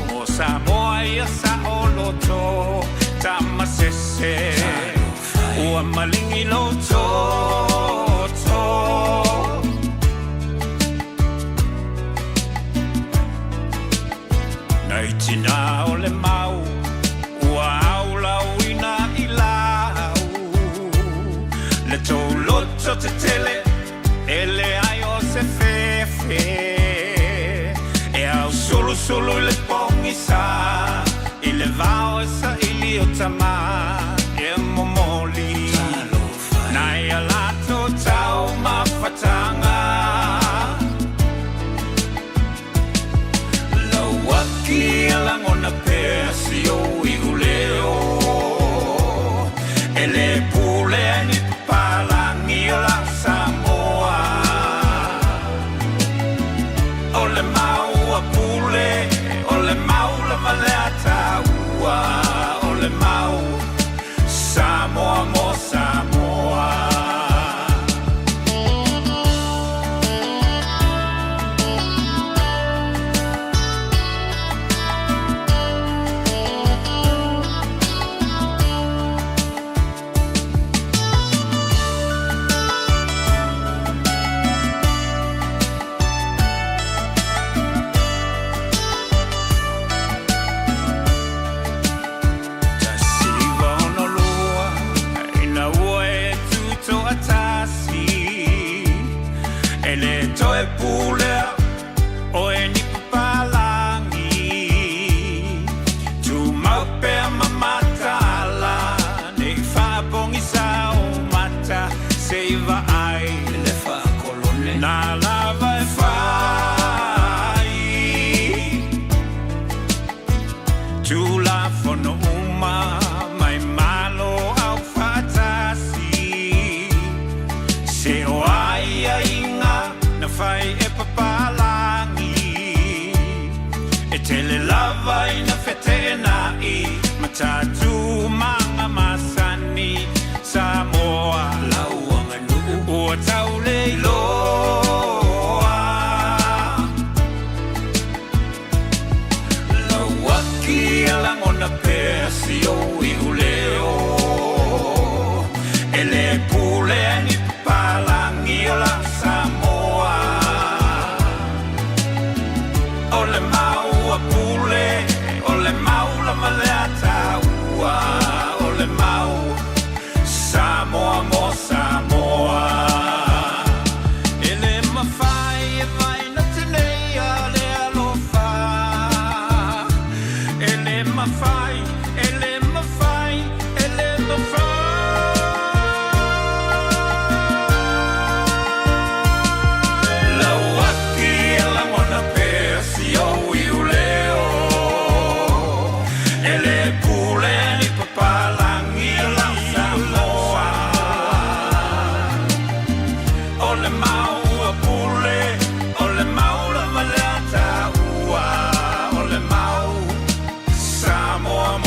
mo Samoa ia saoloto. Tama sese ua maligi lou toto. Nai tina o le mau ua aulauina i lau. Le tou loto tetele e leai o se fefe. E ausulusulu i le pogisa i le vao e saili o tama e momoli. Nai a latou taumafataga. Lau aki e lagona pea si ou iuleo. E le pulea e ni papalagi o lau Samoa. O le mau a Pule, o le mau lava le Tulafono uma mai Malo Aufaatasi. Se o aiaiga na fai e papalagi, e tele lava ina feteenai ma tatumaga masani. Samoa lau aganuu ua tauleiloa. Lau aki e lagona pea si ou iuleo, e lē pulea ni papalagi o lau Samoa. O le mau a Pule, o le mau lava le ataua, o le mau Samoa mo Samoa. E le mafai e vaina tenei a le alofa. E le mafai, e le mafai, e le mafai. Lau aki e lagona pea si ou iuleo, e lē pulea ni papalagi o lau Samoa. O le mau a Pule, o le mau lava le ataua, o le mau Samoa.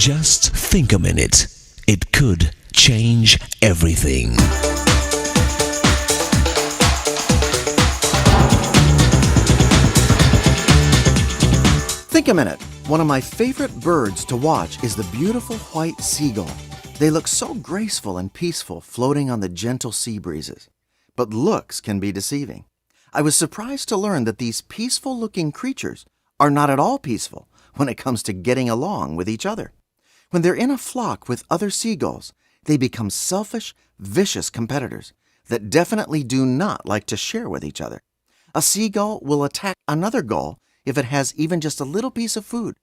Just think a minute. It could change everything. Think a minute. One of my favorite birds to watch is the beautiful white seagull. They look so graceful and peaceful floating on the gentle sea breezes. But looks can be deceiving. I was surprised to learn that these peaceful looking creatures are not at all peaceful when it comes to getting along with each other. When they're in a flock with other seagulls, they become selfish, vicious competitors that definitely do not like to share with each other. A seagull will attack another gull if it has even just a little piece of food.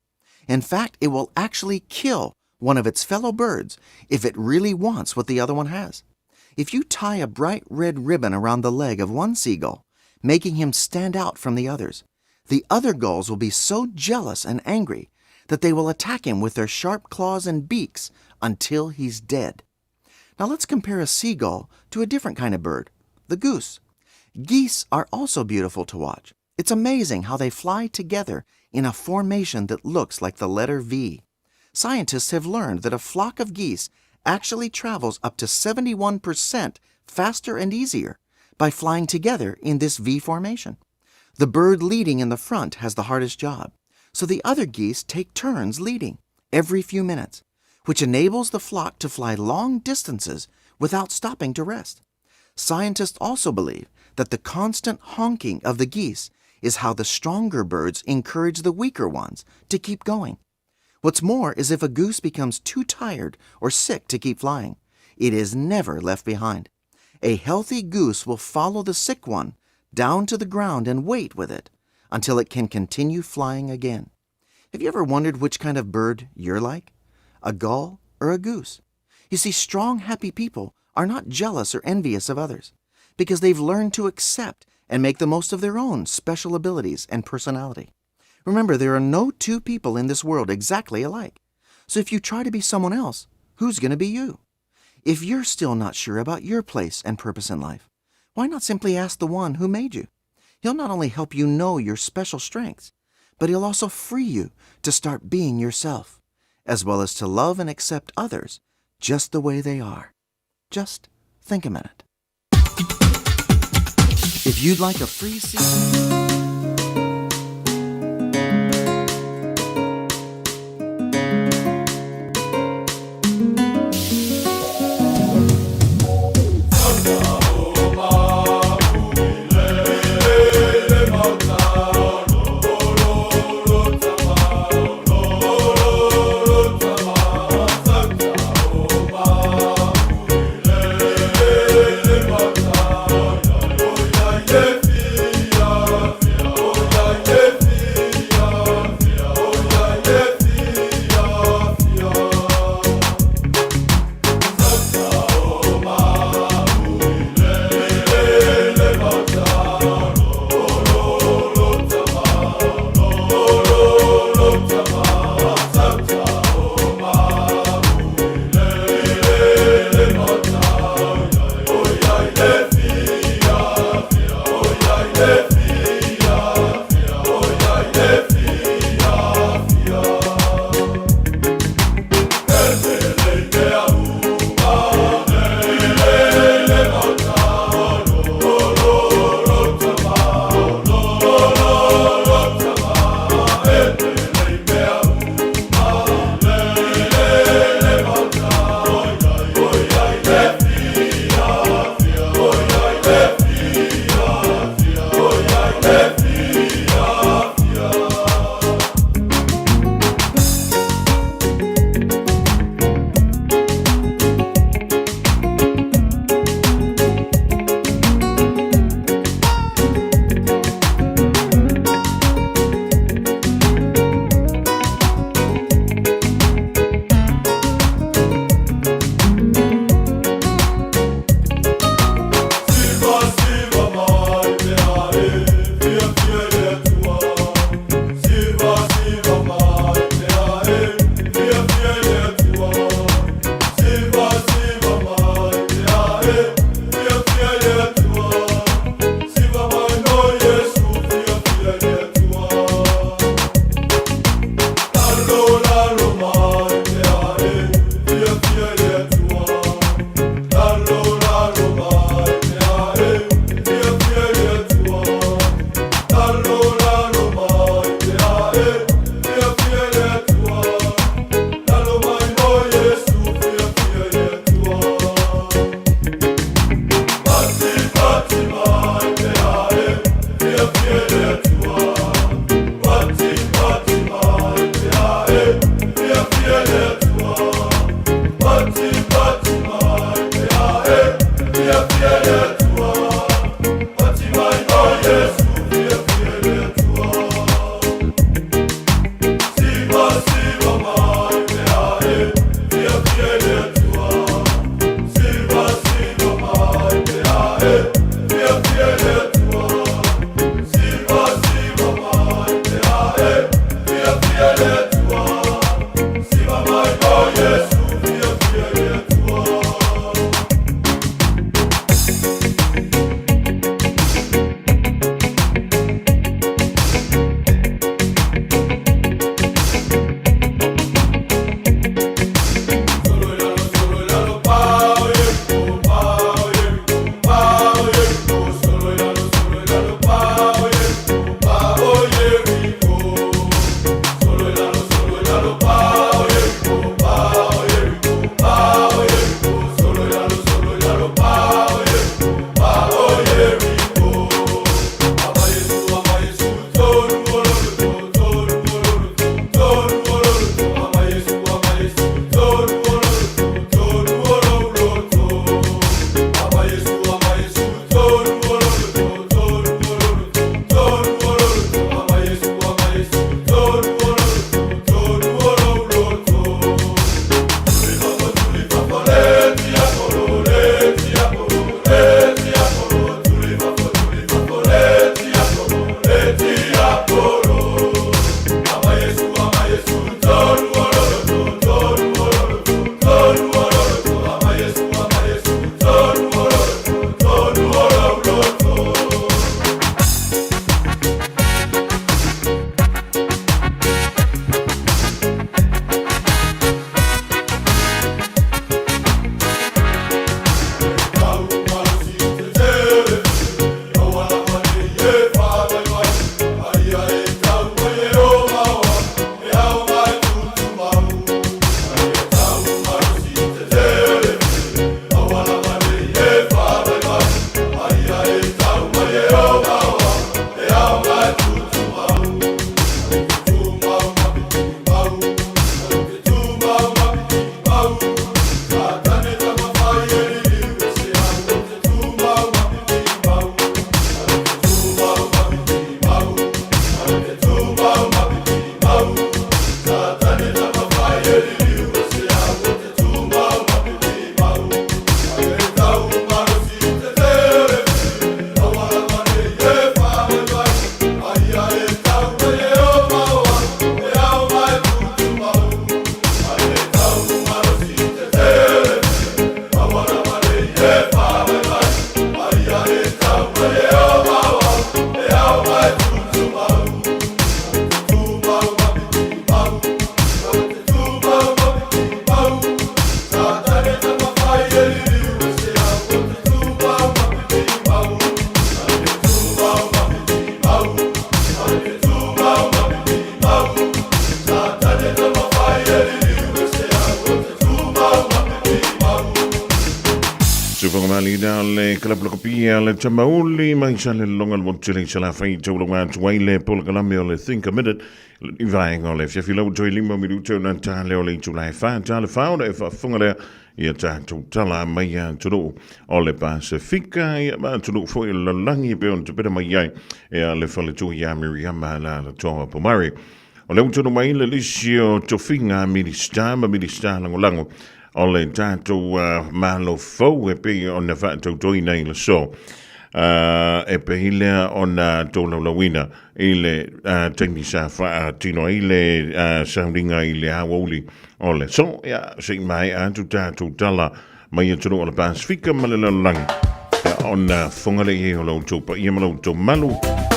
In fact, it will actually kill one of its fellow birds if it really wants what the other one has. If you tie a bright red ribbon around the leg of one seagull, making him stand out from the others, the other gulls will be so jealous and angry that they will attack him with their sharp claws and beaks until he's dead. Now let's compare a seagull to a different kind of bird, the goose. Geese are also beautiful to watch. It's amazing how they fly together in a formation that looks like the letter V. Scientists have learned that a flock of geese actually travels up to 71% faster and easier by flying together in this V formation. The bird leading in the front has the hardest job, so the other geese take turns leading every few minutes, which enables the flock to fly long distances without stopping to rest. Scientists also believe that the constant honking of the geese is how the stronger birds encourage the weaker ones to keep going. What's more is if a goose becomes too tired or sick to keep flying, it is never left behind. A healthy goose will follow the sick one down to the ground and wait with it until it can continue flying again. Have you ever wondered which kind of bird you're like? A gull or a goose? You see, strong, happy people are not jealous or envious of others because they've learned to accept and make the most of their own special abilities and personality. Remember, there are no two people in this world exactly alike. So if you try to be someone else, who's going to be you? If you're still not sure about your place and purpose in life, why not simply ask the one who made you? He'll not only help you know your special strengths, but he'll also free you to start being yourself, as well as to love and accept others just the way they are. Just think a minute. If you'd like a free season. le kalapalakapia le tamauli mai sa le longa le motu le salafai taulunga atu ai le polokalame o le Think a Minute i vaega o le afiafi lau toe 5 minute o na tale o le itula e 4 tale 4 ona e faafofoga lea ia tatou tala mai atunuu o le Pasefika ia ma atunuu foi o le lalolagi e pei ona tapena mai ai ia le faletua ia Miriama Alaalatoa Pomare. O lea ua tonu mai le lisi o tofiga Minisita ma Minisita Lagolago o le tatou Malo fou e pei ona faatautoina i le aso. E pei lea ona tolaulauina i le taimi sa faatino ai le sauniga i le aoauli o le aso. Ia, se i maea atu tatou tala mai atunuu o le Pasefika ma le lalolagi, ona fofoga lea i ai o la outou paia ma la outou malu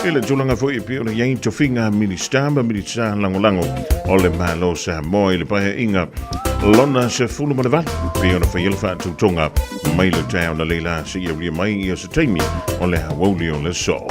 i le tulaga foi e pei ona i ai tofiga Minisita ma Minisita Lagolago o le Malo Samoa i le Paeaiga lona 18 pei ona faia le faatautoga mai le taeao na leila seia aulia mai ia se taimi o le aoauli o le aso.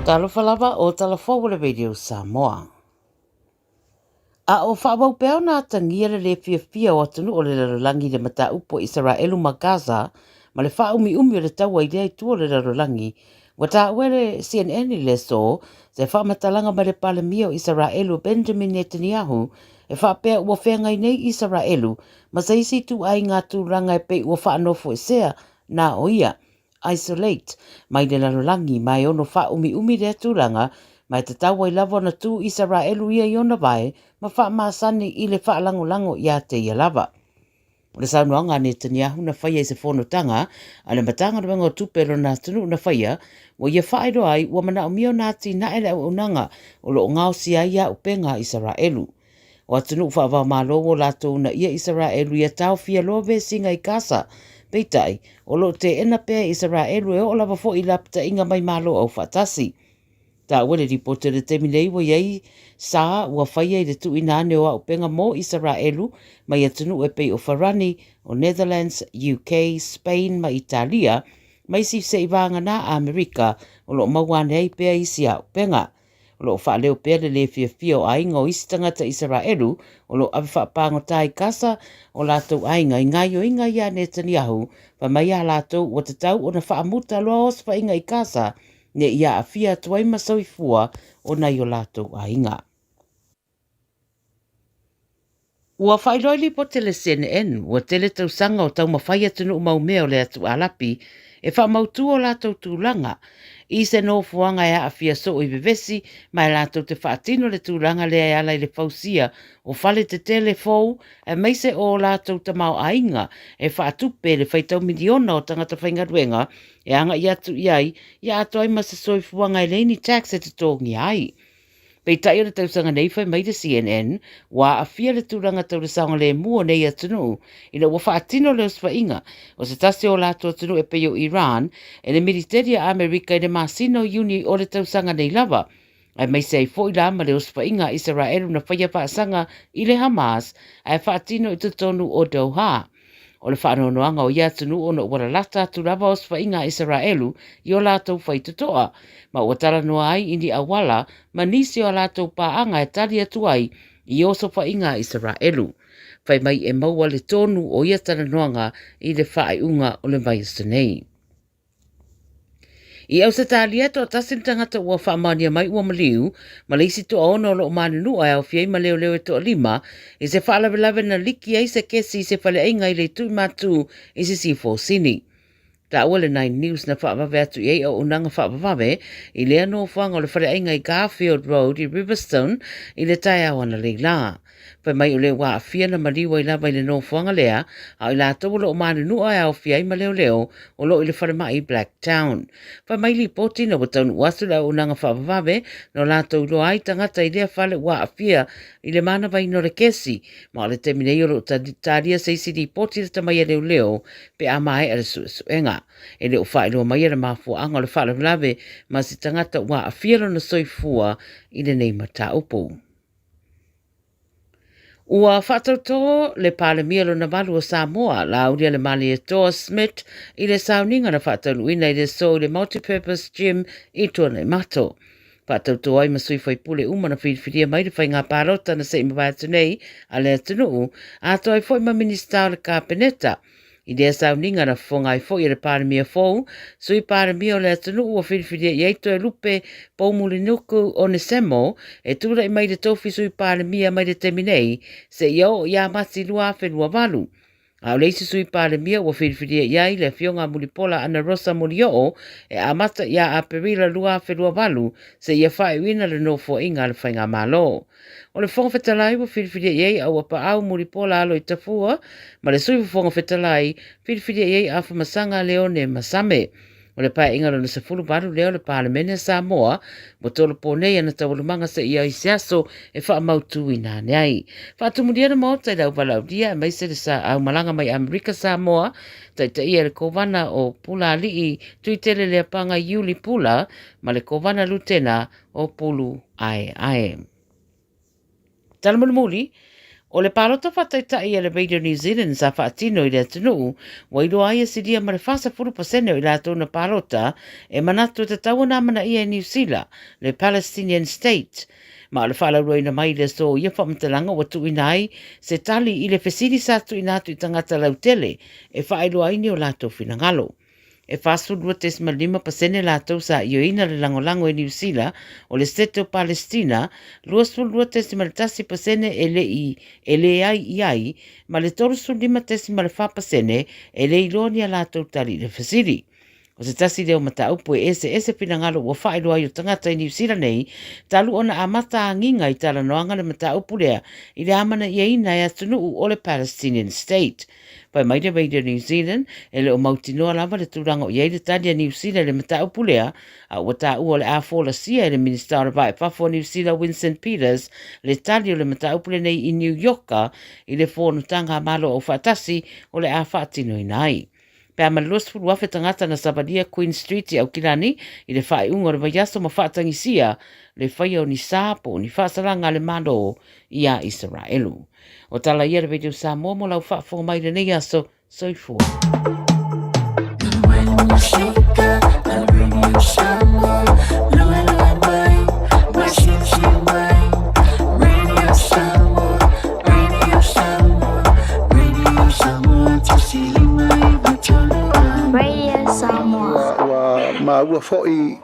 Talofa lava o tala fou o le Radio Samoa. A o faaauau pea ona atagia le lē fiafia o atunuu o le lalolagi i le mataupu o Isaraelu ma Gaza ma le faaumiumi o le taua i lea itu o le lalolagi, ua taua e le CNN i le aso se faamatalaga mai le Palemia o Isaraelu Benjamin Netanyahu e faapea ua feagai nei Isaraelu ma se isi ituaiga tulaga e pei ua faanofoesea na o ia isolate, mai le lalolagi, ma e ono faaumiumi lea tulaga, ma e tatau ai lava ona tu Isaraelu ia i ona vae ma faamasani i le faalagolago iā te ia lava. O le saunoaga a Netanyahu na faia i se fonotaga a le Matagaluega o Tupe a lona atunuu na faia, ua ia faailoa ai ua manaomia ona atinae le auaunaga o lo o gaosia ai auupega a Isaraelu. O atunuu faava-o-Malo ua latou uunaia Isaraelu ia taofia loa vesiga i Gasa. Peitai, o lo o teena pea e Isaraelu e oo lava foi i lapataiga mai Malo Aufaatasi. Taua le lipoti o le taimi nei ua i ai sa ua faia i le tuuina ane o auupega mo Isaraelu mai atunuu e pei o Farani, o Netherlands, UK, Spain ma Italia, ma isi seivagana Amerika o lo o maua ane ai pea isi auupega. O lo o faaleo pea le lē fiafia o aiga o isi tagata Isaraelu o lo o ave faapagota i Gasa o latou aiga i gaioiga ia Netanyahu fai mai iā latou ua tatau ona faamuta loa osofaiga i Gasa ne i aafia atu ai ma soifua o nai o latou aiga. Ua faailoa i lipoti a le CNN, ua tele tausaga o taumafai atunuu mau mea o le atu Alapi e faamautu o latou tulaga i se nofoaga e aafia soo i vevesi ma e latou te faatino le tulaga lea e ala i le fausia o fale tetele fou aemaise o latou tamaoaiga e faatupe le faitau miliona o tagata faigaluega e agai atu i ai ia atoa ai ma se soifuaga e leai ni tax e totogia ai. Peitai o le tausaga nei fai mai le CNN, ua aafia le tulaga tau le saogalemu o nei atunuu ina ua faatino le osofaiga o se tasi o latou atunuu e pei o Iran e le militeli a Amerika i le masina o Iuni o le tausaga nei lava, aemaise ai foi la ma le osofaiga a Isaraelu na faia faasaga i le Hamas ae faatino i totonu o Doha. O le faanoanoaga o ia atunuu ona ua lalata atu lava osofaiga a Isaraelu i o latou faitotoa, ma ua talanoa ai i ni auala ma nisi o a latou paaga e tali atu ai i osofaiga a Isaraelu. Fai mai e maua le tonu o ia talanoaga i le faaiuga o le vaiaso nei. I Ausetalia, toatasi le tagata ua faamaonia mai ua maliu, ma le isi toaono o lo o manunua e aofia ai ma leoleo e toalima, i se faalavelave na liki ai se kesi i se faleaiga i le itu i Matu i Sisifo Sini. Taua le Nine News na faavave atu i ai auaunaga faavavave i lea nofoaga o le faleaiga i Garfield Road i Riverstone i le taeao analeila. Fai mai o lea ua aafia na maliu ai lava i le nofoaga lea, a o i latou o lo o manunua e aofia ai ma leoleo o lo o i le falemai i Blacktown. Fai mai lipoti ina ua taunuu atu le auaunaga faavavave na o latou iloa ai tagata i lea fale ua aafia i le manavaina o le kesi, ma o le taimi nei o lo o talia se isi lipoti lata mai a leoleo pe a maea le suesuega. E le o faailoa maia le mafuaaga o le faalavelave ma se tagata ua aafia lona soifua i lenei mataupu. Ua faatautō le Palemia lona valu o Samoa, Laaulialemalietoa Smith, i le sauniga na faataunuuina i le aso i le Multi-Purpose Gym i Tuanaimato. Faatautō ai ma sui faipule uma na filifilia mai le faiga palota na se i mavae atu nei a le atunuu, atoa ai foi ma Minisita o le Kapeneta. I lea sauniga na fofoga ai foi e le Palemia fou, Sui Palemia o le atunuu ua filifilia i ai Toelupe Poumulinuku Onesemo e tulai mai i le tofi Sui Palemia mai le taimi nei seia oo ia Mati 2028. A o le isi Sui Palemia ua filifilia i ai le Afioga a Mulipola Anarosa Molioo e amata ia Aperila 2028 seia faaiuina le nofoaiga a le Faigamalo. O le Fofoga Fetalai ua filifilia i ai Auapaau Mulipola Aloitafua ma le Sui Fofoga Fetalai filifilia i ai Afamasaga Leone Masame. O le paeaiga lona 18 lea o le Palemene a Samoa ua tolopo nei ana taualumaga seia i se aso e faamautuina ane ai. Faatumulia le Maota i le auvalaaulia aemaise le aumalaga mai Amerika Samoa, taitaia e le Kovana o Pulaalii Tuitele Leapaga Iuli Pula ma le Kovana Lutena o Pulu Aeae. Tala mulimuli, O le palota faataitai a le Radio New Zealand sa faatino i le atunuu, ua iloa ai e silia ma le 40% o i latou na palota e manatu e tatau ona amanaia e Niu Sila le Palestinian State. Ma o le faalauiloaina mai i le aso o ia faamatalaga ua tuuina ai se tali i le fesili sa tuuina atu i tagata lautele e faailoa ai ni o latou finagalo. E 42.5% latou sa ioeina le lagolago e Niu Sila o le Sete o Palestina, 22.1% e le i e leai i ai, ma le 35.4% e le iloa ni a latou tali i le fesili. O se tasi lea o mataupu e eseese finagalo ua faailoa ai o tagata i Niu Sila nei, talu ona amata agiga i talanoaga le mataupu lea i le amanaiaina e atunuu o le Palestinian State. Fai mai le Radio New Zealand, e le o mautinoa lava le tulaga o i ai le tali a Niu Sila i le mataupu lea, a ua taua o le a folasia e le Minisita o le Va i Fafo o Niu Sila Winston Peters le tali o le mataupu lenei i Niu Ioka i le Fonotaga a Malo Aufaatasi o le a faatinoina ai. Pe a ma le 20,000 tagata na savalia Queen Street i Aukilani i le faaiuga o le vaiaso ma faatagisia le faia o ni sa po o ni faasalaga a le Malo iā Isaraelu. O tala ia le Radio Samoa mo lau faafofoga mai i lenei aso. Soifua. Radio Samoa. Ua maua foi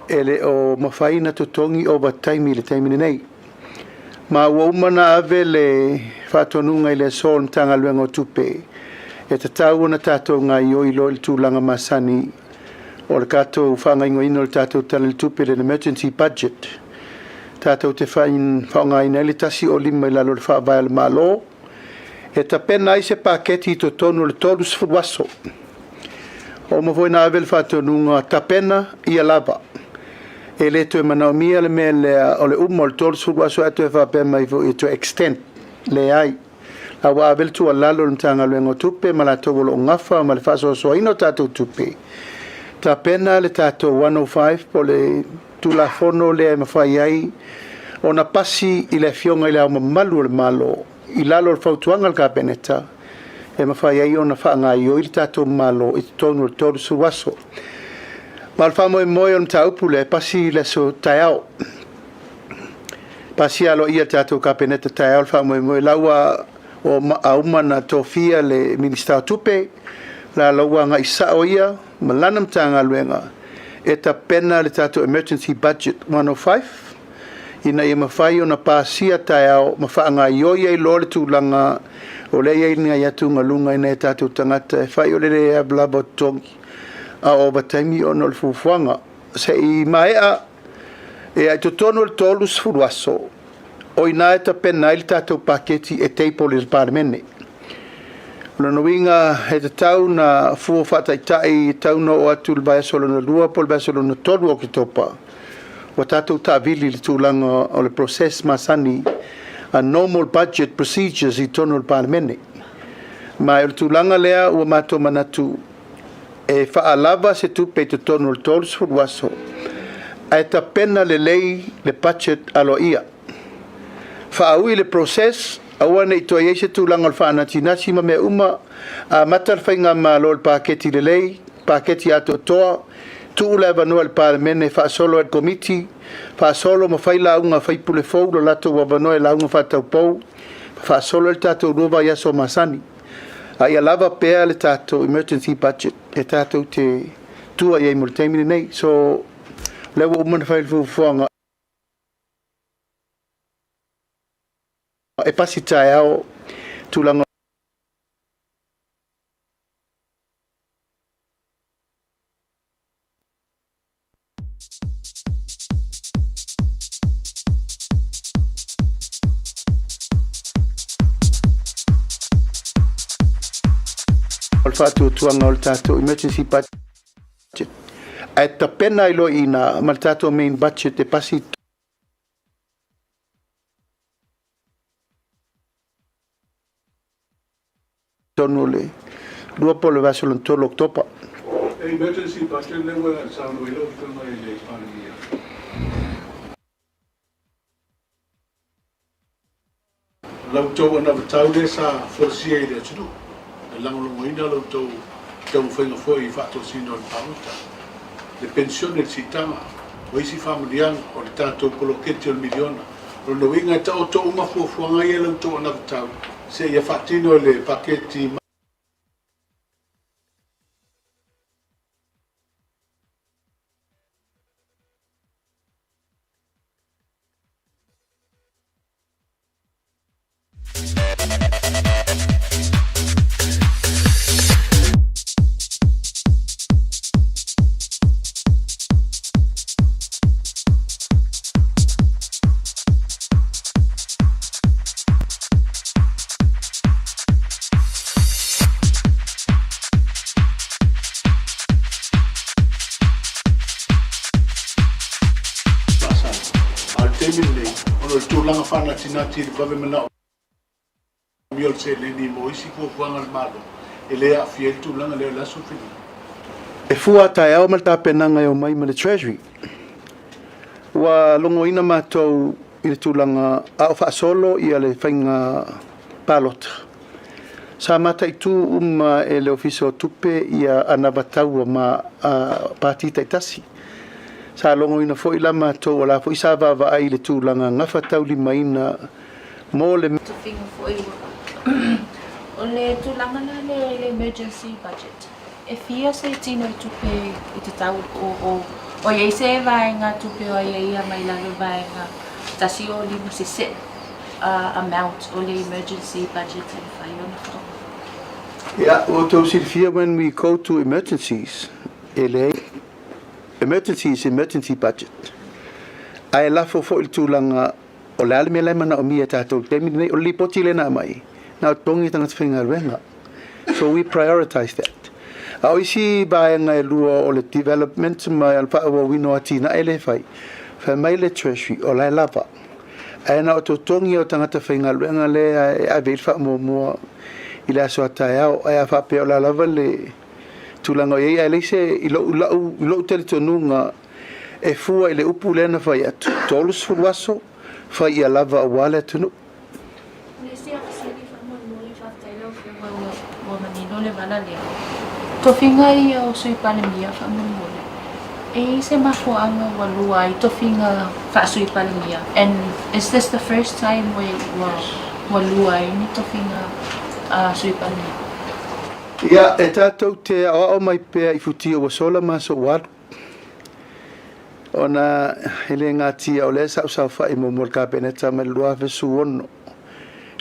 e le o mafai ona totogi ovataimi i le taimi lenei. Ma ua uma ona ave le faatonuga i le aso o le Matagaluega o Tupe e tatau ona tatou gaoioi loa i le tulaga masani o le tatou faagaoioiga o le tatou Tala i le Tupe, le Emergency Budget, tatou te faaaogaina ai le 105 i lalo o le Faavae o le Malo e tapena ai se paketi i totonu o le 30 aso. Ua uma foi ona ave le faatonuga tapena ia lava. E le toe manaomia le mea lea o le uma o le 30 aso ae toe faapea mai foi e toe extend. Leai. A ua ave le tuualalo i le Matagaluega o Tupe ma latou o lo o gafa ma le faasoasoaina o tatou tupe, tapena le tatou 105 po o le Tulafono lea e mafai ai ona pasi i le Afioga i Le Ao Mamalu o le Malo i lalo o le fautuaga a le Kapeneta e mafai ai ona faagaoioi le tatou Malo i totonu o le 30 aso. Ma o le faamoemoe o le mataupu lea e pasi i le aso taeao. Pasia aloaia e le tatou Kapeneta taeao le faamoemoe la ua a uma ona tofia le Minisita o Tupe, la la ua agai sao ia ma lana Matagaluega e tapena le tatou Emergency Budget 105 ina ia mafai ona pasia taeao ma faagaoioi ai loa le tulaga o lea e i ai nai atugaluga i nai o tatou tagata e fai o le le lava o totogi a o ovataimi ona o le fuafuaga se i maea e i totonu o le 30 aso o i ina e tapena ai le tatou paketi e table i le Palemene. O lona uiga e tatau na fua faataitai e tatau ona oo atu i le vaiaso lona lua po o le vaiaso lona tolu o Oketopa ua tatou taavili i le tulaga o le process masani a normal budget procedures i totonu o le Palemene. Ma o le tulaga lea ua matou manatu e faalava se tupe i totonu o le 30 aso ae tapena lelei le budget aloaia. Faaui le process, aua ne i toe i ai se tulaga o le faanatinati ma mea uma, amata le faigamalo i le paketi lelei, paketi atoatoa, tuu le avanoa i le Palemene e faasolo ai le Komiti, faasolo ma fai lauga a faipule fou lo latou avanoa e lauga faataupou, faasolo ai le tatou lua vaiaso masani. A ia lava pea le tatou emergency budget e tatou te tua i ai mo le taimi lenei. So, o lea ua uma ona fai le fuafuaga e pasi taeao tulaga o le faatuatuaga o le tatou emergency budget ae tapena ai loa i ina ma le tatou main budget e pasi totonu o le 2 po o le vaiaso lona 3 o Oketopa. Emergency budget lea ua saunoa ai lau Afioga i le Palemia. la outou anavatau lea sa folasia i le atunuu, e lagolagoina la outou taumafaiga foi i faatosina o le palota, le penisione, le siitaga, o isi faamanuiaga, o le tatou poloketi o le miliona. O lona uiga e taoto uma fuafuaga ia i la outou anavatau seia faatino i le paketi. Masani. A o le taimi lenei, ona o le tulaga faanatinati i le vave manaomia o le seleni mo isi fuafuaga a le Malo, e le aafia ai le tulaga lea o le aso Filiga. E fua a taeao ma le tapenaga e omai ma le Treasury. Ua logoina matou i le tulaga a o faasolo ia le faiga palota. Sa mataitu uma e le Ofisa o Tupe ia anavataua ma pati taitasi. Sa logoina foi la matou o la foi sa vaavaai i le tulaga gafataulimaina mo le. Tofiga foi ua O le tulaga la le le emergency budget, e fia se tino i tupe i te tau o o o i ai se vaega tupe o aiaia mai lalo vaega 105 se set amount o le emergency budget e mafai ona faaoga. Ia, ua outou silafia when we go to emergencies, e leai, emergency is emergency budget. Ae lafo foi le tulaga o le a le mea la e manaomia e tatou i le taimi lenei. O le lipoti lea na aumai, na o totogi tagata faigaluega. So we prioritise that. A o isi vaega e lua o le development ma le faaauauina o atinae lea e fai, fai mai le Treasury o la e lava. Ae na o totogi o tagata faigaluega lea e ave i ai le faamuamua i le aso a taeao. Ae a faapea o le a lava le tulaga o i ai, ae leai se, i lou, i lou talitonuga, e fua i le upu lea na fai atu, 30 aso, fai ia lava aua le atunuu. O le isi fesili faamolemole, faafetai lau Afioga ua manino le vala lea. Tofiga ia o Sui Palemia faamolemole, e i ai se mafuaaga ua lua ai tofiga faa-Sui Palemia and is this the first time ua lua ai ni tofiga Sui Palemia? Ia, e tatou te aoao mai pea i futia ua sola ma aso ua alu. Ona e le gatia o lea sa ou saofai muamua i le Kapeneta mai le 2016,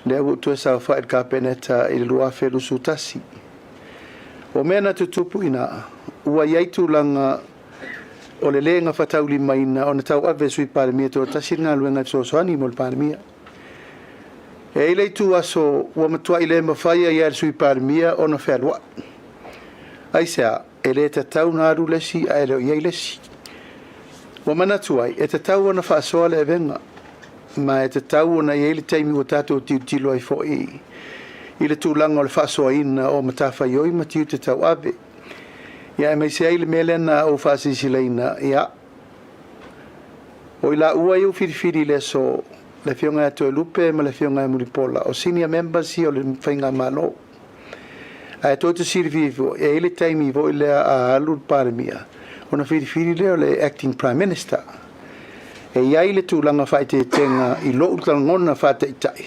lea ua ou toe saofai i le Kapeneta i le 2021. O mea na tutupu i ina, ua i ai tulaga o le le gafataulimaina ona tauave e Sui Palemia toatasi le galuega e fesoasoani mo le Palemia. E i ai le ituaso ua matuai le mafai ai lava e le Sui Palemia ona fealuai. Aisea? E le tatau ona alu le isi ae le o i ai le isi. Ua manatu ai, e tatau ona faasoa le avega, ma e tatau ona i ai le taimi ua tatou tilotilo ai foi i le tulaga o le faasoaina o matafaioi ma tiute tauave. Ia aemaise ai le mea lea na ou faasilasilaina, ia, o i laua ia ua filifili i le aso, le Afioga ia Toelupe ma le Afioga ia Mulipola, o senior members ia o le Faigamalo. Ae tou te silafia foi, e i ai le taimi foi lea a alu le Palemia, ona filifili lea o le Acting Prime Minister. E i ai le tulaga faaeteetega i lou lagona faataitai,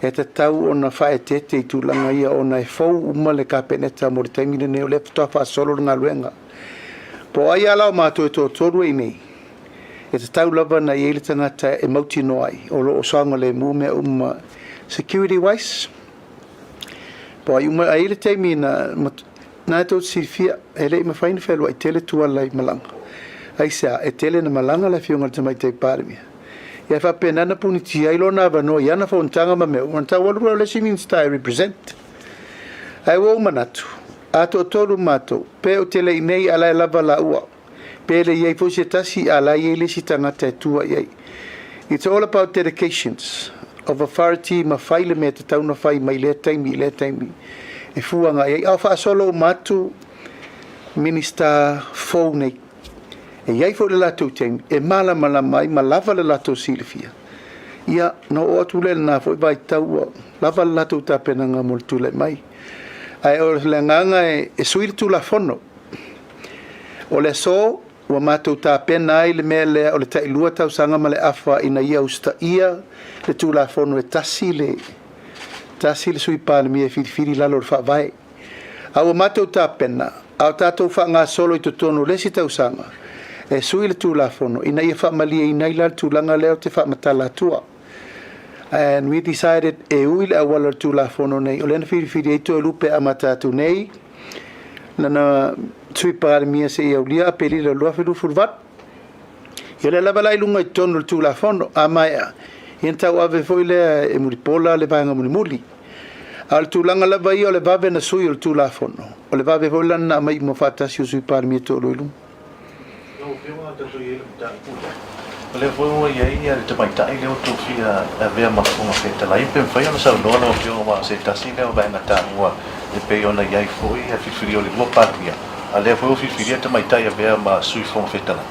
e tatau ona faaeteete i tulaga ia ona e fou uma le Kapeneta mo le taimi lenei, o lea faatoa faasolo le galuega. Po o ai lava la o matou e toatolu e i inei, e tatau lava ona i ai le tagata e mautinoa ai o lo o saogalemu mea uma security wise, Po o ai uma, a i ai le taimi na, na e tou te silafia, e le i mafai ona fealuai tele Tuala i malaga. Aisea? E tele na malaga le Afioga i le Tamaitai Palemia. Ia e faapena na punitia ai lona avanoa i ana fonotaga ma mea uma, ona tau alu lea o le isi Minisita e represent. Ae ua ou manatu, a toatolu matou, pe ou te le i nei a la e lava laua. Pe le i ai foi se tasi, a la e i ai le isi tagata e tua i ai. It's all about dedications of authority ma fai le mea e tatau ona fai mai lea taimi i lea taimi e fua agai ai. A o faasolo uma atu Minista fou nei, e i ai foi le latou taimi e malamalama ai ma lava le latou silafia. Ia, ona oo atu lea i lena foi vaitau ua lava le latou tapenaga mo le tulai mai. Ae o le agaga e sui le Tulafono. O le aso ua matou tapena ai le mea lea o le tailua tausaga ma le afa ina ia usitaia le Tulafono e tasi le tasi le Sui Palemia e filifili i lalo o le Faavae. A ua matou tapena, a o tatou faagasolo i totonu o le isi tausaga e sui le Tulafono ina ia faamalieina ai la le tulaga lea ou te faamatala atua. And we decided e ui le auala o le Tulafono nei, o lea na filifili ai Toelupe e amata atu nei lana Sui Palemia seia aulia Aperila 2028. Ia o lea lava la i luga i totonu o le Tulafono, a maea, ia ona tauave foi lea e Mulipola le vaega mulimuli. A o le tulaga lava ia o le vave na sui o le Tulafono, o le vave foi lana na aumai uma faatasi o Sui Palemia e toalua i luma. Lau Afioga tatou i ai i le mataupu lea, o lea foi ua i ai le tamaitai lea ua tofia e avea ma Fofoga Fetalai, pe mafai ona saunoa lau Afioga aua o se tasi lea o vaega taua e pei ona i ai foi le filifilia o le lua Palemia, a o lea foi ua filifilia le tamaitai e avea ma Sui Fofoga Fetalai.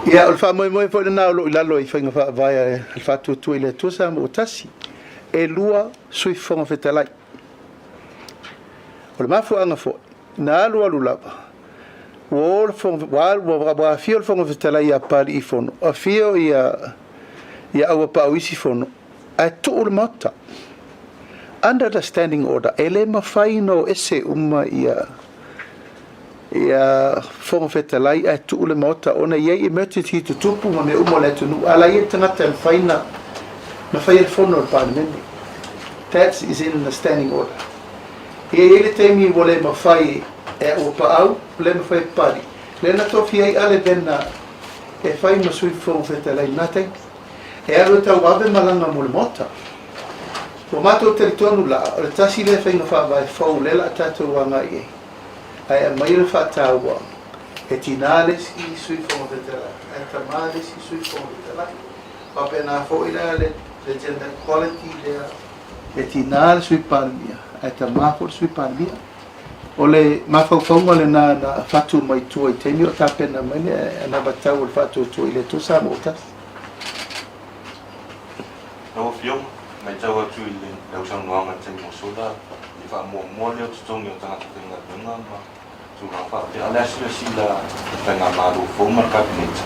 Ia, o le faamoemoe foi lena o lo o i lalo i faiga faavae a le Faatuatua i le Atua Samoa ua Tasi, e lua Sui Fofoga Fetalai. O le mafuaaga foi, na alualu lava, ua o le Fofoga, ua, ua, ua afio le Fofoga Fetalai ia Papalii Fono, afio ia, ia Auapaau isi Fono, ae tuu le Maota. Under the Standing Order, e le mafai ona o ese uma ia, ia Fofoga Fetalai ae tuu le Maota ona e i ai emergency tutupu ma mea uma o le atunuu, a la e i ai le tagata e mafai na, na faia le fono a le Palemene. That is in the Standing Order. Ia e i ai le taimi ua le mafai e Auapaau, le mafai e Papalii, lea na tofia ai Ale Vena e fai ma Sui Fofoga Fetalai i lena taimi. E alu e tauave malaga mo le Maota. Ua matou talitonu la, o le tasi lea faiga faavae fou lea la a tatou agai i ai, ae aumaia le faataua, e tinā le isi Sui Fofoga Fetalai, ae tamā le isi Sui Fofoga Fetalai. Faapena foi la le gender equality lea, e tinā le Sui Palemia, ae tamā foi le Sui Palemia. O le mafaufauga lena na fatu mai tua i taimi o tapena mai le anavatau o le Faatuatua i le Atua Samoa ua Tasi. Lau Afioga, matau atu i lau saunoaga i le taimi ua sola, i le faamuamua lea o totogi o tagata faigaluega ma tulaga faapea. A o le a silasila le Faigamalo fou ma le Kapeneta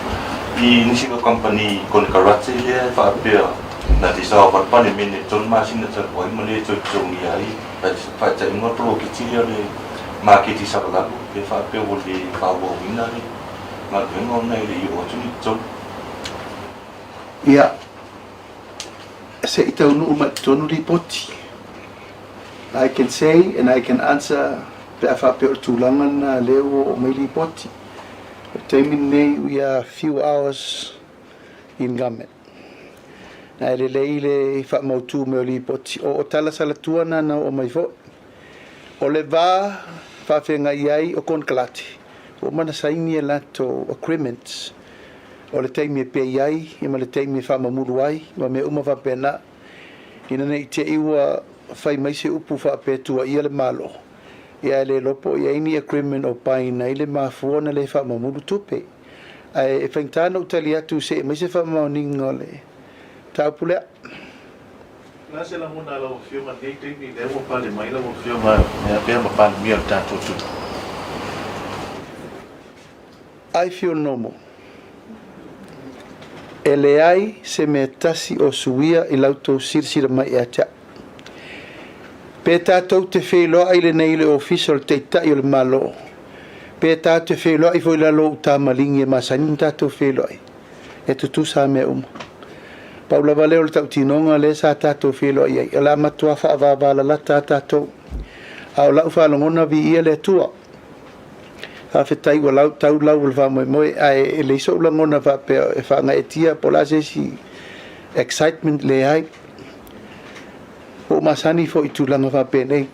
i nisi o kamupani konekarate lea e faapea na te saofa le Palemene i le tolu masina talu ai ma le toe totogia ai faataitaiga o le poloketi lea o le maketi i Savalalo lea faapea ua le faaauauina le galuega ona e le i oo atu ni totogi. Ia, se i taunuu mai i totonu lipoti. I can say and I can answer pe a faapea o le tulaga lena lea ua oo mai lipoti. O le taimi lenei we are few hours in government. Ae lelei le faamautu mai o lipoti. O tala salatua na na oo mai foi. O le va faafeagai ai o konekarate, ua uma ona saini a latou agreements o le taimi e pay ai ma le taimi e faamamulu ai ma mea uma faapena, ina ne i te i ua fai mai se upu faapea e tuuaia le Malo, ia ae le iloa po o i ai ni agreement o bind ai le mafua ona le faamamulu tupe. Ae e faigata ona ou tali atu se i aumai se faamaoniga o le mataupu lea. O le a se lagona a lau Afioga i lenei taimi lea ua pale mai lau Afioga e avea ma Palemia o le tatou atunuu? I feel normal. E leai se mea tasi o suia i la outou silasila mai ia te au. Pe tatou te feiloai lenei i le Ofisa o le Taitai o le Malo, pe tatou te feiloai foi i lalo o uta maligi e masani ona tatou feiloai, e tutusa lava mea uma. Pau lava lea o le tautinoga lea sa tatou feiloai ai, o le a matua faavavalalata lava tatou. A o lau faalogona, viia le Atua. Faafetai ua lau, tau lau o le faamoemoe, ae e leai so'u lagona faapea e faagaeetia po o le a se isi excitement, leai. Ua ou masani foi i tulaga faapenei.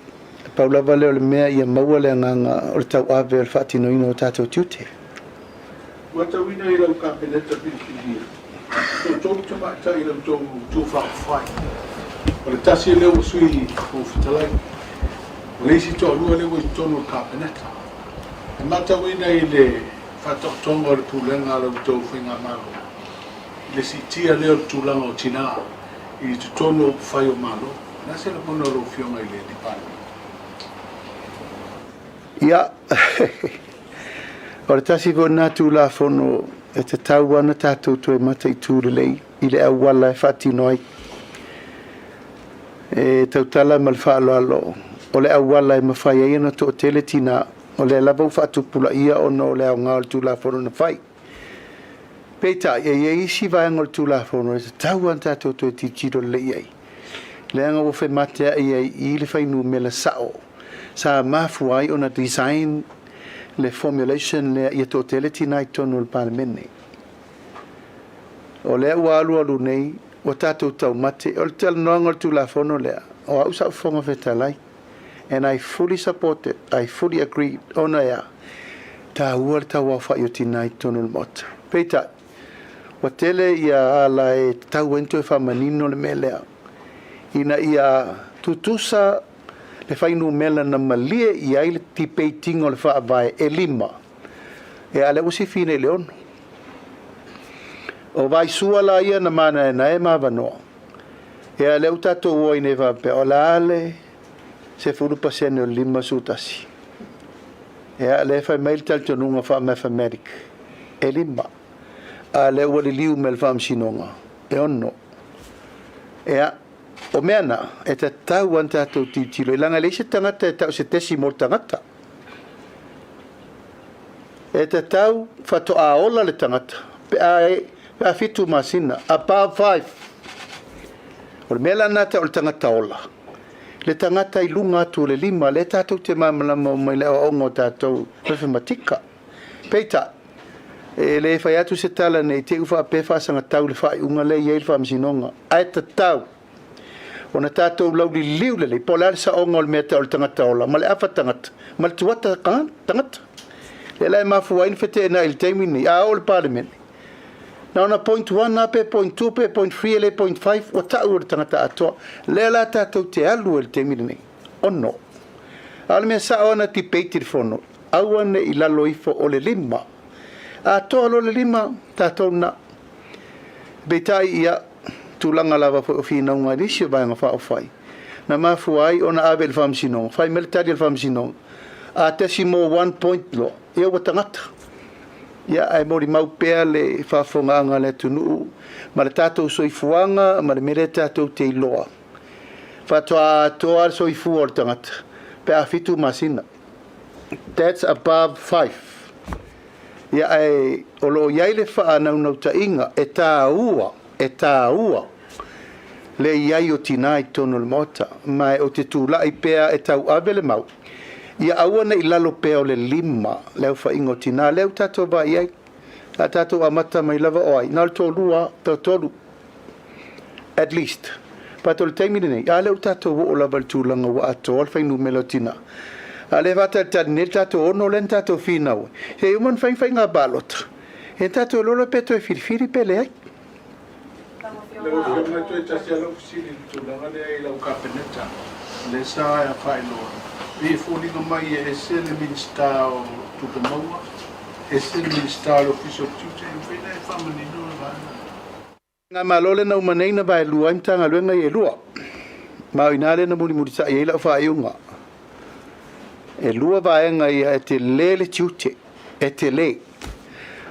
Pau lava lea o le mea ia maua le agaga o le tauave o le faatinoina o tatou tiute. Matauina i lau Kapeneta filifilia, toatolu tamaitai i la outou Itu Faaupufai. O le tasi lea ua Sui Fofoga Fetalai, o le isi toalua lea ua i totonu o le Kapeneta. E matauina i le faataotoga o le pulega a la outou Faigamalo. i le siitia lea o le tulaga o tinā i totonu o upufai o Malo. O le a se lagona o lau Afioga i le Palemia? Ia, o le tasi foi lena Tulafono e tatau lava ona tatou toe mataitu lelei i le auala e faatino ai. E tautala ma le faaaloalo, o le auala e mafai ai ona toatele tinā, o lea lava ua faatupulaia ona o le aoga o le Tulafono na fai. Peitai, e i ai isi vaega o le Tulafono e tatau lava ona tatou toe tilotilo lelei i ai, leaga ua femateai ai i i le fuainumera sao sa mafua ai ona design le formulation lea ia toatele tinā i totonu o le Palemene. O lea ua alualu nei, ua tatou taumate. O le talanoaga o le Tulafono lea, o au sa ou Fofoga Fetalai, and I fully support it, I fully agree, ona e a? Taua le tauaofai o tinā i totonu o le Maota. Peitai, ua tele ia ala e tatau ai ona toe faamanino le mea lea, ina ia tutusa le fuainumera na malie i ai le debate-iga o le Faavae e 5, ia a o lea ua sifi nei i le 6. O Vaisua la ia na manaenae ma avanoa, ia lea ua tatou o ai nei faapea, o le a le 10% o le 51? Ia, lea e fai mai le talitonuga faa-mathematic, e 5. A o lea ua liliu mai e le Faamasinoga, e 6. Ia, o mea na, e tatau lava ona tatou tilotilo, leaga e leai se tagata e tau o se decimal tagata. E tatau faatoa ola le tagata pe a, pe a 7 masina, above 5. O le mea la lena tau o le tagata ola, le tagata i luga atu o le 5, lea tatou te malamalama uma i le aoaoga o tatou mathematika. Peitai, e le fai atu se tala ne i te i ua faapea faasagatau le faaiuga lea e i ai le Faamasinoga, ae tatau ona tatou lauliliu lelei po o le a le saoga o le mea tau o le tagata ola ma le afa tagata ma le tuata tagata. Lea la e mafua ai ona feteenai i le taimi lenei, a oo i le Palemene, na ona point 1 lava pe point 2 pe point 3 e le point 5 ua tau o le tagata atoa. Lea la tatou te alu ai i le taimi lenei. 6. A o le mea sao ana debate i le fono, aua ne i lalo ifo o le 5. Atoa loa le 5, tatou lena. Peitai, ia, tulaga lava foi o finauga i nisi o Vaega Faaupufai, na mafua ai ona ave i le Faamasinoga, fai mai le tali a le Faamasinoga, a decimal one point loa, ia ua tagata. Ia, ae molimau pea le faafofogaaga a le atunuu ma le tatou soifuaga ma le mea lea tatou te iloa, faatoa atoa le soifua o le tagata pe a 7 masina. That's above 5. Ia, ae o lo o i ai le faanaunautaiga e tāua, e tāua le i ai o tinā i totonu o le Maota, ma ou te tulai pea e tauave le mau, ia aua ne i lalo pea o le 5 le aofaiga o tinā. Lea ua tatou vaai i ai, a tatou amata mai lava o ai, na o le toalua, toatolu, at least. But o le taimi lenei, a lea ua tatou oo lava i le tulaga ua atoa le fuainumera o tinā. A lea e faatalitali nei le tatou 6 lea na tatou finau ai, se i uma ona fai ni faiga palota, ia tatou iloa loa pe toe filifili pe leai. Lau Afioga e toe tasi lava lau fesili i le tulaga lea i lau Kapeneta, lea sa e faailoa, pei e foliga mai e ese le Minisita o Tupe Maua, ese le Minisita o le Ofisa o le Tiute, e mafai ona e faamanino le vaega lea? Faigamalo lea na uma nei na vaelua ai Matagaluega ia e lua, ma o i ina lea na mulimulitai ai lau faaiuga. E lua vaega ia e tele le tiute, e tele.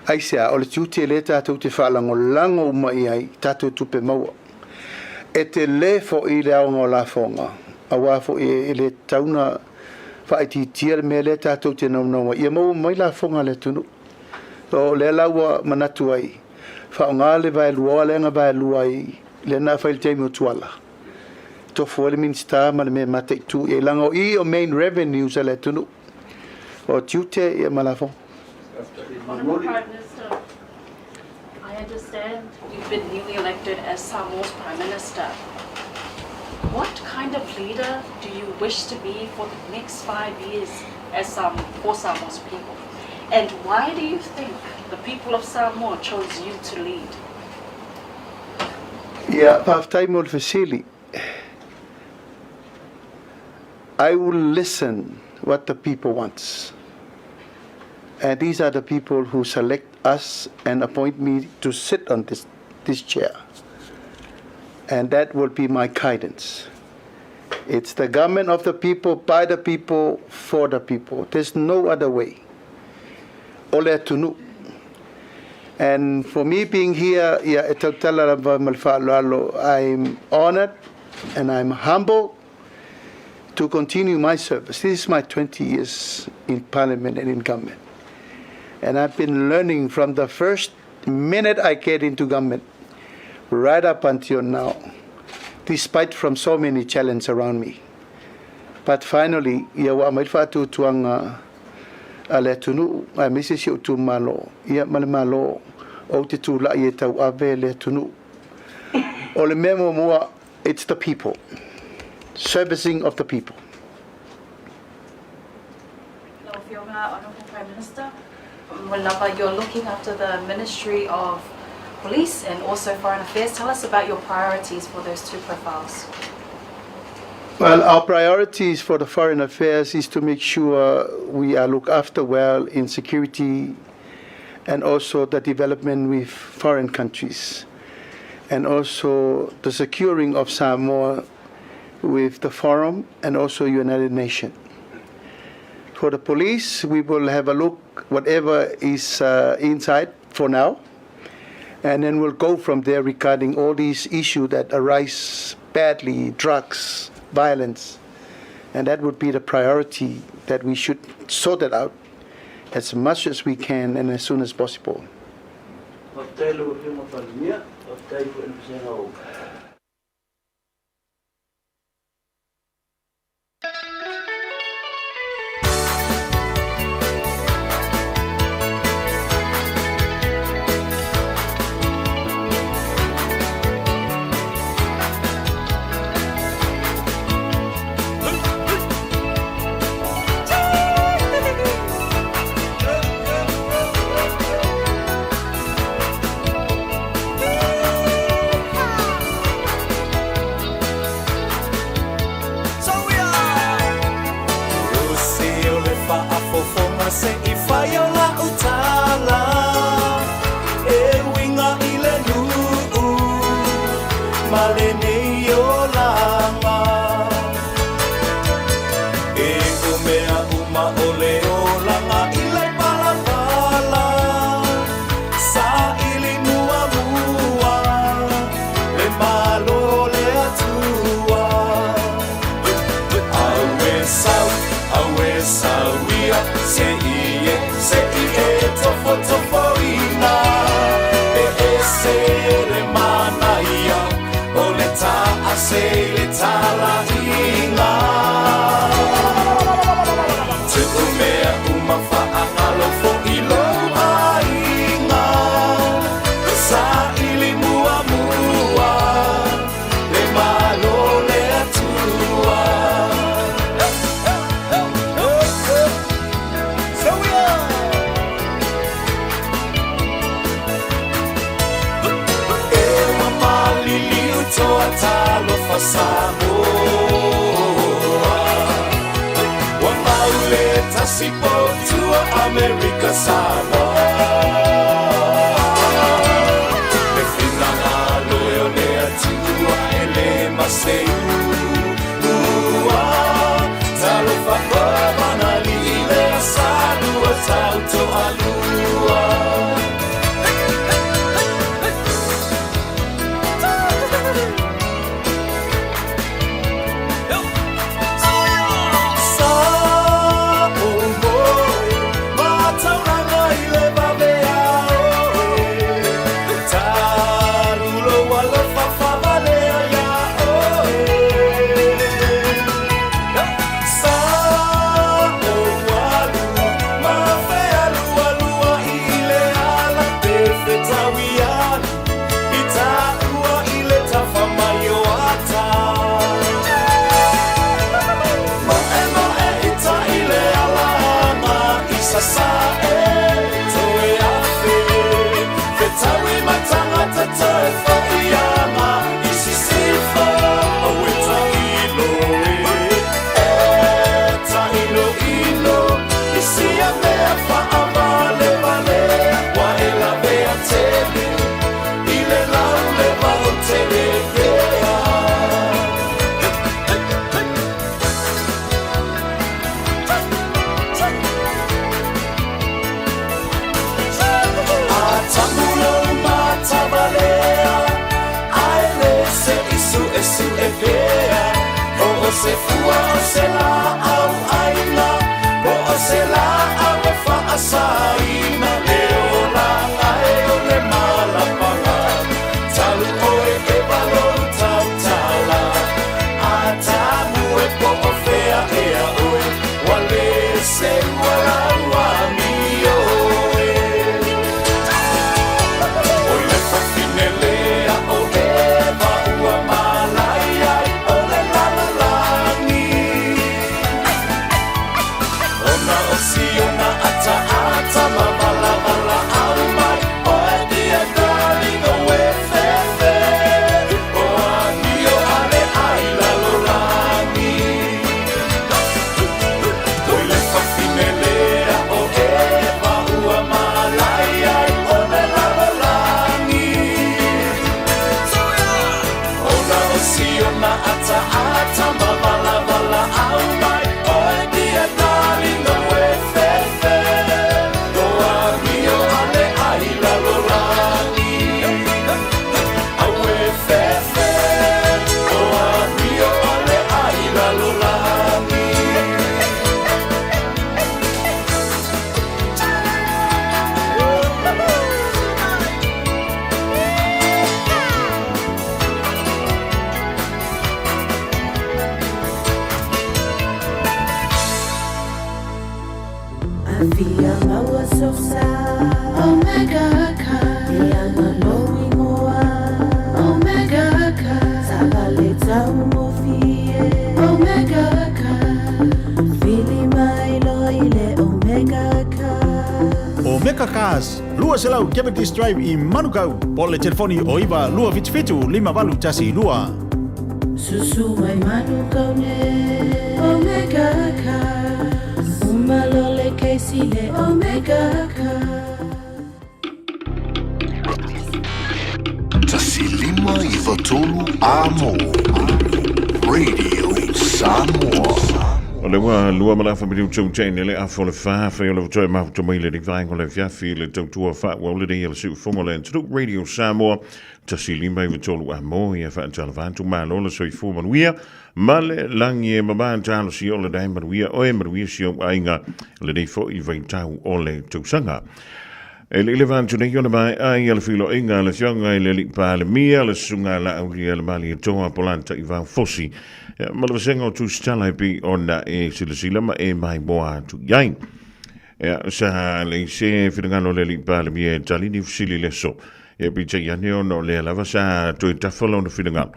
Aisea? O le tiute lea tatou te faalagolago uma i ai i tatou tupe maua. E tele foi le aoga o lafoga, aua foi e le tatau ona faaitiitia le mea lea tatou te naunau ai, ia maua mai lafoga a le atunuu. O lea la ua manatu ai, faaaoga le vaelua lea na vaelua ai lea na fai i le taimi o Tuala, tofu ai le Minisita ma le mea e mataitu i ai, leaga o i o main revenues a le atunuu, o tiute ia ma lafoga. Honourable Prime Minister, I understand you've been newly elected as Samoa's Prime Minister. What kind of leader do you wish to be for the next 5 years as Sam for Samoa's people? And why do you think the people of Samoa chose you to lead? Ia, faafetai mo le fesili. I will listen what the people wants. And these are the people who select us and appoint me to sit on this this chair. And that will be my guidance. It's the government of the people, by the people, for the people. There's no other way. O le atunuu. And for me being here, ia, e tautala lava ma le faaaloalo, I'm honored and I'm humble to continue my service. This is my 20 years in parliament and in government. And I've been learning from the first minute I get into government right up until now, despite from so many challenges around me. But finally, ia ua aumai le faatuatuaga a le atunuu aemaise si ou itumalo, ia ma le Malo ou te tulai e tauave le atunuu. O le mea muamua, it's the people. Servicing of the people. Lau Afioga, Honourable Prime Minister, lava, you're looking after the Ministry of Police and also Foreign Affairs. Tell us about your priorities for those two profiles. Well, our priorities for the foreign affairs is to make sure we are looked after well in security and also the development with foreign countries and also the securing of Samoa with the forum and also United Nations. For the police, we will have a look whatever is inside for now, and then we'll go from there regarding all these issues that arise badly, drugs, violence, and that would be the priority that we should sort it out as much as we can and as soon as possible. Faafetai lau Afioga Palemia, faafetai foi i le vasega o. Usi o le faafofoga se i fai o lau tala e uiga i le nuu ma lenei olaga. E o mea uma o le olaga i le palapala saili muamua le Malo le Atua. Aue sau, aue sau ia, se i e, se i e tofotofoina. E ese le manaia, o le taase i le talaiga. Tuu mea uma faagalo foi lou aiga. Saili muamua, le Malo le Atua. So we are. E ua maliliu toa talofa Samoa. Ua maule tasi potua Amerika Samoa. Le finagalo e o le Atua e le maseu. Ua talofa komanali i le asalua tauto alua. Sa o moe, matauranga i le e fea Po o se fua o se laau aina Po o se laau e faasaina Le olaga e o le malapaga Talu oe Eva lou tautala Atamu e po o fea ea oe Ua le seua lau amio e Oi le fafine lea o Eva ua malai ai o le lalolagi Ona o siona ataata ma valavala au mai Oe dear darling oe fefe O amio ale ai lalolagi Oi le fafine lea o Eva ua malai ai o le lalolagi Ona o siona ataata ma valavala au mai Oe dear darling oe fefe O amio ale ai lalolagi Aue fefe O amio ale ai lalolagi. Afia maua sou sa Omega Car E anga lou ingoa Omega Car Taavale taugofie Omega Car Vili mai loa i le Omega Car. Omega Cars, 200 Cavendish Drive i Manukau, po o le telefoni o 9 277 5812. Susu mai Manukau nei Omega Cars Uma loa le kesi le Omega Cars. 1 5 93 Amo Radio Samoa. O le ua lua ma le afa minute ua tea nei le afa o le fa, fai o le toe mafuta mai le vaega o le afiafi i le tautua faaauau lenei a le siufofoga o le atunuu Radio Samoa 1 5 93 Amo ia faatalofa atu malo le soifua manuia ma le lagi e mama talosia o le dae manuia oe manuia si ou aiga lenei foi vaitau o le tausaga. E le i leva atu nei ona maea ai le feiloaiga a le Afioga i le Alii Palemia, le Susuga a Laaulialemalietoa Polata Ivao Fosi, ma le vasega o Tusitala e pei ona e silasila ma e maimoa atu i ai. Ia, sa leai se finagalo o le Alii Palemia e tali ni fesili i le aso. Ia, peitai ane ona o lea lava sa toe tafa lona finagalo.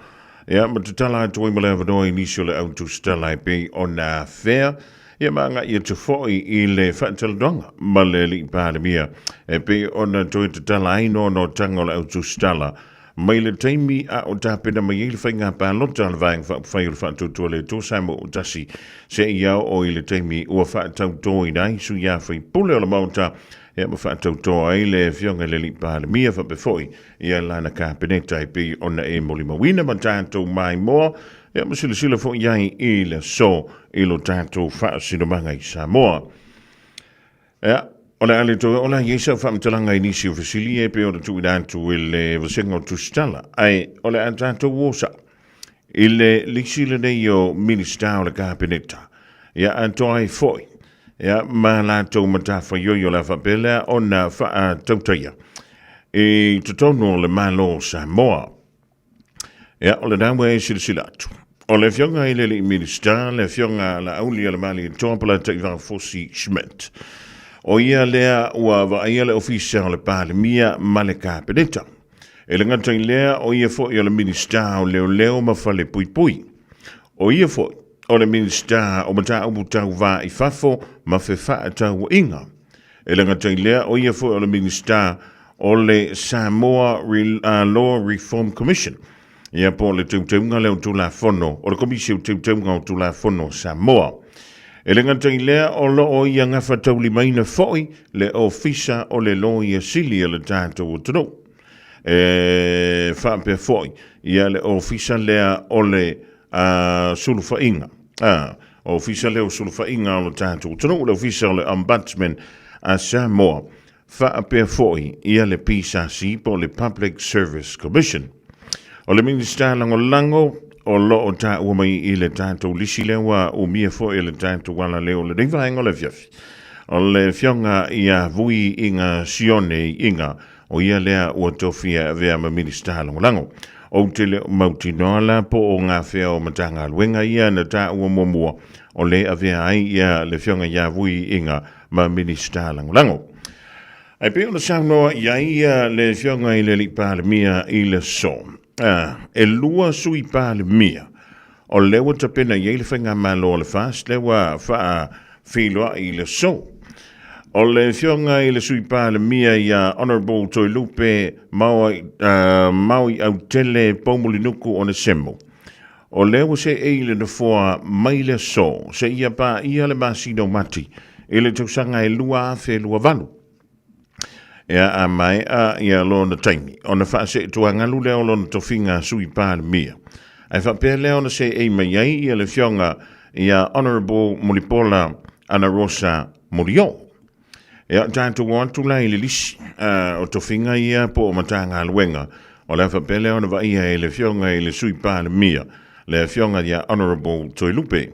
Ia, ma tatala atu ai ma le avanoa i nisi o le au tusitala e pei ona afea Ia ma agai atu foi i le faatalanoaga ma le Alii Palemia e pei ona toe tatala ai noanoatanga o le au tusitala mai le taimi a o tapena mai ai le faiga palota a le Vaega Faaupufai o le Faatuatua le Atua Samoa ua tasi seia oo i le taimi ua faatautoina ai sui usufono o le Maota ia ma faatautoa ai le Afioga i le Alii Palemia faapea foi ia lana Kapeneta e pei ona e molimauina ma tatou maimoa Ia ma silasila foi i ai i le aso i lo tatou faasinomaga i Samoa. Ia, o le a le toe ola i ai sau faamatalaga i nisi o fesili e pei ona tuuina atu i le vasega o Tusitala, ae o le a tatou o sao i le lisi lenei o Minisita o le Kapeneta, ia atoa ai foi ia ma latou matafaioi o le a faapea lea ona faatautaia i totonu o le Malo o Samoa. Ia, o lena ua e silasila atu. O le Afioga i le Alii Minisita, le Afioga Laaulialemalietoa Polataivao Fosi Schmidt. O ia lea ua vaaia le Ofisa o le Palemia ma le Kapeneta. E le gata i lea, o ia foi o le Minisita o Leoleo ma Falepuipui. O ia foi o le Minisita o Mataupu Tau Va i Fafo ma Fefaatauaiga. E le gata i lea, o ia foi o le Minisita o le Samoa Law Reform Commission, ia po o le teuteuga lea o Tulafono, o le Komisi o Teuteuga o Tulafono a Samoa. E le gata i lea, o lo o ia gafataulimaina foi le Ofisa o le Loia Sili a le tatou atunuu. E faapea foi ia le Ofisa lea o le Sulufaiga, Ofisa lea o Sulufaiga o le tatou atunuu, le Ofisa o le Ombudsman a Samoa, faapea foi ia le PSC po o le Public Service Commission. O le Minisita Lagolago o lo o taua mai i le tatou lisi lea ua umia foi e le tatou alaleo o lenei vaega o le afiafi. O le Afioga ia Vui Iga Sione Iga, o ia lea ua tofia e avea ma Minisita Lagolago. Ou te le o mautinoa la po o gafea o Matagaluega ia na taua muamua o le avea ai ia le Afioga ia Vui Iga ma Minisita Lagolago. Ae pei ona saunoa i ai ia le Afioga i le Alii Palemia i le aso, e 2 Sui Palemia o lea ua tapena i ai le Faigamalo a le FAST lea ua faafeiloai i le aso. O le Afioga i le Sui Palemia ia Honourable Toelupe Maoi Autele Poumulinuku Onesemo, o lea ua seei i le nofoa mai le aso seia paia le masina o Mati i le tausaga e 2028. Ea a maea ia lona taimi, ona faaseetuagalu lea o lona tofiga Sui Palemia. Ae faapea lea ona seei mai ai ia le Afioga ia Honourable Mulipola Anarosa Molioo. Ea tatou o atu la i le lisi o tofiga ia po o Matagaluega, o le a faapea lea ona vaaia e le Afioga i le Sui Palemia, le Afioga ia Honourable Toelupe.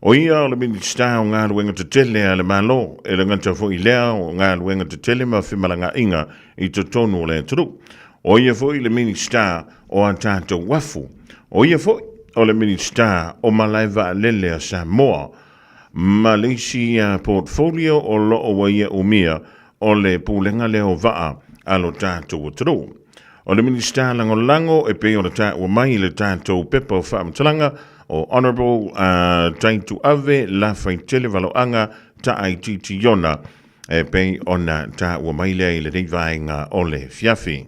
O ia o le Minisita o Galuega Tetele a le Malo, e le gata foi i lea o galuega tetele ma femalagaaiga i totonu o le atunuu. O ia foi le Minisita o a tatou uafu. O ia foi o le Minisita o Malae Vaalele a Samoa ma le isi portfolio o lo o ua ia umia o le pulega lea o vaa a lo tatou atunuu. O le Minisita Lagolago e pei ona taua mai i le tatou pepa o faamatalaga o Honourable Taituave Lafaitele Valoaga Taaitiiti Iona e pei ona taua mai lea i lenei vaega o le afiafi.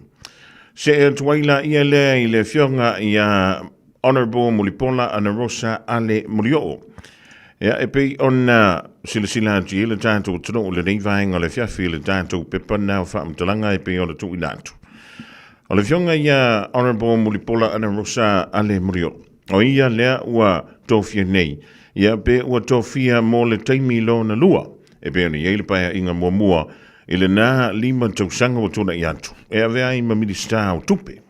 See atu ai laia lea i le afioga ia Honourable Mulipola Anarosa Ale Mulioo. Ia, e pei ona silasila atu i ai le tatou atunuu i lenei vaega o le afiafi i le tatou pepa na o faamatalaga e pei ona tuuina atu. O le afioga ia Honourable Mulipola Anarosa Ale Mulioo, o ia lea ua tofia nei, ia pe ua tofia mo le taimi lona lua, e pei ona i ai le paeaiga muamua i lena 5 tausaga ua tuanai atu, e avea ai ma Minisita o Tupe.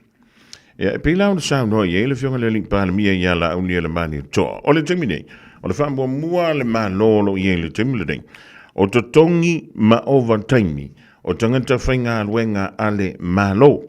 Ia, e pei la ona saunoa i ai le Afioga i le Alii Palemia ia Laaulialemalietoa. O le taimi nei, o le faamuamua a le Malo o lo o i ai i le taimi lenei, o totogi ma ovataimi o tagata faigaluega a le Malo.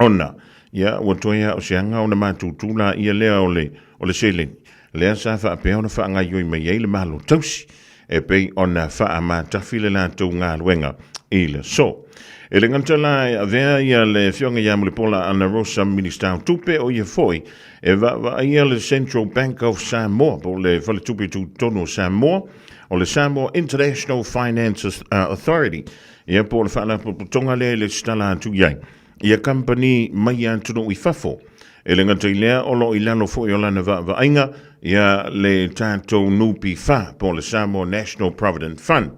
Ona, ia, ua toe lava o se aga ona matutu laia lea o le, o le seleni, lea sa faapea ona faagaoioi mai ai le Malo tausi e pei ona faamatafi le latou galuega i le aso. E le gata la e avea ia le Afioga ia Mulipola Anarosa Minisita o Tupe, o ia foi e vaavaaia le Central Bank of Samoa po o le Faletupe Tutotonu o Samoa, o le Samoa International Finance Authority, ia po o le faalapotopotoga lea e lesitala atu i ai ia kamupani mai atunuu i fafo. E le gata i lea, o lo o i lalo foi o lana vaavaaiga ia le tatou NPF po o le Samoa National Provident Fund.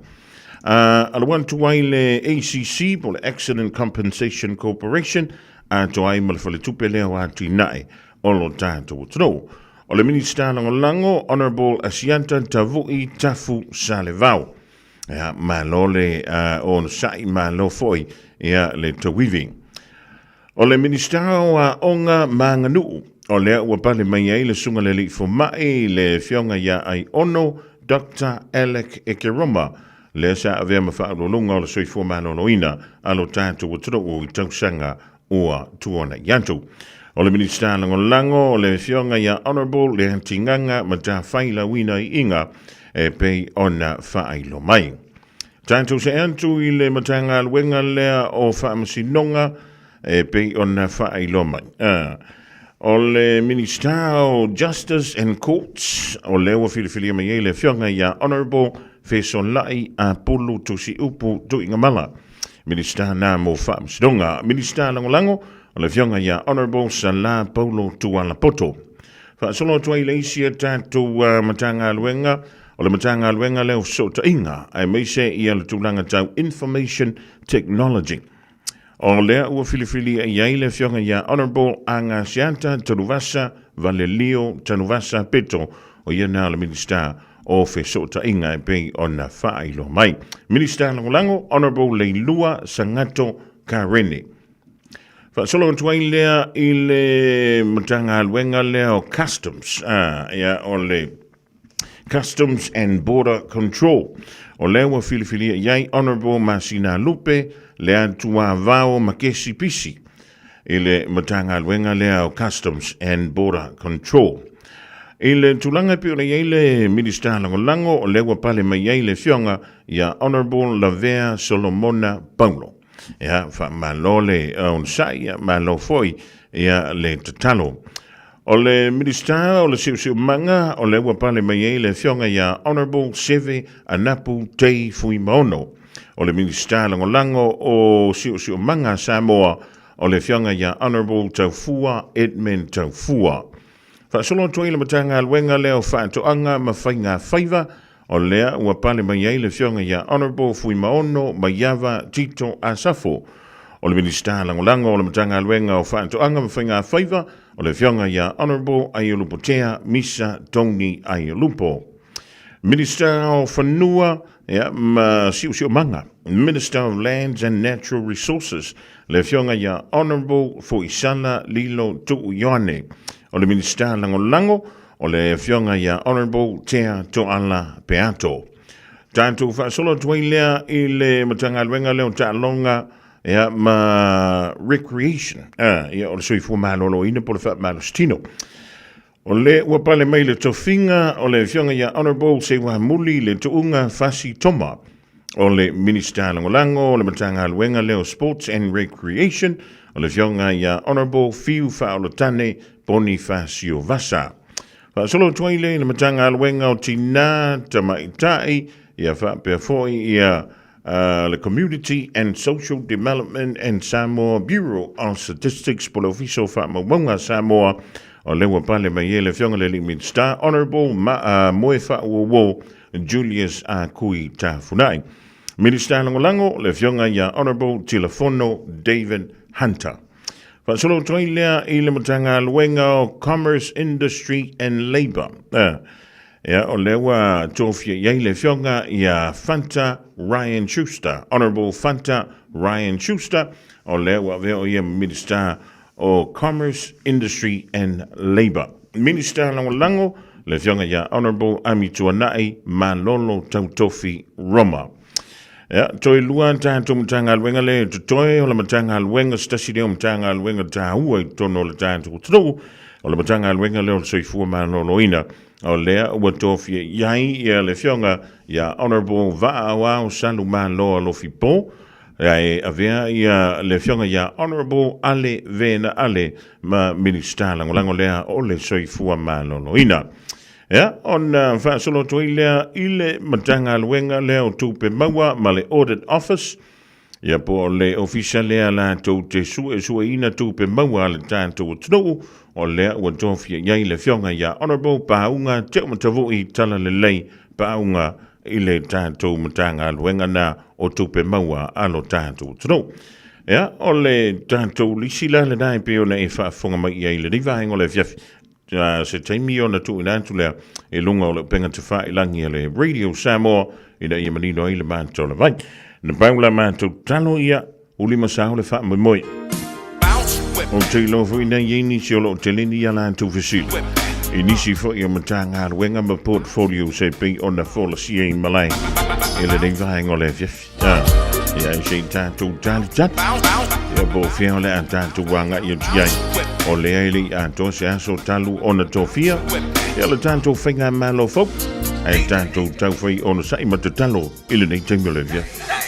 Alu atu ai le ACC po o le Accident Compensation Corporation atoa ai ma le faletupe lea o atinae o lo tatou atunuu. O le Minisita Lagolago, Honourable Asiata Tavui Tafu Salevao. Ia, malo le onosai, malo foi ia le tauivi. O le Minisita o Aoga ma Aganuu, o lea ua pale mai ai le Susuga i le Alii Fomai, le Afioga ia Aiono Doctor Alec Ekeroma, lea sa avea ma Faauluuluga o le Soifua Maloloina a lo tatou atunuu i tausaga ua tuanai atu. O le Minisita Lagolago, o le Afioga ia Honourable Leatigaga Matafailauina Iiga, e pei ona faailoa mai. Tatou see atu i le Matagaluega lea o Faamasinoga e pei ona faailoa mai. O le Minisita o Justice and Courts, o lea ua filifilia mai ai le Afioga ia Honourable Fesolai Apulu Tusiupu Tuigamala, Minisita na mo Faamasinoga. Minisita Lagolago, o le Afioga ia Honourable Sala Paulo Tualapoto. Faasolo atu ai le isi a tatou Matagaluega, o le Matagaluega lea o Fesootaiga, aemaise ia le tulaga tau Information Technology. O lea ua filifilia i ai le Afioga ia Honourable Agaseata Tanuvasa Valelio Tanuvasa Peto, o ia na o le Minisita o Fesootaiga e pei ona faailoa mai. Minisita Lagolago, Honourable Leilua Sagato Kareni. Faasolo atu ai lea i le Matagaluega lea o Customs, ia, o le Customs and Border Control. O lea ua filifilia i ai Honourable Masina Lupe Leatuavao Makesi Pisi i le Matagaluega lea o Customs and Border Control. I le tulaga e pei ona i ai le Minisita Lagolago, o lea ua pale mai ai le Afioga ia Honourable Lavea Solomona Paulo. Ia, faamalo le onosai, ia, malo foi ia le tatalo. O le Minisita o le Siosiomaga, o lea ua pale mai ai le Afioga ia Honourable Seve Anapu Tei Fuimaono. O le Minisita Lagolago o Siosiomaga a Samoa, o le Afioga ia Honourable Taufua Edmund Taufua. Faasolo atu ai le Matagaluega lea o Faatoaga ma Faiga Faiva, o lea ua pale mai ai le Afioga ia Honourable Fuimaono Maiava Tito Asafo. O le Minisita Lagolago o le Matagaluega o Faatoaga ma Faiga Faiva, o le Afioga ia Honourable Aiolupotea Misa Tony Aiolupo. Minisita o Fanua ia, ma Siosiomaga, Minister of Lands and Natural Resources, le Afioga ia Honourable Foisala Lilo Tuu Ioane. O le Minisita Lagolago, o le Afioga ia Honourable Tea Toala Peato. Tatou faasolo atu ai lea i le Matagaluega lea o Taaloga ia, ma Recreation, ia, o le soifua maloloina po o le faamalositino. O le ua pale mai le tofiga o le Afioga ia Honourable Seuamuli le Tuuga Fasi Toma, o le Minisita Lagolago o le Matagaluega lea o Sports and Recreation, o le Afioga ia Honourable Fiu Faaolotane Ponifasio Vasa. Faasolo atu ai lea i le Matagaluega o Tinā Tamaitai, ia faapea foi ia le Community and Social Development and Samoa Bureau of Statistics po le Ofisa o Faamaumauga a Samoa, o lea ua pale mai ai le Afioga i le Alii Minisita, Honourable Moefaauouo Julius Akui Tafunai. Minisita Lagolago, le Afioga ia Honourable Tilafono David Hunter. Faasolo atu ai lea i le Matagaluega o Commerce, Industry and Labour. Ia, o lea ua tofia i ai le Afioga ia Fanta Ryan Schuster, Honourable Fanta Ryan Schuster, o lea ua avea o ia ma Minisita o Commerce, Industry and Labour. Minisita Lagolago, le Afioga ia Honourable Amituanai Malolo Tautofi Roma. Ia, toe lua tatou Matagaluega lea e totoe, o le Matagaluega se tasi lea o Matagaluega taua i totonu o le tatou atunuu, o le Matagaluega lea o le Soifua Maloloina. O lea ua tofia i ai ia le Afioga ia Honourable Vaaauao Salumaloa Lofipo, ae avea ia le Afioga ia Honourable Ale Veena Ale ma Minisita Lagolago lea o le Soifua Maloloina. Ia, ona faasolo atu ai lea i le Matagaluega lea o Tupe Maua ma le Audit Office, ia po o le ofisa lea latou te suesueina tupe maua a le tatou atunuu, o lea ua tofia i ai le Afioga ia Honourable Paauga Teomatavui Talalelei Paauga i le tatou Matagaluega na o Tupe Maua a lo tatou atunuu. Ia, o le tatou lisi la lena e pei ona e faafofoga mai i ai i lenei vaega o le afiafi. Se taimi ona tuuina atu lea i luga o le upega tafailagi a le Radio Samoa ina ia manino ai le matou lavai. Na pau la matou tatalo ia uli ma sao le faamoemoe. Ou te iloa foi nei i ai nisi o lo o teleni i a latou fesili i nisi foi o Matagaluega ma portfolios e pei ona folasia i malae i lenei vaega o le afiafi. Ia e se i tatou talitali. Ia po o fea o le a tatou agai atu i ai. O lea e le i atoa se aso talu ona tofia. Ia le tatou faigamalo fou. Ae tatou taufai onosai ma tatalo i lenei taimi o le afiafi.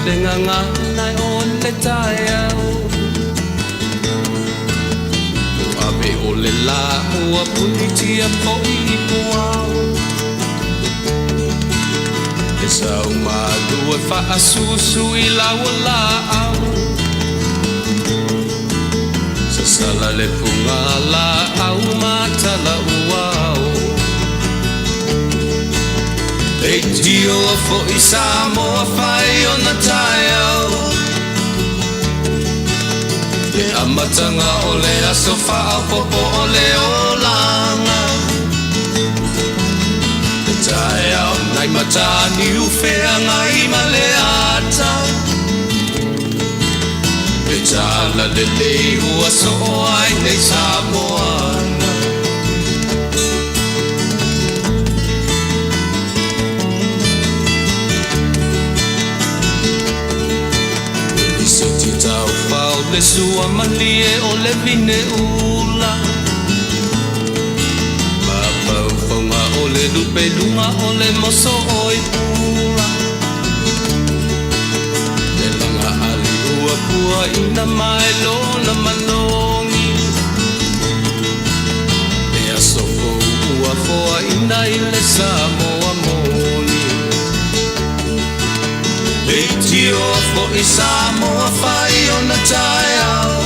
le gagana o le taeao. Ua ave o le lā ua punitia foi i puao. E sau malu e faasusu i lau laau. Sasala le puga laau ma tala uao. Leitio foi Samoa fai ona taeao. Le amataga o le aso faaopoopo o le olaga. Le taeao nai Mataniu feagai ma le ata. Le tala lelei ua soo ai nei Samoana. I se ti taufao le sua malie o le vine ula. Mafaufauga o le lupeluga o le moso oi pula. Le laga ali ua puaina mai lona malogi. Le aso fou ua foaina i le Samoa moni. Leitioa foi Samoa fai ona taeao.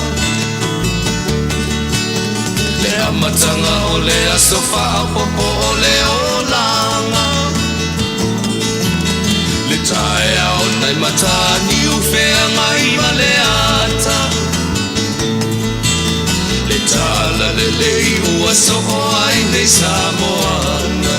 Le amataga o le aso faaopoopo o le olaga. Le taeao nai Mataniu feagai ma le ata. Le tala lelei ua soo ai nei Samoana.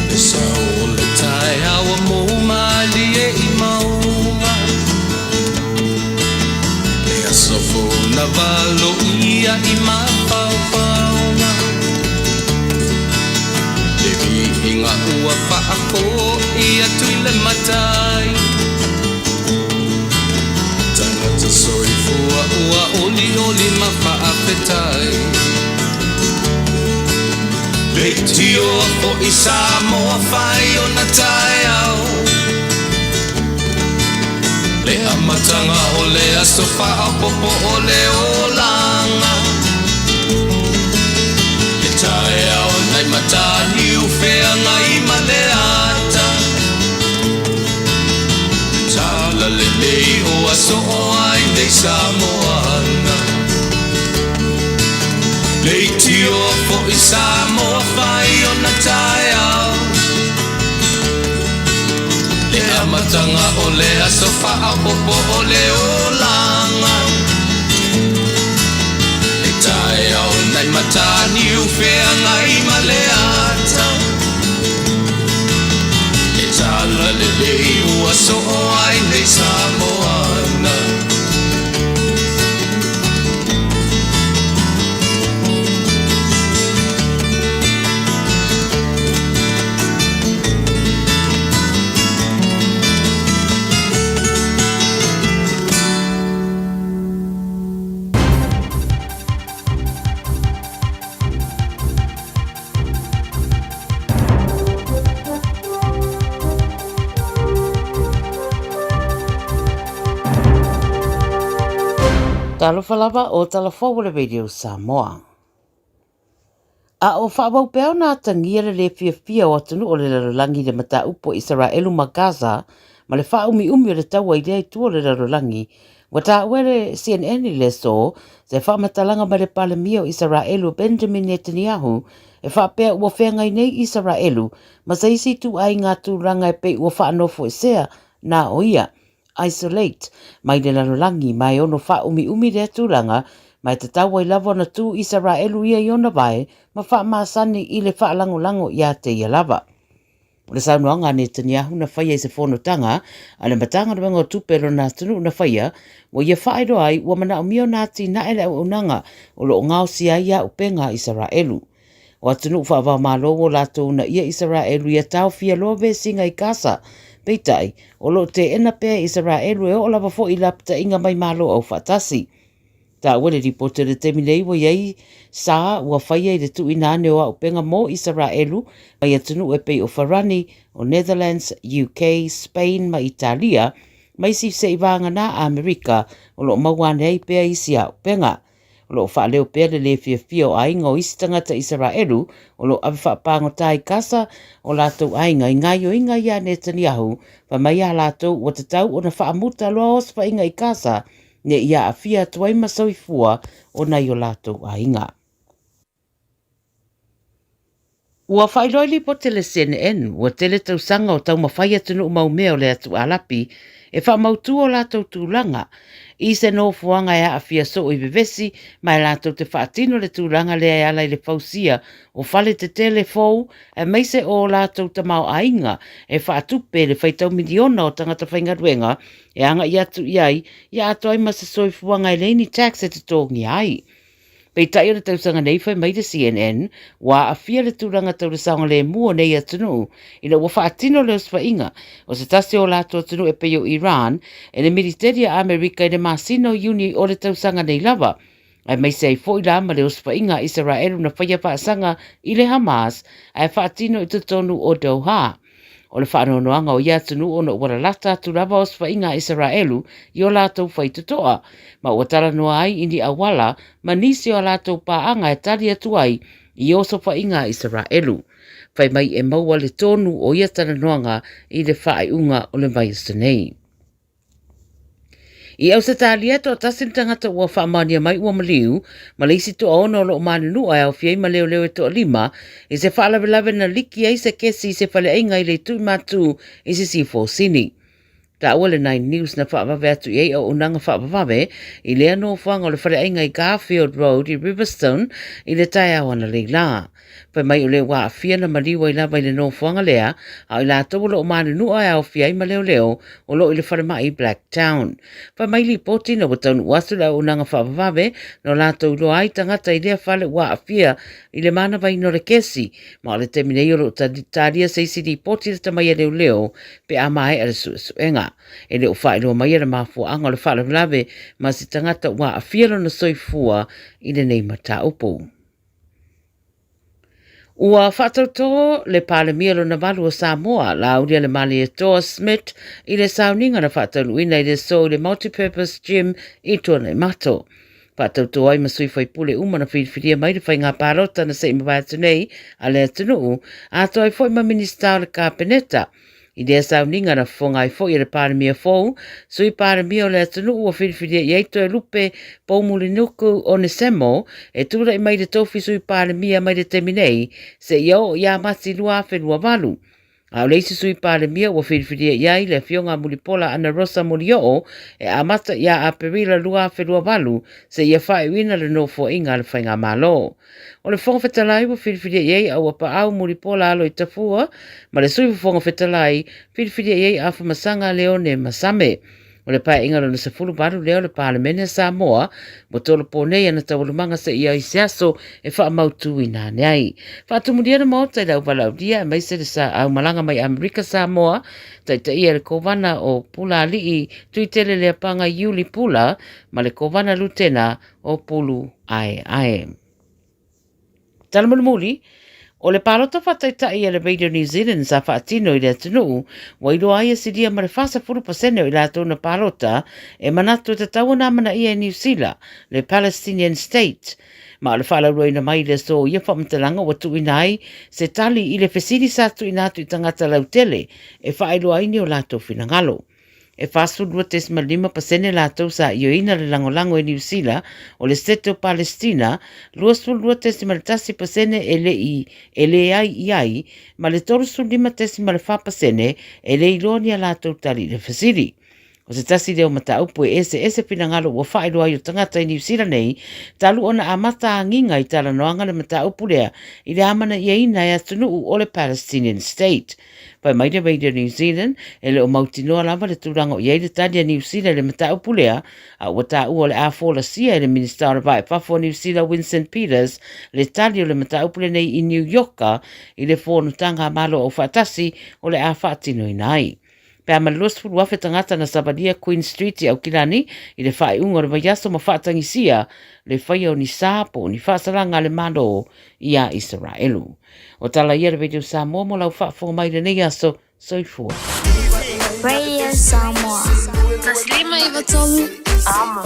Le sao o le taeao ua mou malie i mauga. Le aso fou na valoia i mafaufauga. Le viiga ua faafoi atu i le matai. Tagata soifua ua olioli ma faafetai. Leitioa foi Samoa fai ona taeao. Le amataga o le aso faaopoopo o le olaga. Le taeao nai Mataniu feagai ma le ata. Le tala lelei ua soo ai nei Samoana. Leitioa foi Samoa fai ona taeao. Le amataga o le aso faaopoopo o le olaga. Le taeao nai Mataniu feagai ma le ata. Le tala lelei ua soo ai nei Samoana. Talofa lava o tala fou o le Radio Samoa. A o faaauau pea ona atagia le lē fiafia o atunuu o le lalolagi i le mataupu o Isaraelu ma Gaza ma le faaumiumi o le taua i lea itu o le lalolagi, ua taua e le CNN i le aso se faamatalaga mai le Palemia o Isaraelu o Benjamin Netanyahu e faapea ua feagai nei Isaraelu ma se isi ituaiga tulaga e pei ua faanofoesea na o ia isolate, mai le lalolagi ma e ono faaumiumi lea tulaga ma e tatau ai lava ona tu Isaraelu ia i ona vae ma faamasani i le faalagolago iā te ia lava. O le saunoaga a Netanyahu na faia i se fonotaga a le Matagaluega o Tupe a lona atunuu na faia, ua ia faailoa ai ua manaomia ona atinae le auaunaga o lo o gaosia ai auupega a Isaraelu. O atunuu faava-o-Malo ua latou uunaia Isaraelu ia taofia loa vesiga i Gasa, peitai, o lo o teena pea e Isaraelu e oo lava foi i lapataiga mai Malo Aufaatasi. Taua le lipoti o le taimi nei ua i ai sa ua faia i le tuuina ane o auupega mo Isaraelu mai atunuu e pei o Farani, o Netherlands, UK, Spain ma Italia, ma isi seivagana Amerika o lo o maua ane ai pea isi auupega. O lo o faaleo pea le lē fiafia o aiga o isi tagata Isaraelu o lo o ave faapagota i Gasa o latou aiga i gaioiga ia a Netanyahu fai mai a latou ua tatau ona faamuta loa osofaiga i Gasa ne i aafia atu ai ma soifua o nai o latou aiga. Ua faailoa i lipoti a le CNN, ua tele tausaga o taumafai atunuu mau mea o le atu Alapi e faamautu o latou tulaga i se nofoaga e aafia soo i vevesi ma e latou te faatino le tulaga lea e ala i le fausia o fale tetele fou aemaise o latou tamaoaiga e faatupe le faitau miliona o tagata faigaluega e agai atu i ai ia atoa ai ma se soifuaga e leai ni tax e totogia ai. Peitai o le tausaga nei fai mai le CNN, ua aafia le tulaga tau le saogalemu o nei atunuu ina ua faatino le osofaiga o se tasi o latou atunuu e pei o Iran e le militeli a Amerika i le masina o Iuni o le tausaga nei lava, aemaise ai foi la ma le osofaiga a Isaraelu na faia faasaga i le Hamas ae faatino i totonu o Doha. O le faanoanoaga o ia atunuu ona ua lalata atu lava osofaiga a Isaraelu i o latou faitotoa, ma ua talanoa ai i ni auala ma nisi o a latou paaga e tali atu ai i osofaiga a Isaraelu. Fai mai e maua le tonu o ia talanoaga i le faaiuga o le vaiaso nei. I Ausetalia, toatasi le tagata ua faamaonia mai ua maliu, ma le isi toaono o lo o manunua e aofia ai ma leoleo e toalima, i se faalavelave na liki ai se kesi i se faleaiga i le itu i Matu i Sisifo Sini. Taua le Nine News na faavave atu i ai auaunaga faavavave i lea nofoaga o le faleaiga i Garfield Road i Riverstone i le taeao analeila. Fai mai o lea ua aafia na maliu ai lava i le nofoaga lea, a o i latou o lo o manunua e aofia ai ma leoleo o lo o i le falemai i Blacktown. Fai mai lipoti ina ua taunuu atu le auaunaga faavavave na o latou iloa ai tagata i lea fale ua aafia i le manavaina o le kesi, ma o le taimi nei o lo o talia se isi lipoti lata mai a leoleo pe a maea le suesuega. E le o faailoa maia le mafuaaga o le faalavelave ma se tagata ua aafia lona soifua i lenei mataupu. Ua faatautō le Palemia lona valu o Samoa, Laaulialemalietoa Smith, i le sauniga na faataunuuina i le aso i le Multipurpose Gym i Tuanaimato. Faatautō ai ma sui faipule uma na filifilia mai le faiga palota na se i mavae atu nei a le atunuu, atoa ai foi ma Minisita o le Kapeneta. I lea sauniga na fofoga ai foi e le Palemia fou, Sui Palemia o le atunuu ua filifilia i ai Toelupe Poumulinuku Onesemo e tulai mai le tofi Sui Palemia mai le taimi nei seia oo ia Mati 2028. A o le isi Sui Palemia ua filifilia i ai le Afioga a Mulipola Anarosa Molioo e amata ia Aperila 2028 seia faaiuina le nofoaiga a le Faigamalo. O le Fofoga Fetalai ua filifilia i ai Auapaau Mulipola Aloitafua ma le Sui Fofoga Fetalai filifilia i ai Afamasaga Leone Masame. O le paeaiga lona 18 lea o le Palemene a Samoa ua tolopo nei ana taualumaga seia i se aso e faamautuina ane ai. Faatumulia le Maota i le auvalaaulia aemaise le aumalaga mai Amerika Samoa, taitaia e le Kovana o Pulaalii Tuitele Leapaga Iuli Pula ma le Kovana Lutena o Pulu Aeae. Tala mulimuli, o le palota faataitai a le Radio New Zealand sa faatino i le atunuu, ua iloa ai e silia ma le 40% o i latou na palota e manatu e tatau ona amanaia e Niu Sila le Palestinian State. Ma o le faalauiloaina mai i le aso o ia faamatalaga ua tuuina ai se tali i le fesili sa tuuina atu i tagata lautele e faailoa ai ni o latou finagalo. E 42.5% latou sa ioeina le lagolago e Niu Sila o le Sete o Palestina, 22.1% e le i e leai i ai, ma le 35.4% e le iloa ni a latou tali i le fesili. O se tasi lea o mataupu e eseese finagalo ua faailoa ai o tagata i Niu Sila nei, talu ona amata agiga i talanoaga le mataupu lea i le amanaiaina e atunuu o le Palestinian State. Fai mai le Radio New Zealand, e le o mautinoa lava le tulaga o i ai le tali a Niu Sila i le mataupu lea, a ua taua o le a folasia e le Minisita o le Va i Fafo o Niu Sila Winston Peters le tali o le mataupu lenei i Niu Ioka i le Fonotaga a Malo Aufaatasi o le a faatinoina ai. Pe a ma le 20,000 tagata na savalia Queen Street i Aukilani i le faaiuga o le vaiaso ma faatagisia le faia o ni sa po o ni faasalaga a le Malo iā Isaraelu. O tala ia le Radio Samoa mo lau faafofoga mai i lenei aso. Soifua. Radio Samoa. 153 Amo.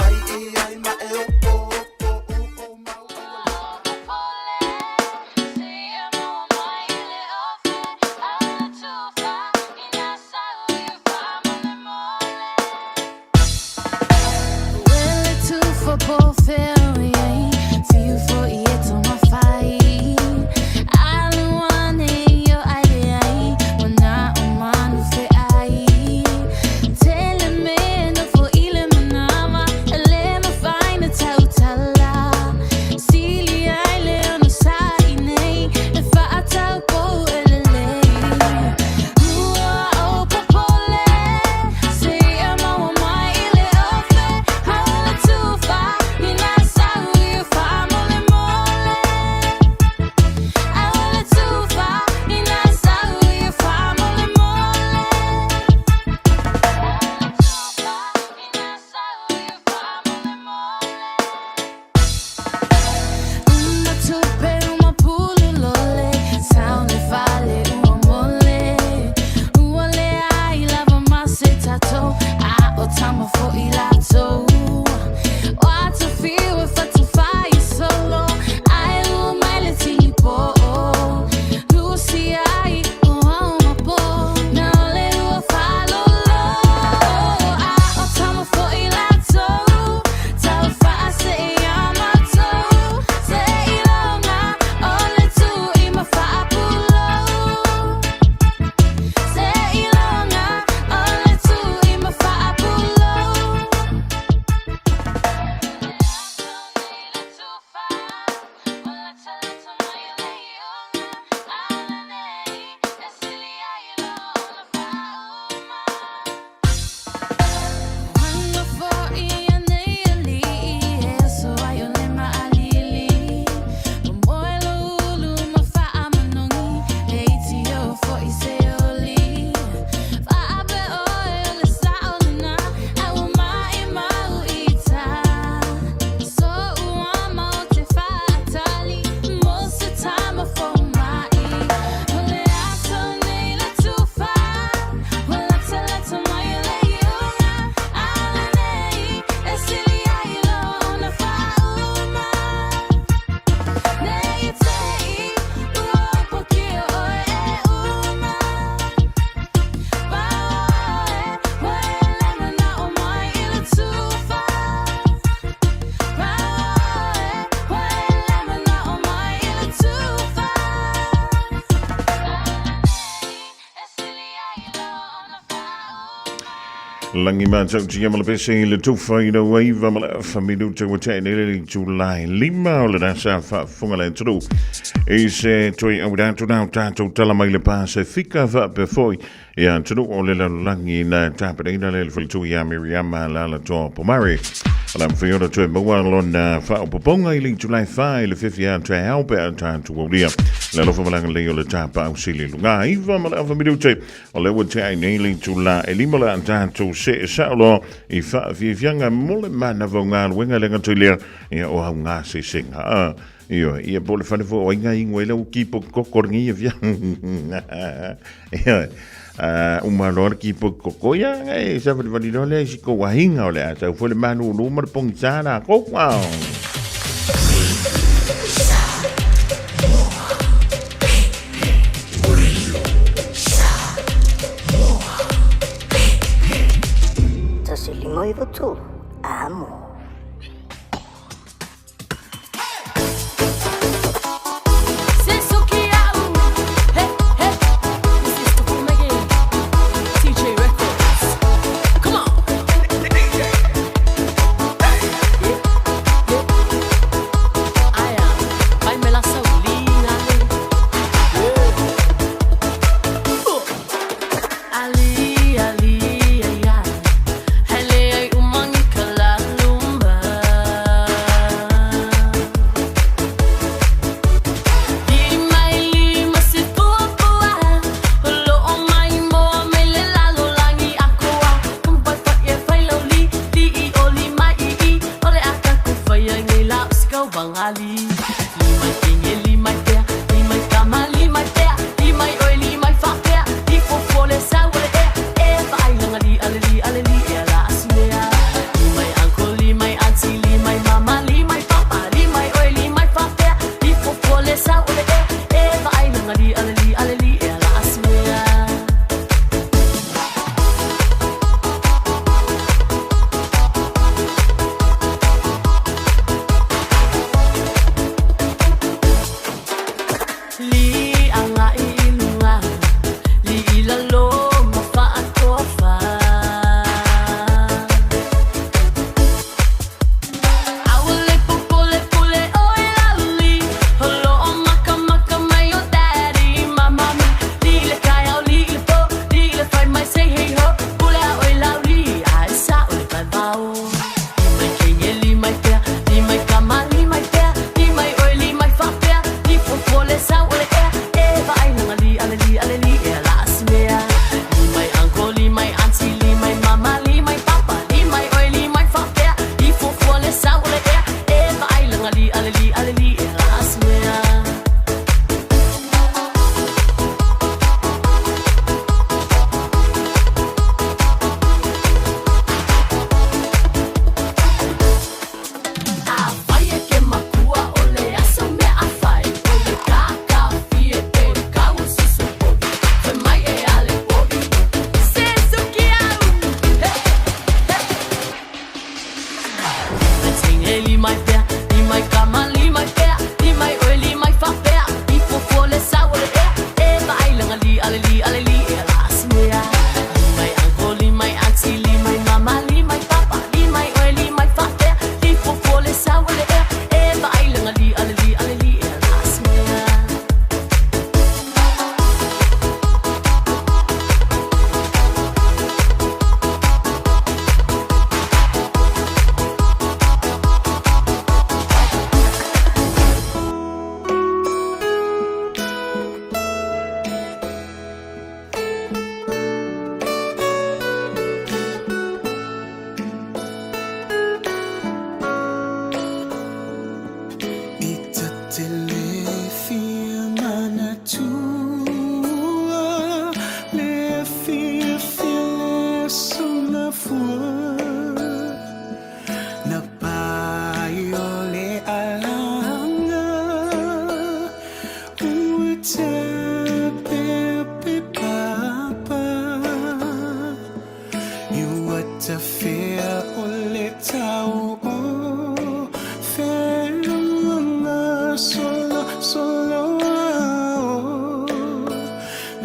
Lagi matautia ma le pese i le tufa i le uaiva ma le afa minuta ua tea nei le itulai lima o le rasa faafofoga le atunuu i se toe auina atu na o tatou tala mai le Pasefika faapea foi i atunuu o le lalolagi na tapenaina le faletua ia Miriama Lalatoa Pomare. O le a mafai ona toe maua lona faaopoopoga i le itulai 4 i le fiafia taeao pe a tatou aulia le alofa ma le agalelei o le tapaau sili luga. 9 ma le afa minute o lea ua tea ai nei le itula e lima o le a tatou see sao loa i faafiafiaga mo le manava o galuega e le gata i lea ia o au gasesega. Ioe, ia po o le fale foi o ai ngā ingoa i lau kipo koko lenei ia fia. Ioe, uma loa le kipo koko, ia, e sawaliwali loa lea i si kou ahinga o le a sau foi le malūlū ma le pogisa lākou. 153, amo. Tafea o le tau o feluanga solo solo ao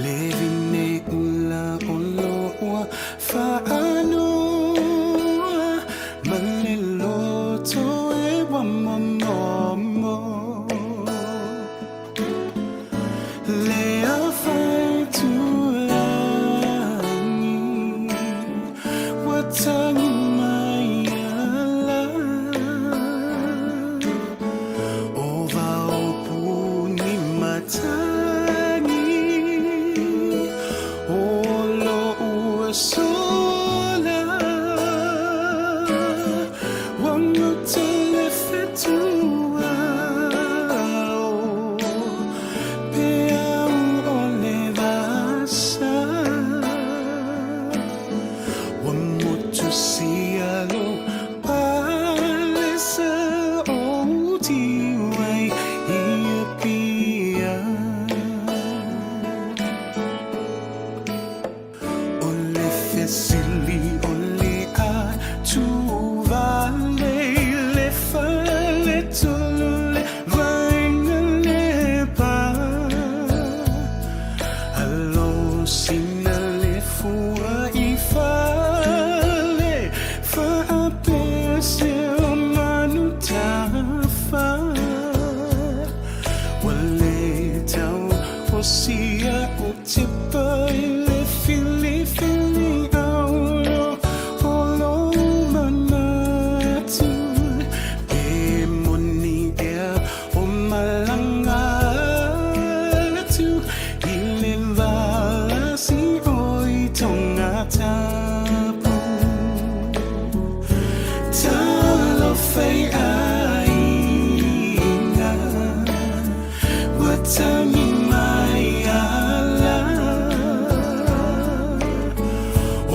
Le vine ula o lo ua faanoa Ma le loto e ua momomo Le afai tulagi Ua tagi mai ala O vaopu ni matagi O lo ua sola Ua guta le fetua Peau o le vasa Ua motu sia lo palesa o tiwai i Apia. O le fesili o le a tuvale le fale tolu le vaega le pa Alo sina le fua i fale faapea se o manu tafa Ua le tau o sia o tipa i le filifili aulo o lou manatu Pe moni ea o malaga atu i le valasi o i Tongatapu Talofa e aiga ua tagi mai ala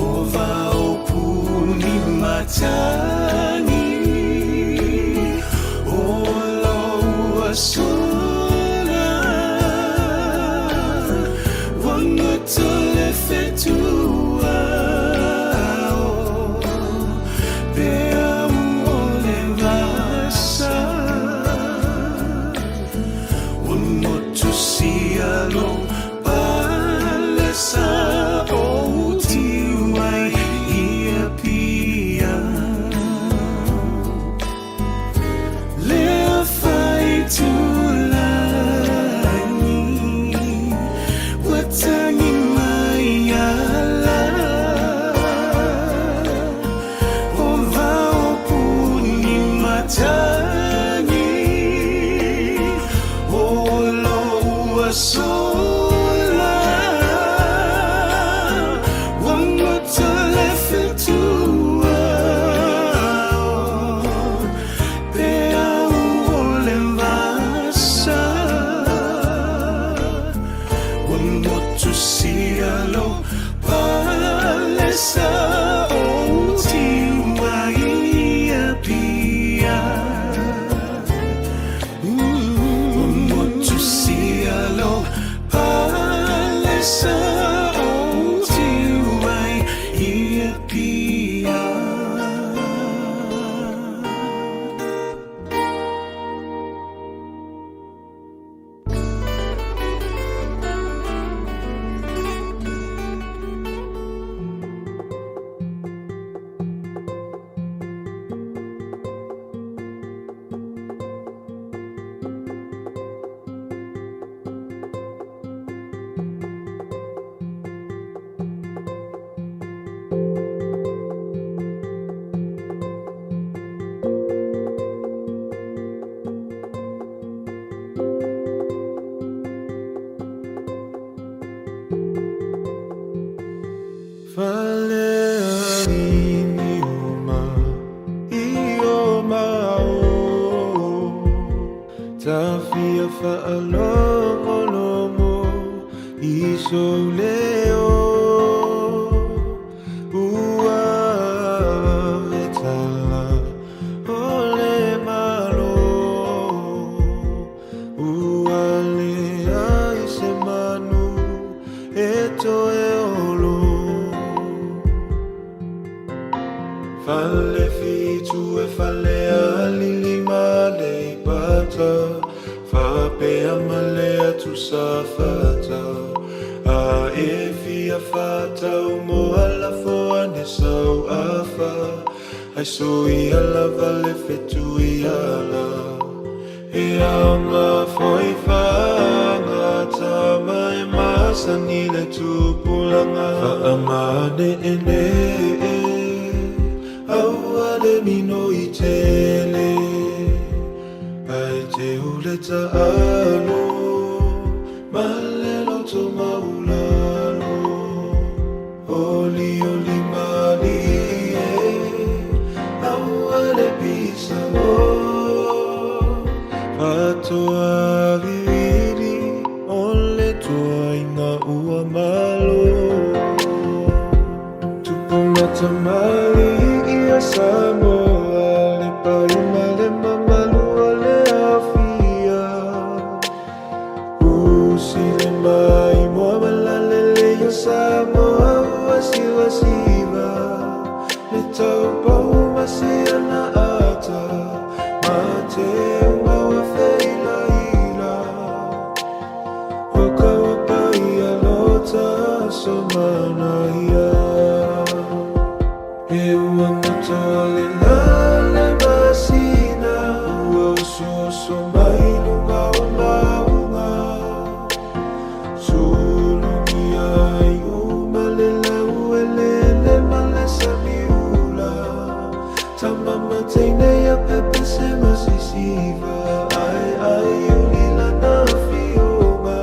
O vaopu ni matagi O lo ua sola Ua goto le fetua o Peau o le vasa Ua motu sia lo palesa o tiwai i Apia Le afai tulagi ua tagi mai ala O vaopu ni matagi O lo ua sola Ua goto le fetua Peau o le vasa Ua motu sia lo palesa o tiwai i Apia Ua motu sia lo palesa o tiwai i Apia. Falealili uma i o mao Tafia faalogologo i sou leo Ua vetala o le Malo Ua leai se manu e toe olo. Fale fitu e fale alili ma Aleipata, faapea ma le atu Safata. A e fia fa'atau mo alafo ane sau afa, ai soia lava le fetuiala. E aoga foi fa'agatama e masani le tupulaga. Fa'amaneenee aua le minoi tele, ae teu le ta'alo ma le loto maulalo. Olioli malie aua le pisao, fa'atoa vivili o le toaiga ua malo. Tupu matamali'i ia Samoa, le paia ma le mamalu o le aofia. Usi le maimoa ma lalelei o Samoa ua sivasiva. Le taupou ma siana ata, ma te unga ua feilaila. O ka ua paia lota aso manaia. E ua goto le la le masina, ua osooso mai luga o mauga. Sulugia ai uma le laueleele ma le samiula. Tama mateine ia pepese ma sisiva, ae ai uli lana afioga.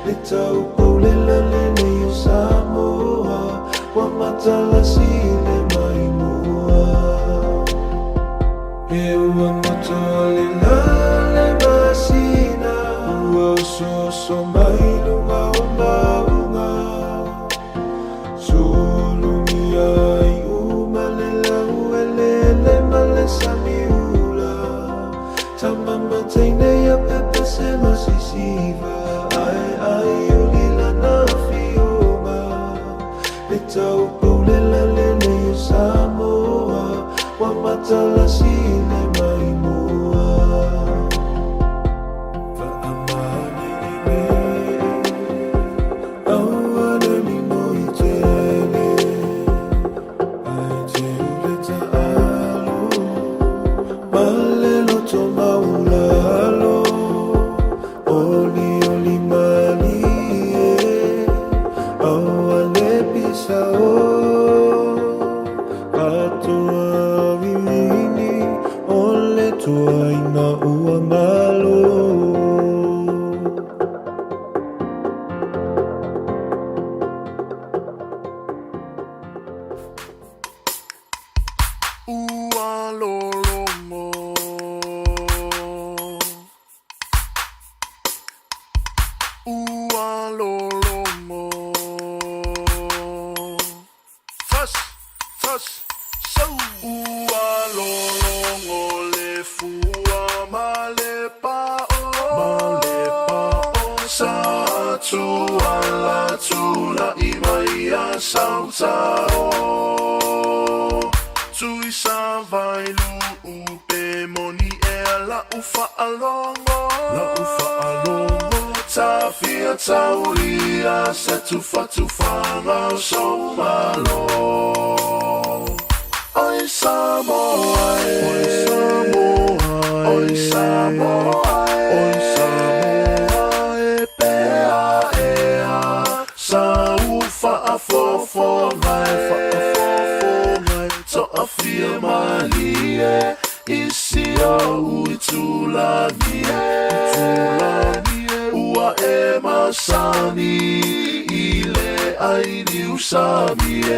Le taupoule lenei o Samoa, ua matalasi le maimoa. E ua goto le la le masina, ua osooso mai luga o mauga. Sulugia ai uma le laueleele ma le samiula. Tama mateine ia pepese ma sisiva, ae ai uli lana afioga. Le taupoule lenei o Samoa, ua matalasi le maimoa. Fa'amaneenee aua le minoi tele, ae teu le ta'alo ma le loto maulalo. Olioli malie aua le pisao, fa'atoa vivini o le toaiga ua malo. Ua lologo. Ua lologo. Fas, fas, sau. Ua lologo le fua ma le pa'o. Ma le pa'o. Sa tuala tula'i mai a sautao. Tui sa vai lu'u pe moni ea la'u fa'alogo. La'u fa'alogo. Tafia taulia se tufatufaga o sou malo. Oi Samoa e. Oi Samoa e. Oi Samoa e. Oi Samoa e pea ea. Sa u fa'afofoga e fa'afofoga e. To'afia malie i si o'u itulagi e. Itulagi e. Ua e masani i le ai niusami e.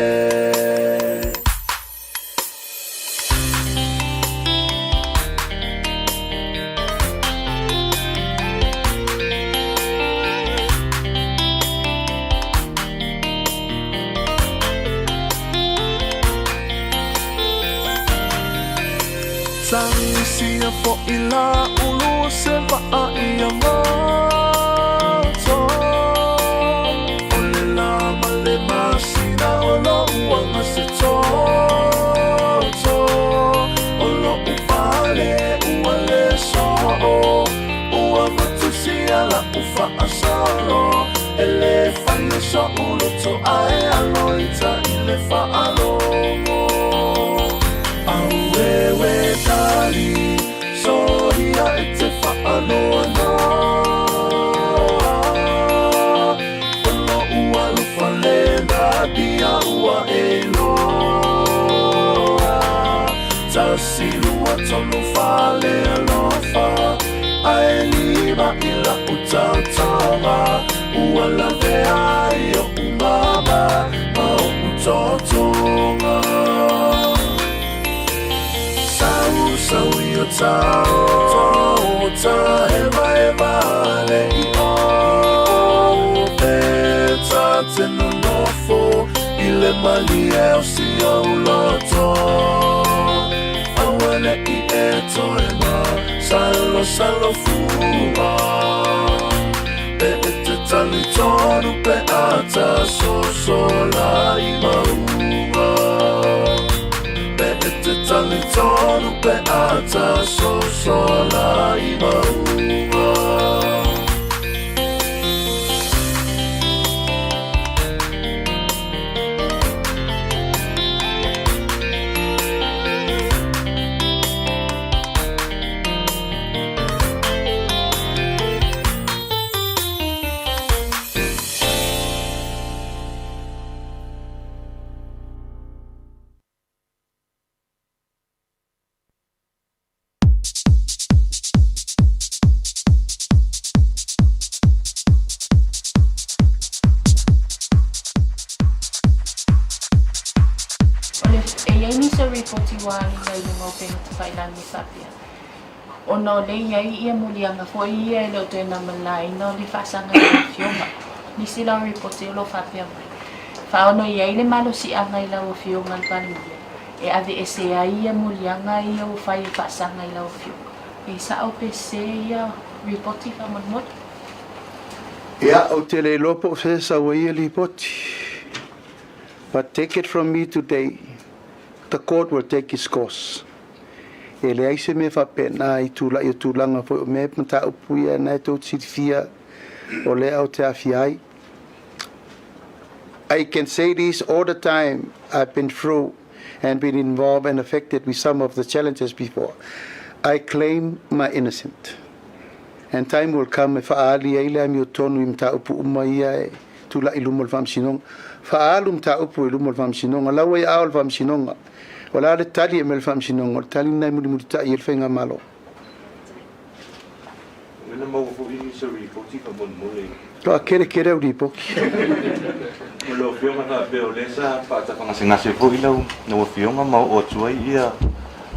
Tagisia fo'i la ulu se va'a ia goto. O le la ma le masina o lo'u aga se toto. loto ae alo ita i le faalogo. Auewe tali, soia e te faanoanoa. O lo'u alofa le natia ua e iloa. 1, 2, 3, fale alofa ae lima i la'u taotaoga ua lavea ai o'u mama ma o'u totoga. Sau sau i o tao ta hevaeva le i o pe ta te nonofo i le malie o si ou loto. Aua le'i e toe ma salo salo fua pe e te talitonu pe a ta sosola i mauga. Pe e te talitonu pe a ta sosola i mauga. O le, e i ai nisi o ripoti ua alu ai luga o upega tafailagi faapea, ona o lea e i ai ia muliaga foi ia e le o toe namalaina o le faasaga i lau Afioga. Nisi la o ripoti o lo o faapea mai, faaono i ai le malosiaga i lau Afioga le Palemia e aveese ai ia muliaga ia ua fai e faasaga i lau Afioga. E sao pe sese ia ripoti faamolemole? Ia, ou te le iloa po o fea e sau ai ia lipoti. But take it from me today, the court will take its course. E leai se mea faapena i tula'i o tulaga foi o mea mataupu ia na e tou te silafia o lea ou te aafia ai. I can say this all the time, I've been through and been involved and affected with some of the challenges before. I claim my innocent. And time will come e faaali ai le amiotonu i mataupu uma ia e tula'i i luma o le Faamasinoga. Faaalu mataupu i luma o le Faamasinoga. La ua i aao o le Faamasinoga. O le a le tali e aumai e le Faamasinoga, o le tali lena e mulimulita'i ai le Faigamalo. O lea na maua foi nisi o lipoti faamolemole. Toa kerekere au lipoti. O lau Afioga faapea o lea sa faatafagasegase foi lau Afioga ma oo atu ai ia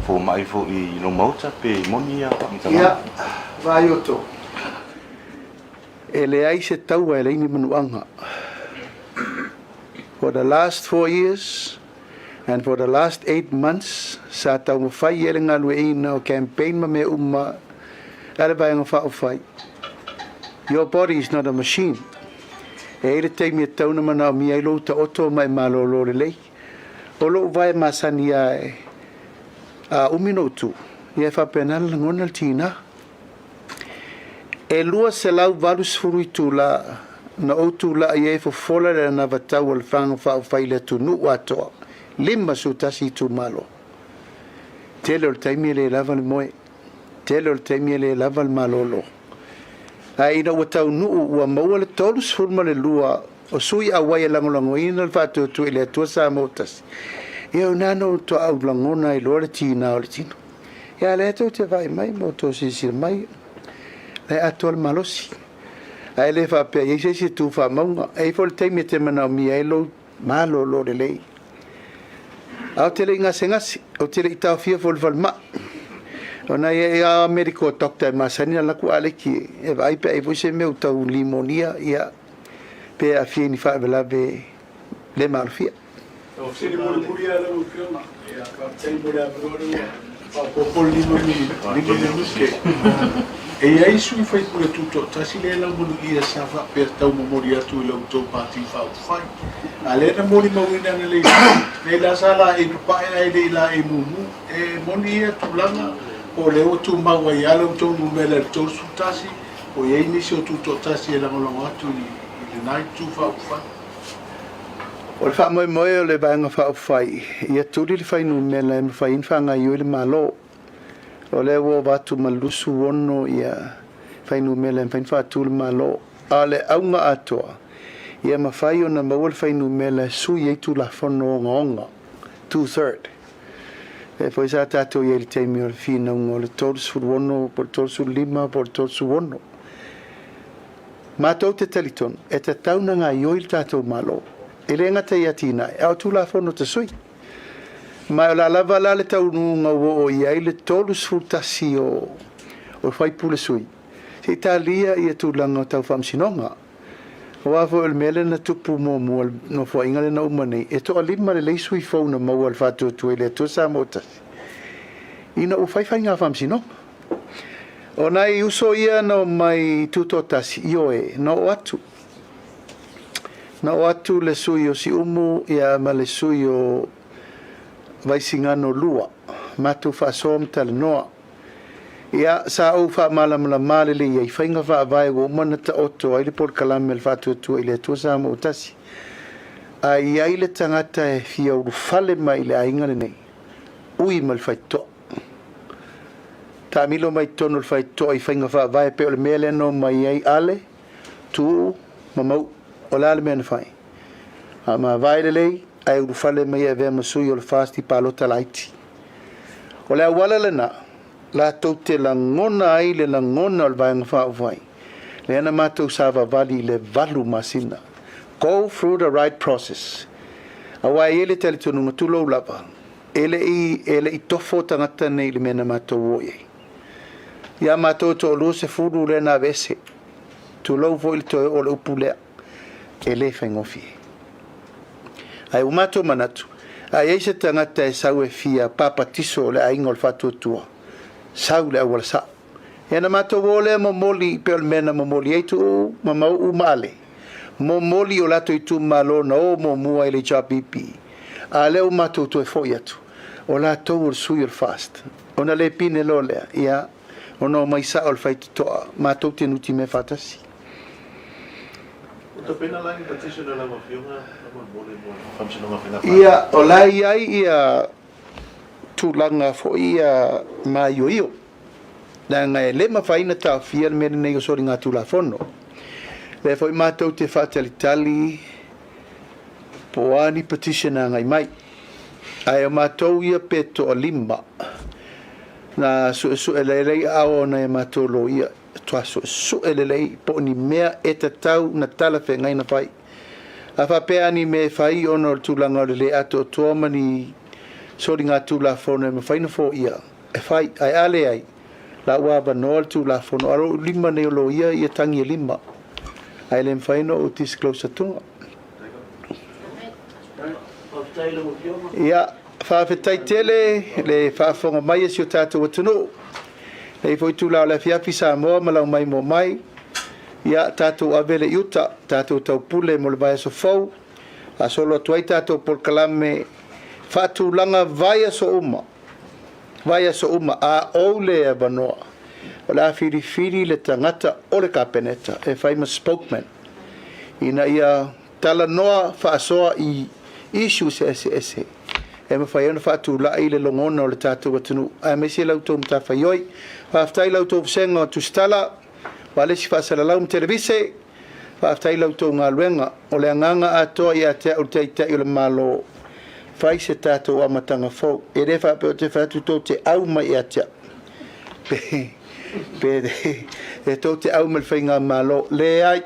fomai foi i lou maota pe moni ia faamatalaga. Ia, vaai outou. E leai se taua e leai ni manuaga. For the last 4 years and for the last 8 months sa taumafai ai le galueaiina o campaign ma mea uma a le Vaega Faaupufai. Your body is not a machine. E i ai le taimi e tatau ona manaomia ai lou taoto ma e malolo lelei. O lou vae masani lava e a umi ona ou tu, ia e faapena le lagona le tiga. E 280 itula na ou tulai ai e fofola le anavatau a le Vaega Faaupufai i le atunuu atoa, 51 itumalo. Tele o le taimi e le lava le moe, tele o le taimi e le lava le malolo. Ae ina ua taunuu ua maua le 32 o sui auai e lagolagoina le faatuatua i le Atua Samoa Tasi, ia o ina na ou toau lagona ai loa le tiga o le tino. Ia lea tou te vaai mai ma outou silasila mai, la e atoa le malosi. Ae le faapea i ai se isi e tu faamauga. E i ai foi le taimi e te manaomia ai lou malolo lelei. Ae ou te le i gasegase, ou te le i taofia foi i le falemai. Ona e i ai medical doctor e masani ona alu atu aleki e vaai pe a i ai foi se mea ua tau limonia, ia, pe aafia i ni faalavelave le malofia. Lau fesili mulimuli lava lau Afioga, ia faafetai mo le avanoa lea ua faaopoopo le 5 minute. E i ai sui usufono tutoatasi lea e laumanuia sa faapea tau momoli atu i la outou Pati Faaupufai. A lea na molimauina analeila, nei la sa laei papae ae le i laei mumu. E moni ia tulaga po o lea ua tumau ai lava la outou numera i le 31, po o i ai nisi o tutoatasi e lagolago atu i lena itu faaupufai? O le faamoemoe o le Vaega Faaupufai, ia tuli le fuainumera e mafai ai ona faagaoioi le Malo. O lea ua ova atu ma le 26 ia fuainumera e mafai ona faatu le Malo. A o le auga atoa, ia mafai ona maua le fuainumera e sui ai Tulafono ogaoga, two third. Lea foi sa tatou i ai i le taimi o le finauga o le 36 po o le 35 po o le 36. Matou te talitonu, e tatau ona gaoioi le tatou Malo, e le gata i atinae, a o Tulafono tasui. Ma o le a lava la le taunuuga ua oo i ai le 31 o o faipule sui, se i talia ia tulaga tau faamasinoga. Aua foi o le mea lea na tupu muamua i le Nofoaiga lea na uma nei, e toalima lelei sui fou na maua e le Faatuatua i le Atua Samoa Tasi, ina ua fai faiga faamasinoga. O nai uso ia na omai tutoatasi, ioe, na oo atu. Na oo atu le sui o Siumu ia ma le sui o Vaisigano 2, matou faasoa ma talanoa. Ia, sa ou faamalamalama lelei ai faiga faavae ua uma ona taoto ai le polokalame a le Faatuatua i le Atua Samoa ua Tasi. A i ai le tagata e fia ulufale mai i le aiga lenei, ui mai le faitotoa. Taamilo mai totonu o le faitotoa i faiga faavae pei o le mea lea na omai ai Ale, Tuuu ma Mauu. O le a le mea na fai? Faamavae lelei ae ulufale mai e avea ma sui o le FAST i palota laiti. O le auala lena latou te lagona ai le lagona o le Vaega Faaupufai lea na matou savavali i le valu masina. Go through the right process. Aua e i ai le talitonuga, tulou lava, e le i, e le i tofo tagata nei i le mea na matou o i ai. Ia matou e toalua sefulu lea na aveese. Tulou foi le toe oo o le upu lea, e le faigofie. Ae ua matou manatu, a i ai se tagata e sau e fia papatiso o le aiga o le faatuatua, sau i le auala sao. Ia na matou o lea momoli pei o le mea na momoli ai Tuuu ma Mauu ma Ale, momoli i o latou itumalo na o muamua i le HRPP, a lea ua matou toe foi atu, o latou o le sui o le FAST. Ona le pine loa lea, ia, ona omai sao le faitotoa, matou te nutimea faatasi. Ua tapena la ni petition a lau Afioga faamolemole mo le Faamasinoga o Faiga Palota? Ia, o la e i ai ia tulaga foi ia maioio, leaga e le mafai ona taofia le mea lenei o soligatulafono. O lea foi matou te faatalitali po o a ni petition e agai mai. Ae o matou ia pe toalima na suesue lelei aao o nai a matou loia, toa suesue lelei po o ni mea e tatau na talafeagai na fai. A faapea a ni mea e fai ona o le tulaga o le le atoatoa ma ni soligatulafono e mafai na foia, e fai, ae a leai, la ua avanoa le Tulafono, a o lou lima nei o loia ia tagi e lima, ae le mafai ona ou disclose atuga. Ia, faafetai tele le faafofoga mai a si o tatou atunuu. Lenei foi itula o le afiafi Samoa ma lau maimoa mai. Ia, tatou ave le i uta, tatou taupule mo le vaiaso fou. Faasolo atu ai tatou polokalame faatulaga vaiaso uma. Vaiaso uma, a ou le avanoa, o le a filifili le tagata o le Kapeneta e fai ma spokesman ina ia talanoa faasoa i issues eseese e mafai ai ona faatulai le logona o le tatou atunuu aemaise la outou matafaioi. Faafetai i la outou vasega o Tusitala, Vaalesi Faasalalau ma Televise, faafetai i la outou galuega. O le agaga atoa ia te au le Taitai o le Malo, fai se tatou amataga fou. E le faapea ou te fai atu tou te au mai ia te au, pe, pe tou te au mai le faigamalo. Leai.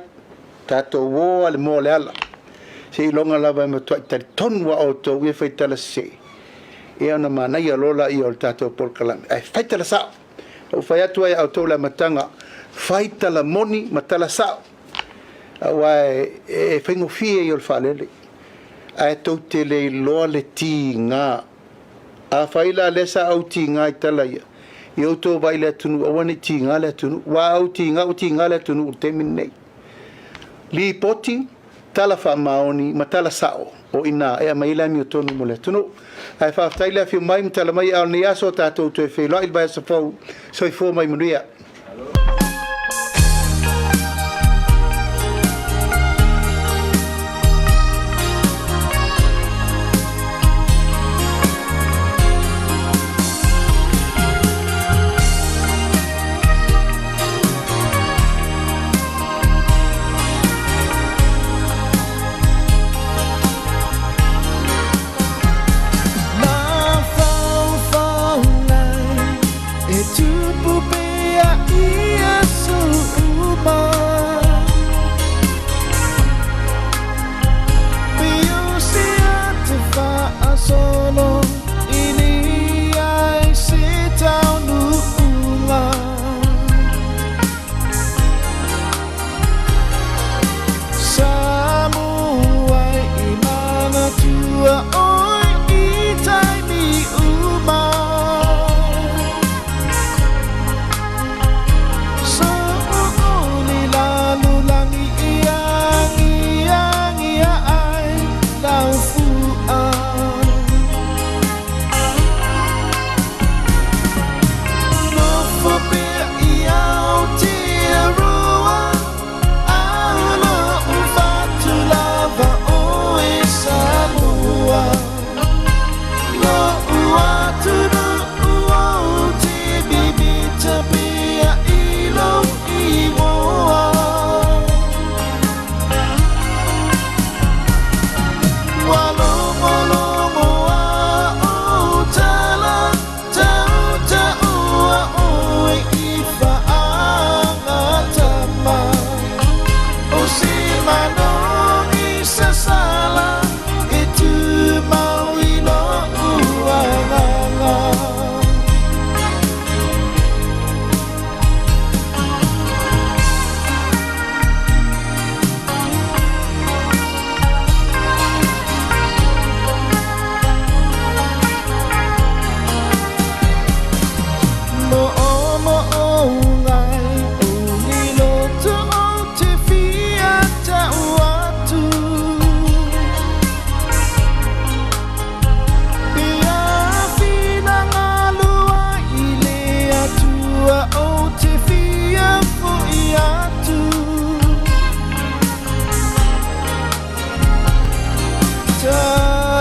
Tatou o a le moa o le ala. Seiloga lava e matuai talitonu a outou ia fai tala sese, ia ona manaia loa laia o le tatou polokalame. Ae fai tala sao. Na ou fai atu ai ia outou i le amataga, fai tala moni ma tala sao, aua e faigofie ia o le faalele, ae tou te le iloa le tiga. Afai la lea sa ou tiga i tala ia, ia outou vaai i le atunuu, aua ne i tiga le atunuu. Aua a ou tiga, ua tiga le atunuu i le taimi lenei. Lipoti, tala faamaoni ma tala sao, o i ina e aumai ai le amiotonu mo le atunuu. Ae faafetai le afio mai ma tala mai a o lenei aso, tatou toe feiloai i le vaiaso fou. Soifua ma ia manuia.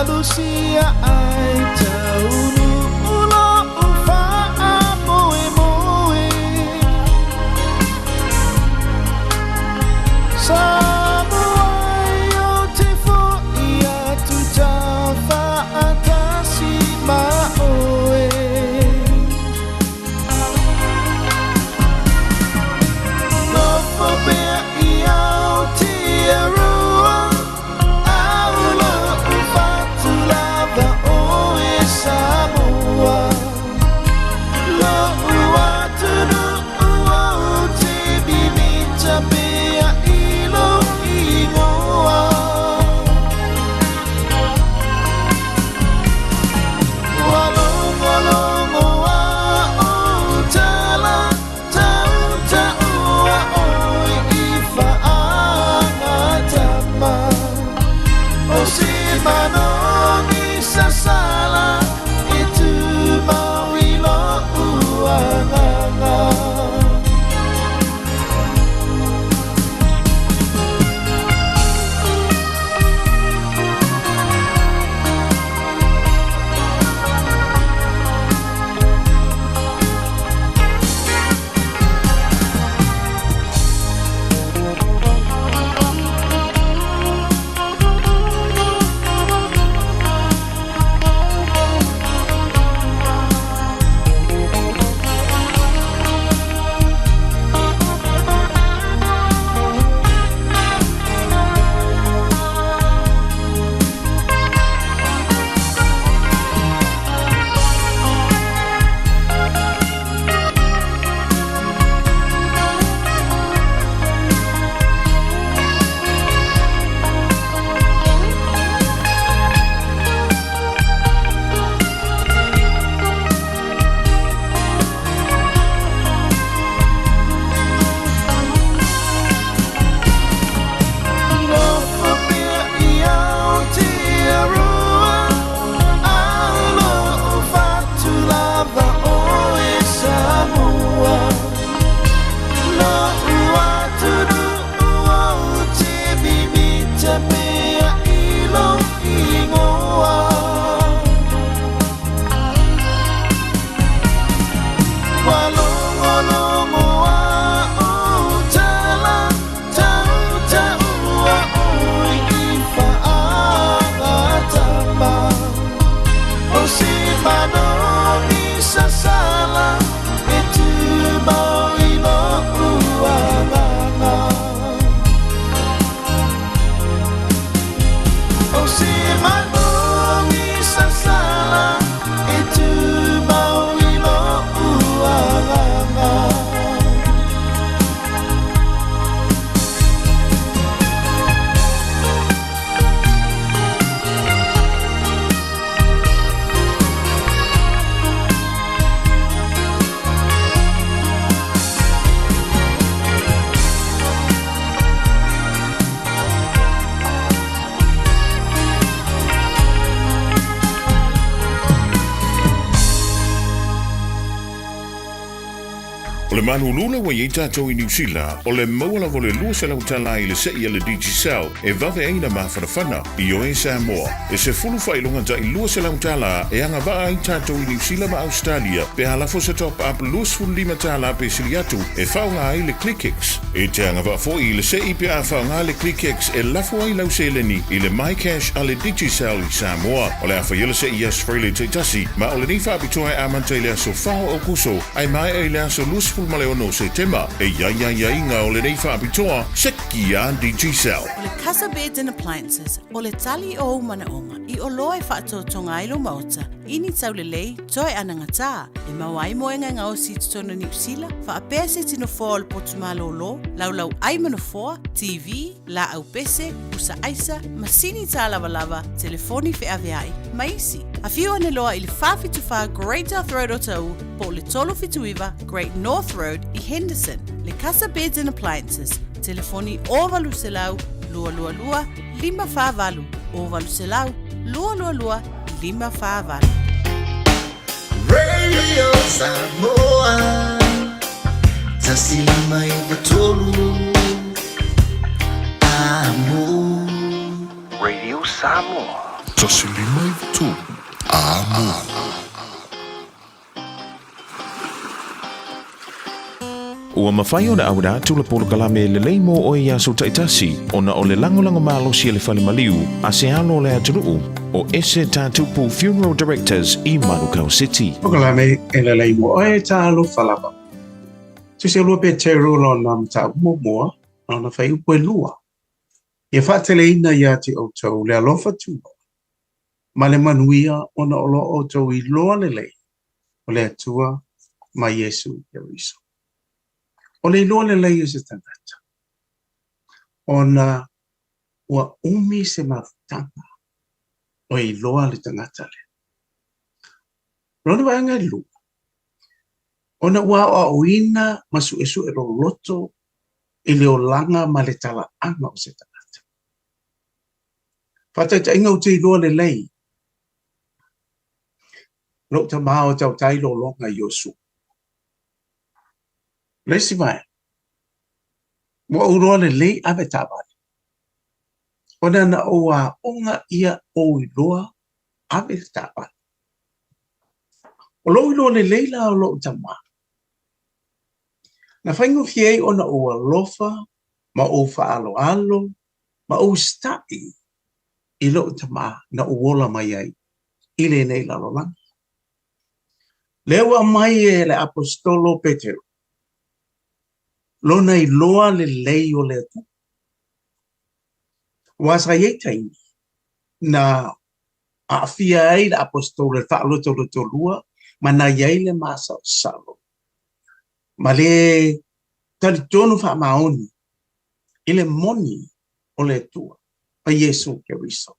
malusia ai taunuu lo'u fa'amoemoe. Samoa ai ou te fo'i atu tafa'atasi ma oe. Nofo pea i Aotearoa, ao lo'u fatu lava oe Samoa. Lo'u atunuu ou te mimita pea i lou igoa. Ua logologo a ou tala, tautaua oe i fa'agatama. O se manogi sasala e tumau i lo'u agaga. Nofo pea i Aotearoa, ao lo'u fatu lava oe Samoa. Lo'u atunuu ou te mimita pea i lou igoa. Ua logologo a ou tala, tautaua oe i fa'agatama. O se manogi sasala e tumau i lo'u agaga. O se manogi sasala e tumau i lo'u agaga. O le malulu ua i ai tatou i Niu Sila, o le maua lava o le 200 tala i le se'i a le Digicel e vave ai na mafanafana. Ioe Samoa, e sefulu faailoga ta'i 200 tala e agava'a ai tatou i Niu Sila ma Ausetalia pe a lafo se top up 25 tala pe sili atu e faaaoga ai le ClickX. E te agava'a fo'i i le se'i pe a faaaoga le ClickX e lafo ai lau seleni i le MyCash a le Digicel i Samoa. O le a faia le se'i i aso Friday taitasi, ma o lenei faapitoa e amata i le aso 4 o Aokuso ae maea i le aso 26 o Setema. E i ai aiaiga o lenei faapitoa, seki a Digicel. O le Casa Beds and Appliances, o le tali o ou manaoga i oloa e faatotoga ai lou maota i ni taulelei toe anagatā e maua ai moega e gaosi i totonu o Niu Sila, faapea se tino foa o le potu malōlō, laulau ai ma nofoa, TV, laau pese, pusa aisa, masini tālavalava, telefoni feaveai, ma isi. Afio ane loa i le 474 Great South Road o Taʻu po o le 379 Great North Road i Henderson. Le Casa Beds and Appliances, telefoni 0800 222 548, 0800 222 548. Radio Samoa 105 3 Amo. Radio Samoa. 153 Amo. Ua mafai ona auina atu le polokalame lelei mo oe i aso taitasi ona o le lagolago malosi a le fale maliu a se alo o le atunuu o Ese Tatupu Funeral Directors i Manukau City. Polokalame e lelei mo oe talofa lava. Tusi 2 Peteru lona mataupu muamua, lona fuaiupu e 2. Ia faateleina ia te outou le alofa tunoa ma le manuia ona o lo outou iloa lelei o le Atua ma Iesu Keriso. O le iloa lelei o se tagata, ona ua umi se mafutaga o iloa le tagata lea. Lona vaega e lua, ona ua aoaoina ma suesue loloto i le olaga ma le talaaga o se tagata. Faataitaiga ou te iloa lelei lou tamā o tautai lologa i Iosua. Le isi vaega, ua ou iloa lelei ave taavale, ona na ou aoga ia ou iloa ave le taavale. O lou iloa lelei la o lou tamā, na faigofie ai ona ou alofa ma ou faaaloalo ma ou usitai i lou tamā na ou ola mai ai i lenei lalolagi. Lea ua aumai e le Aposetolo Peteru lona iloa lelei o le Atua. Aua sa i ai taimi na aafia ai le Aposetolo i le faalotolotolua ma na i ai le masalosalo ma le talitonu faamaoni i le moni o le Atua ma Iesu Keriso.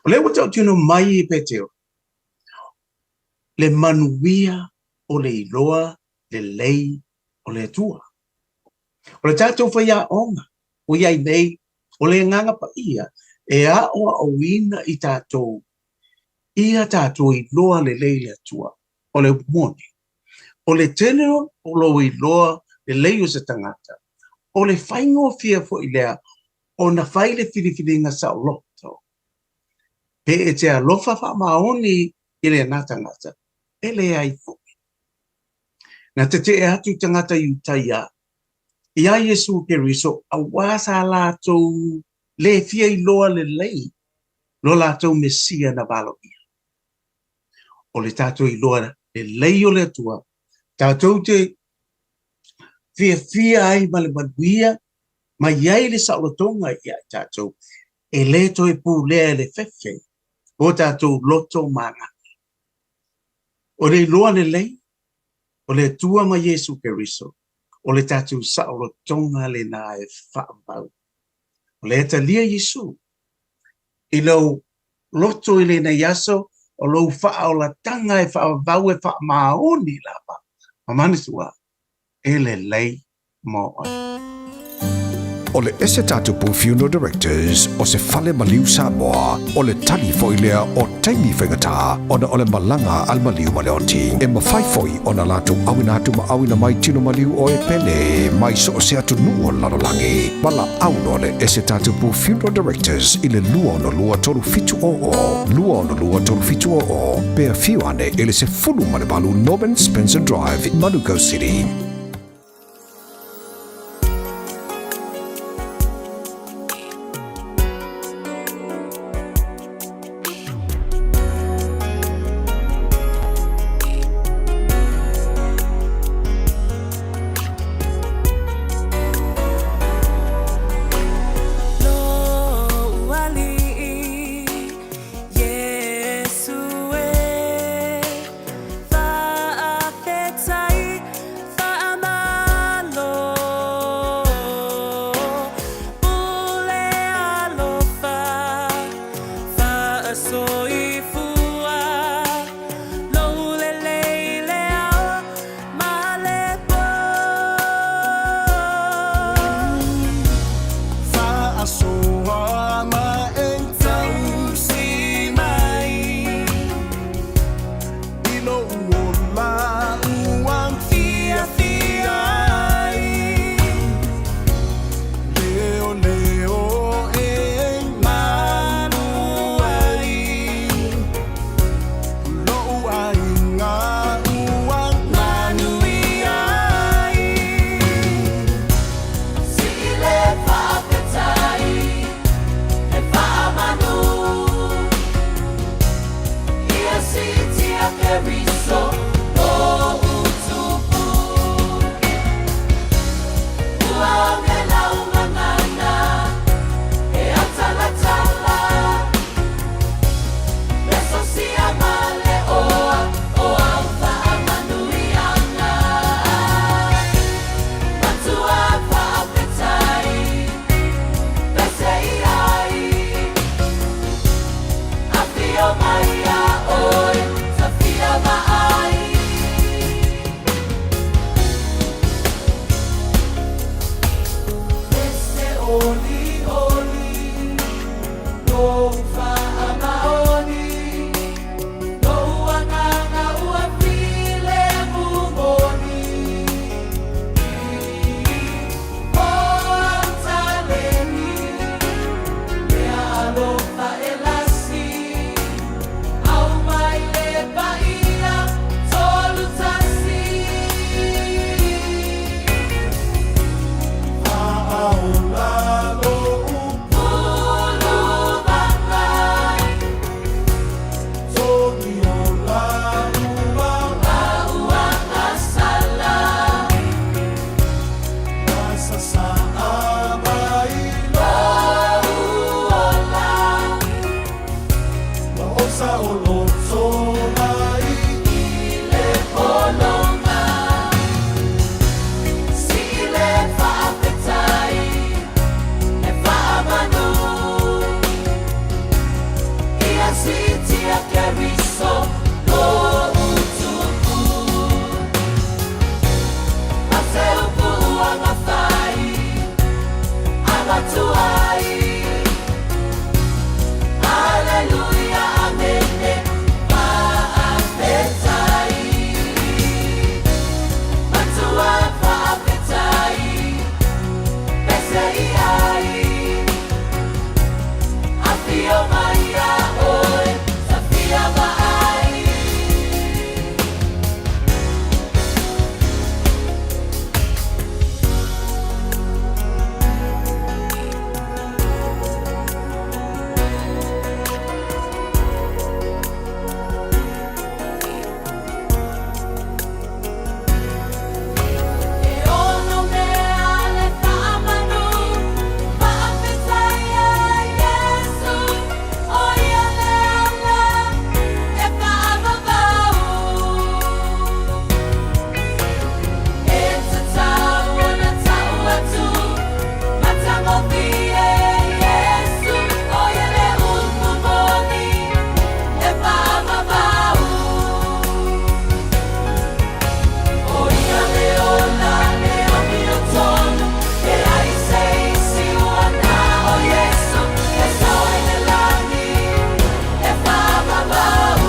O lea ua tautino mai e Peteru le manuia o le iloa lelei o le Atua. O le tatou faiaoga ua i ai nei, o le Agaga Paia e aoaoina i tatou ia tatou iloa lelei le Atua. O le upu moni, o le tele o lou iloa lelei o se tagata, o le faigofie foi lea ona fai le filifiliga saoloto. Pe e te alofa faamaoni i lena tagata, e leai foi. Na tetee atu tagata Iutaia iā Iesu Keriso aua sa latou le fia iloa lelei lo latou Mesia na valoia. O le tatou iloa lelei o le Atua, tatou te fiafia ai ma le manuia ma i ai le saolotoga ia i tatou, e le toe pulea e le fefe o tatou loto ma agaga. O le iloa lelei o le Atua ma Iesu Keriso, o le tatou saolotoga lena e faavavau. O lea e talia Iesu i lou loto i lenei aso, o lou faaolataga e faavavau e faamaoni lava, ma manatua e lelei mo oe. O le Ese Tatupu Funeral Directors o se fale maliu Samoa, o le tali foi lea o taimi faigata ona o le malaga a le maliu ma le oti. E mafai foi ona latou auina atu ma auina mai tino maliu o e pele mai so o se atunuu o le lalolagi. Valaau loa le Ese Tatupu Funeral Directors i le 262 3700, 262 3700, pe afio ane i le 18 Norman Spencer Drive, Manukau City. saoloto mai i le pologa. Sii le faafetai e faamanu ia siitia Keriso lou tupu. Ma se upu ua mafai avatu ai. Aleluia, amene, faafetai. Matua faafetai, pese i ai. Afio mai ia oe, ta fia vaai. E ono mea le faamanu, faafetai e Iesu, o ia le ala e faavavau. E tatau ona tau atu, matagofie Iesu, o ia le upu moni e faavavau. O ia le ola le amiotonu, e leai se isi ua na o Iesu, e sao ai le lagi e faavavau.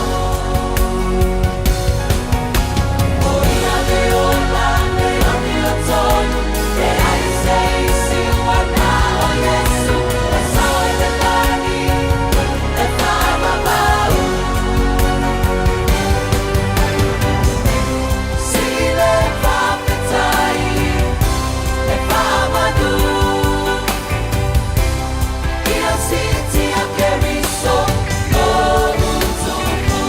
O ia le ola le amiotonu, e leai se isi ua na o Iesu, e sao ai le lagi e faavavau. Sii le faafetai e faamanu ia siitia Keriso lou tupu.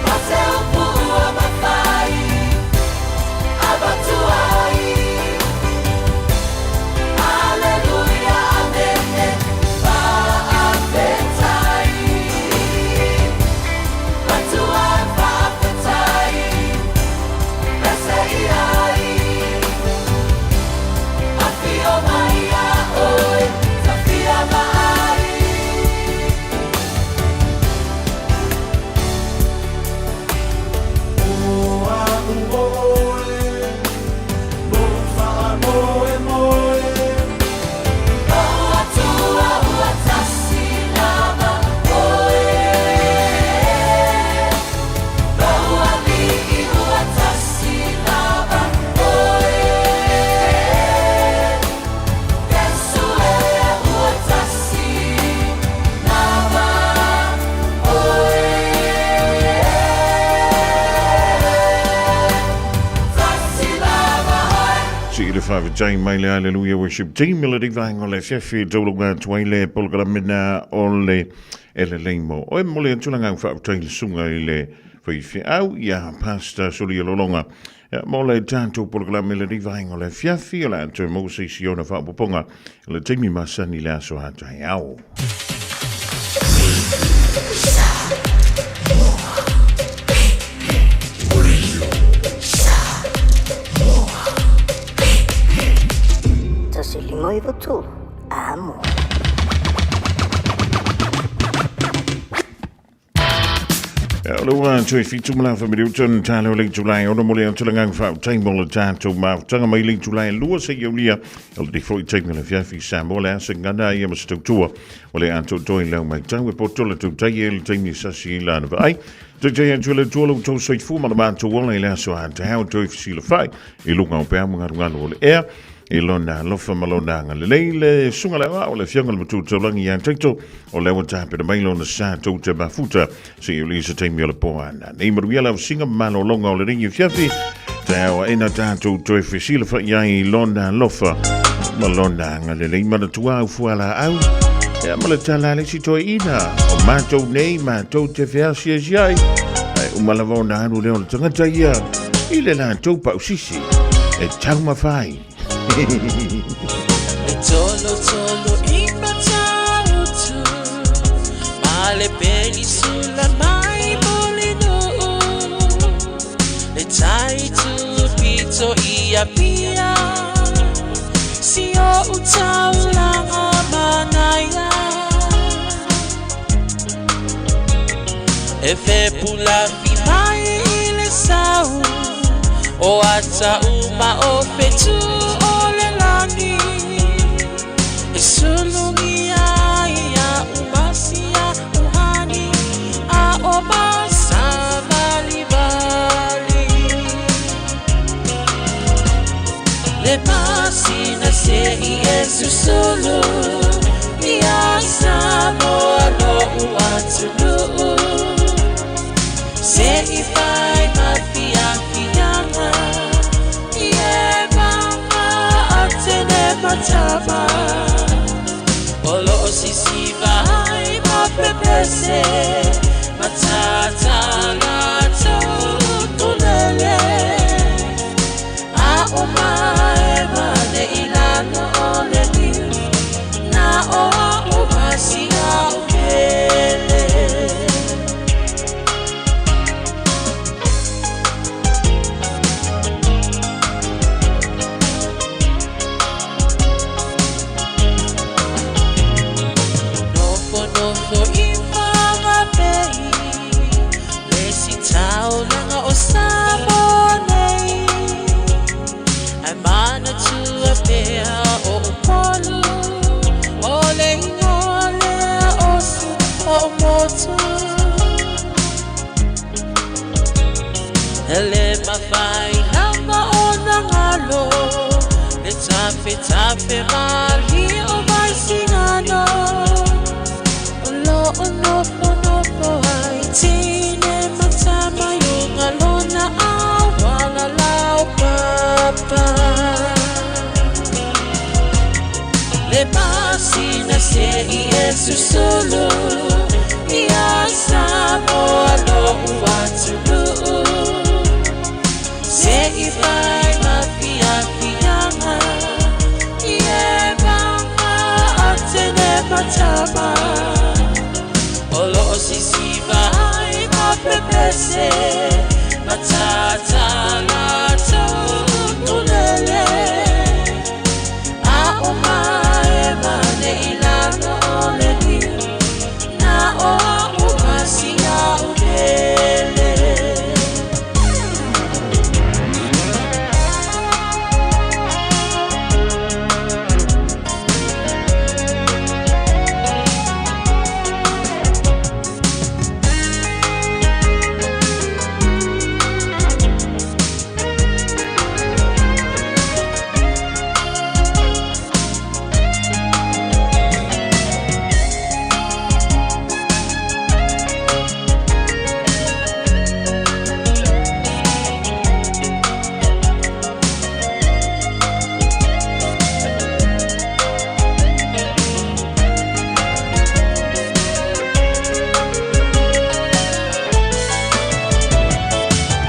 Ma se upu ua mafai avatu ai. Aleluia, amene, faafetai. Matua faafetai, pese i ai. Afio mai ia oe, ta fia vaai. O a'u oe, lou faamoemoe. Lou Atua ua tasi lava oe. Lou Alii ua tasi lava oe. Iesu e ua tasi lava oe. Tasi lava oe. Sii le faafetai mai le Hallelujah Worship Team i le vaega o le afiafi e taulauga atu ai le polokalame na o le e lelei mo oe. Momoli atu le agaga faafetai i le susuga i le faifeau ia Pastor Sulia Lolonga mo le tatou polokalame i lenei vaega o le afiafi. O le a toe maua se isi ona faaopoopoga i le taimi masani i le aso a taeao. 1 5 9 3, amo. O le ua toe fitu ma le afa miliuta na tala o le itula e ono mo le atu le agaga faafetai mo le tatou mafutaga mai le itula e lua seia aulia o le foi taimi o le afiafi Samoa le asa gana ia ma se tautua o le atoatoa i lau matau e poto le tautai e le taimi sasi i lana vaai. Taitai atu le Atua lo outou soifua ma le matou ola i le aso a taeao toe fesilafai i luga o peau ma galugalu o le ea i lona alofa ma lona agalelei le susuga le aoao le afioga le matua taulagi ia Taito o lea ua tapena mai lona sa tou te mafuta seia uli se taimi o le po ana nei manuia le ausiga ma malologa o lenei afiafi taeao aena tatou toe fesilafai ai i lona alofa ma lona agalelei. Manatua au fualaau ia ma le tala a le isi toeaina o matou nei matou te feasiasi ai ae uma lava ona alu lea o le tagata ia i le latou pausisi e taumafa ai. E tolo tolo i matautu. le penisula mai Mulinuu, le tai tupito i Apia, si oʻu taulaga manaia. E fepulafi mai i le sau o ata uma o fetu o le lagi, e sulugia ai aʻu masia uhani a o masavalivali. Le masina seʻi e susulu ia Samoa loʻu atunuu, seʻi fai mafiafiaga i e maga atene matama, o loo sisiva ai mapepese matata latou utulele, a o maema nei lalo o le liu na o a'u masia o pele. Nofonofo i Fagapei, le sitaulaga o Samoa nei, ae manatua pea o Upolu o le igoa lea o si o'u motu. E le mafai lava ona galo le tafetafe malie o Vaisigano, o loo nofonofo ai teine ma tama i luga lona auala laupapa. Le masina seʻi e susulu ia Samoa loʻu atunuu, seʻi fai mafiafiaga i e maga atene matama, o loo sisiva ai mapepese matata latou utulele, a o maema nei lalo o le liu na o a'u masia o pele.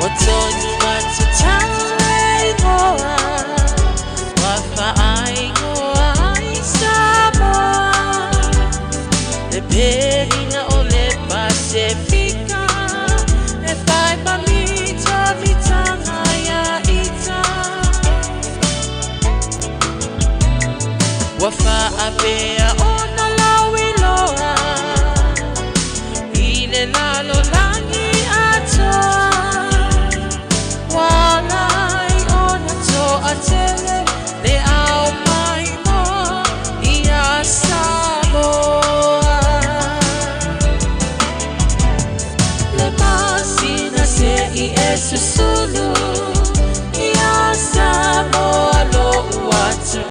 Ua tonu matatau le igoa, ua faaigoa ai Samoa, le perina o le Pasefika, e fai ma mitamitaga ia ita. Ua faapea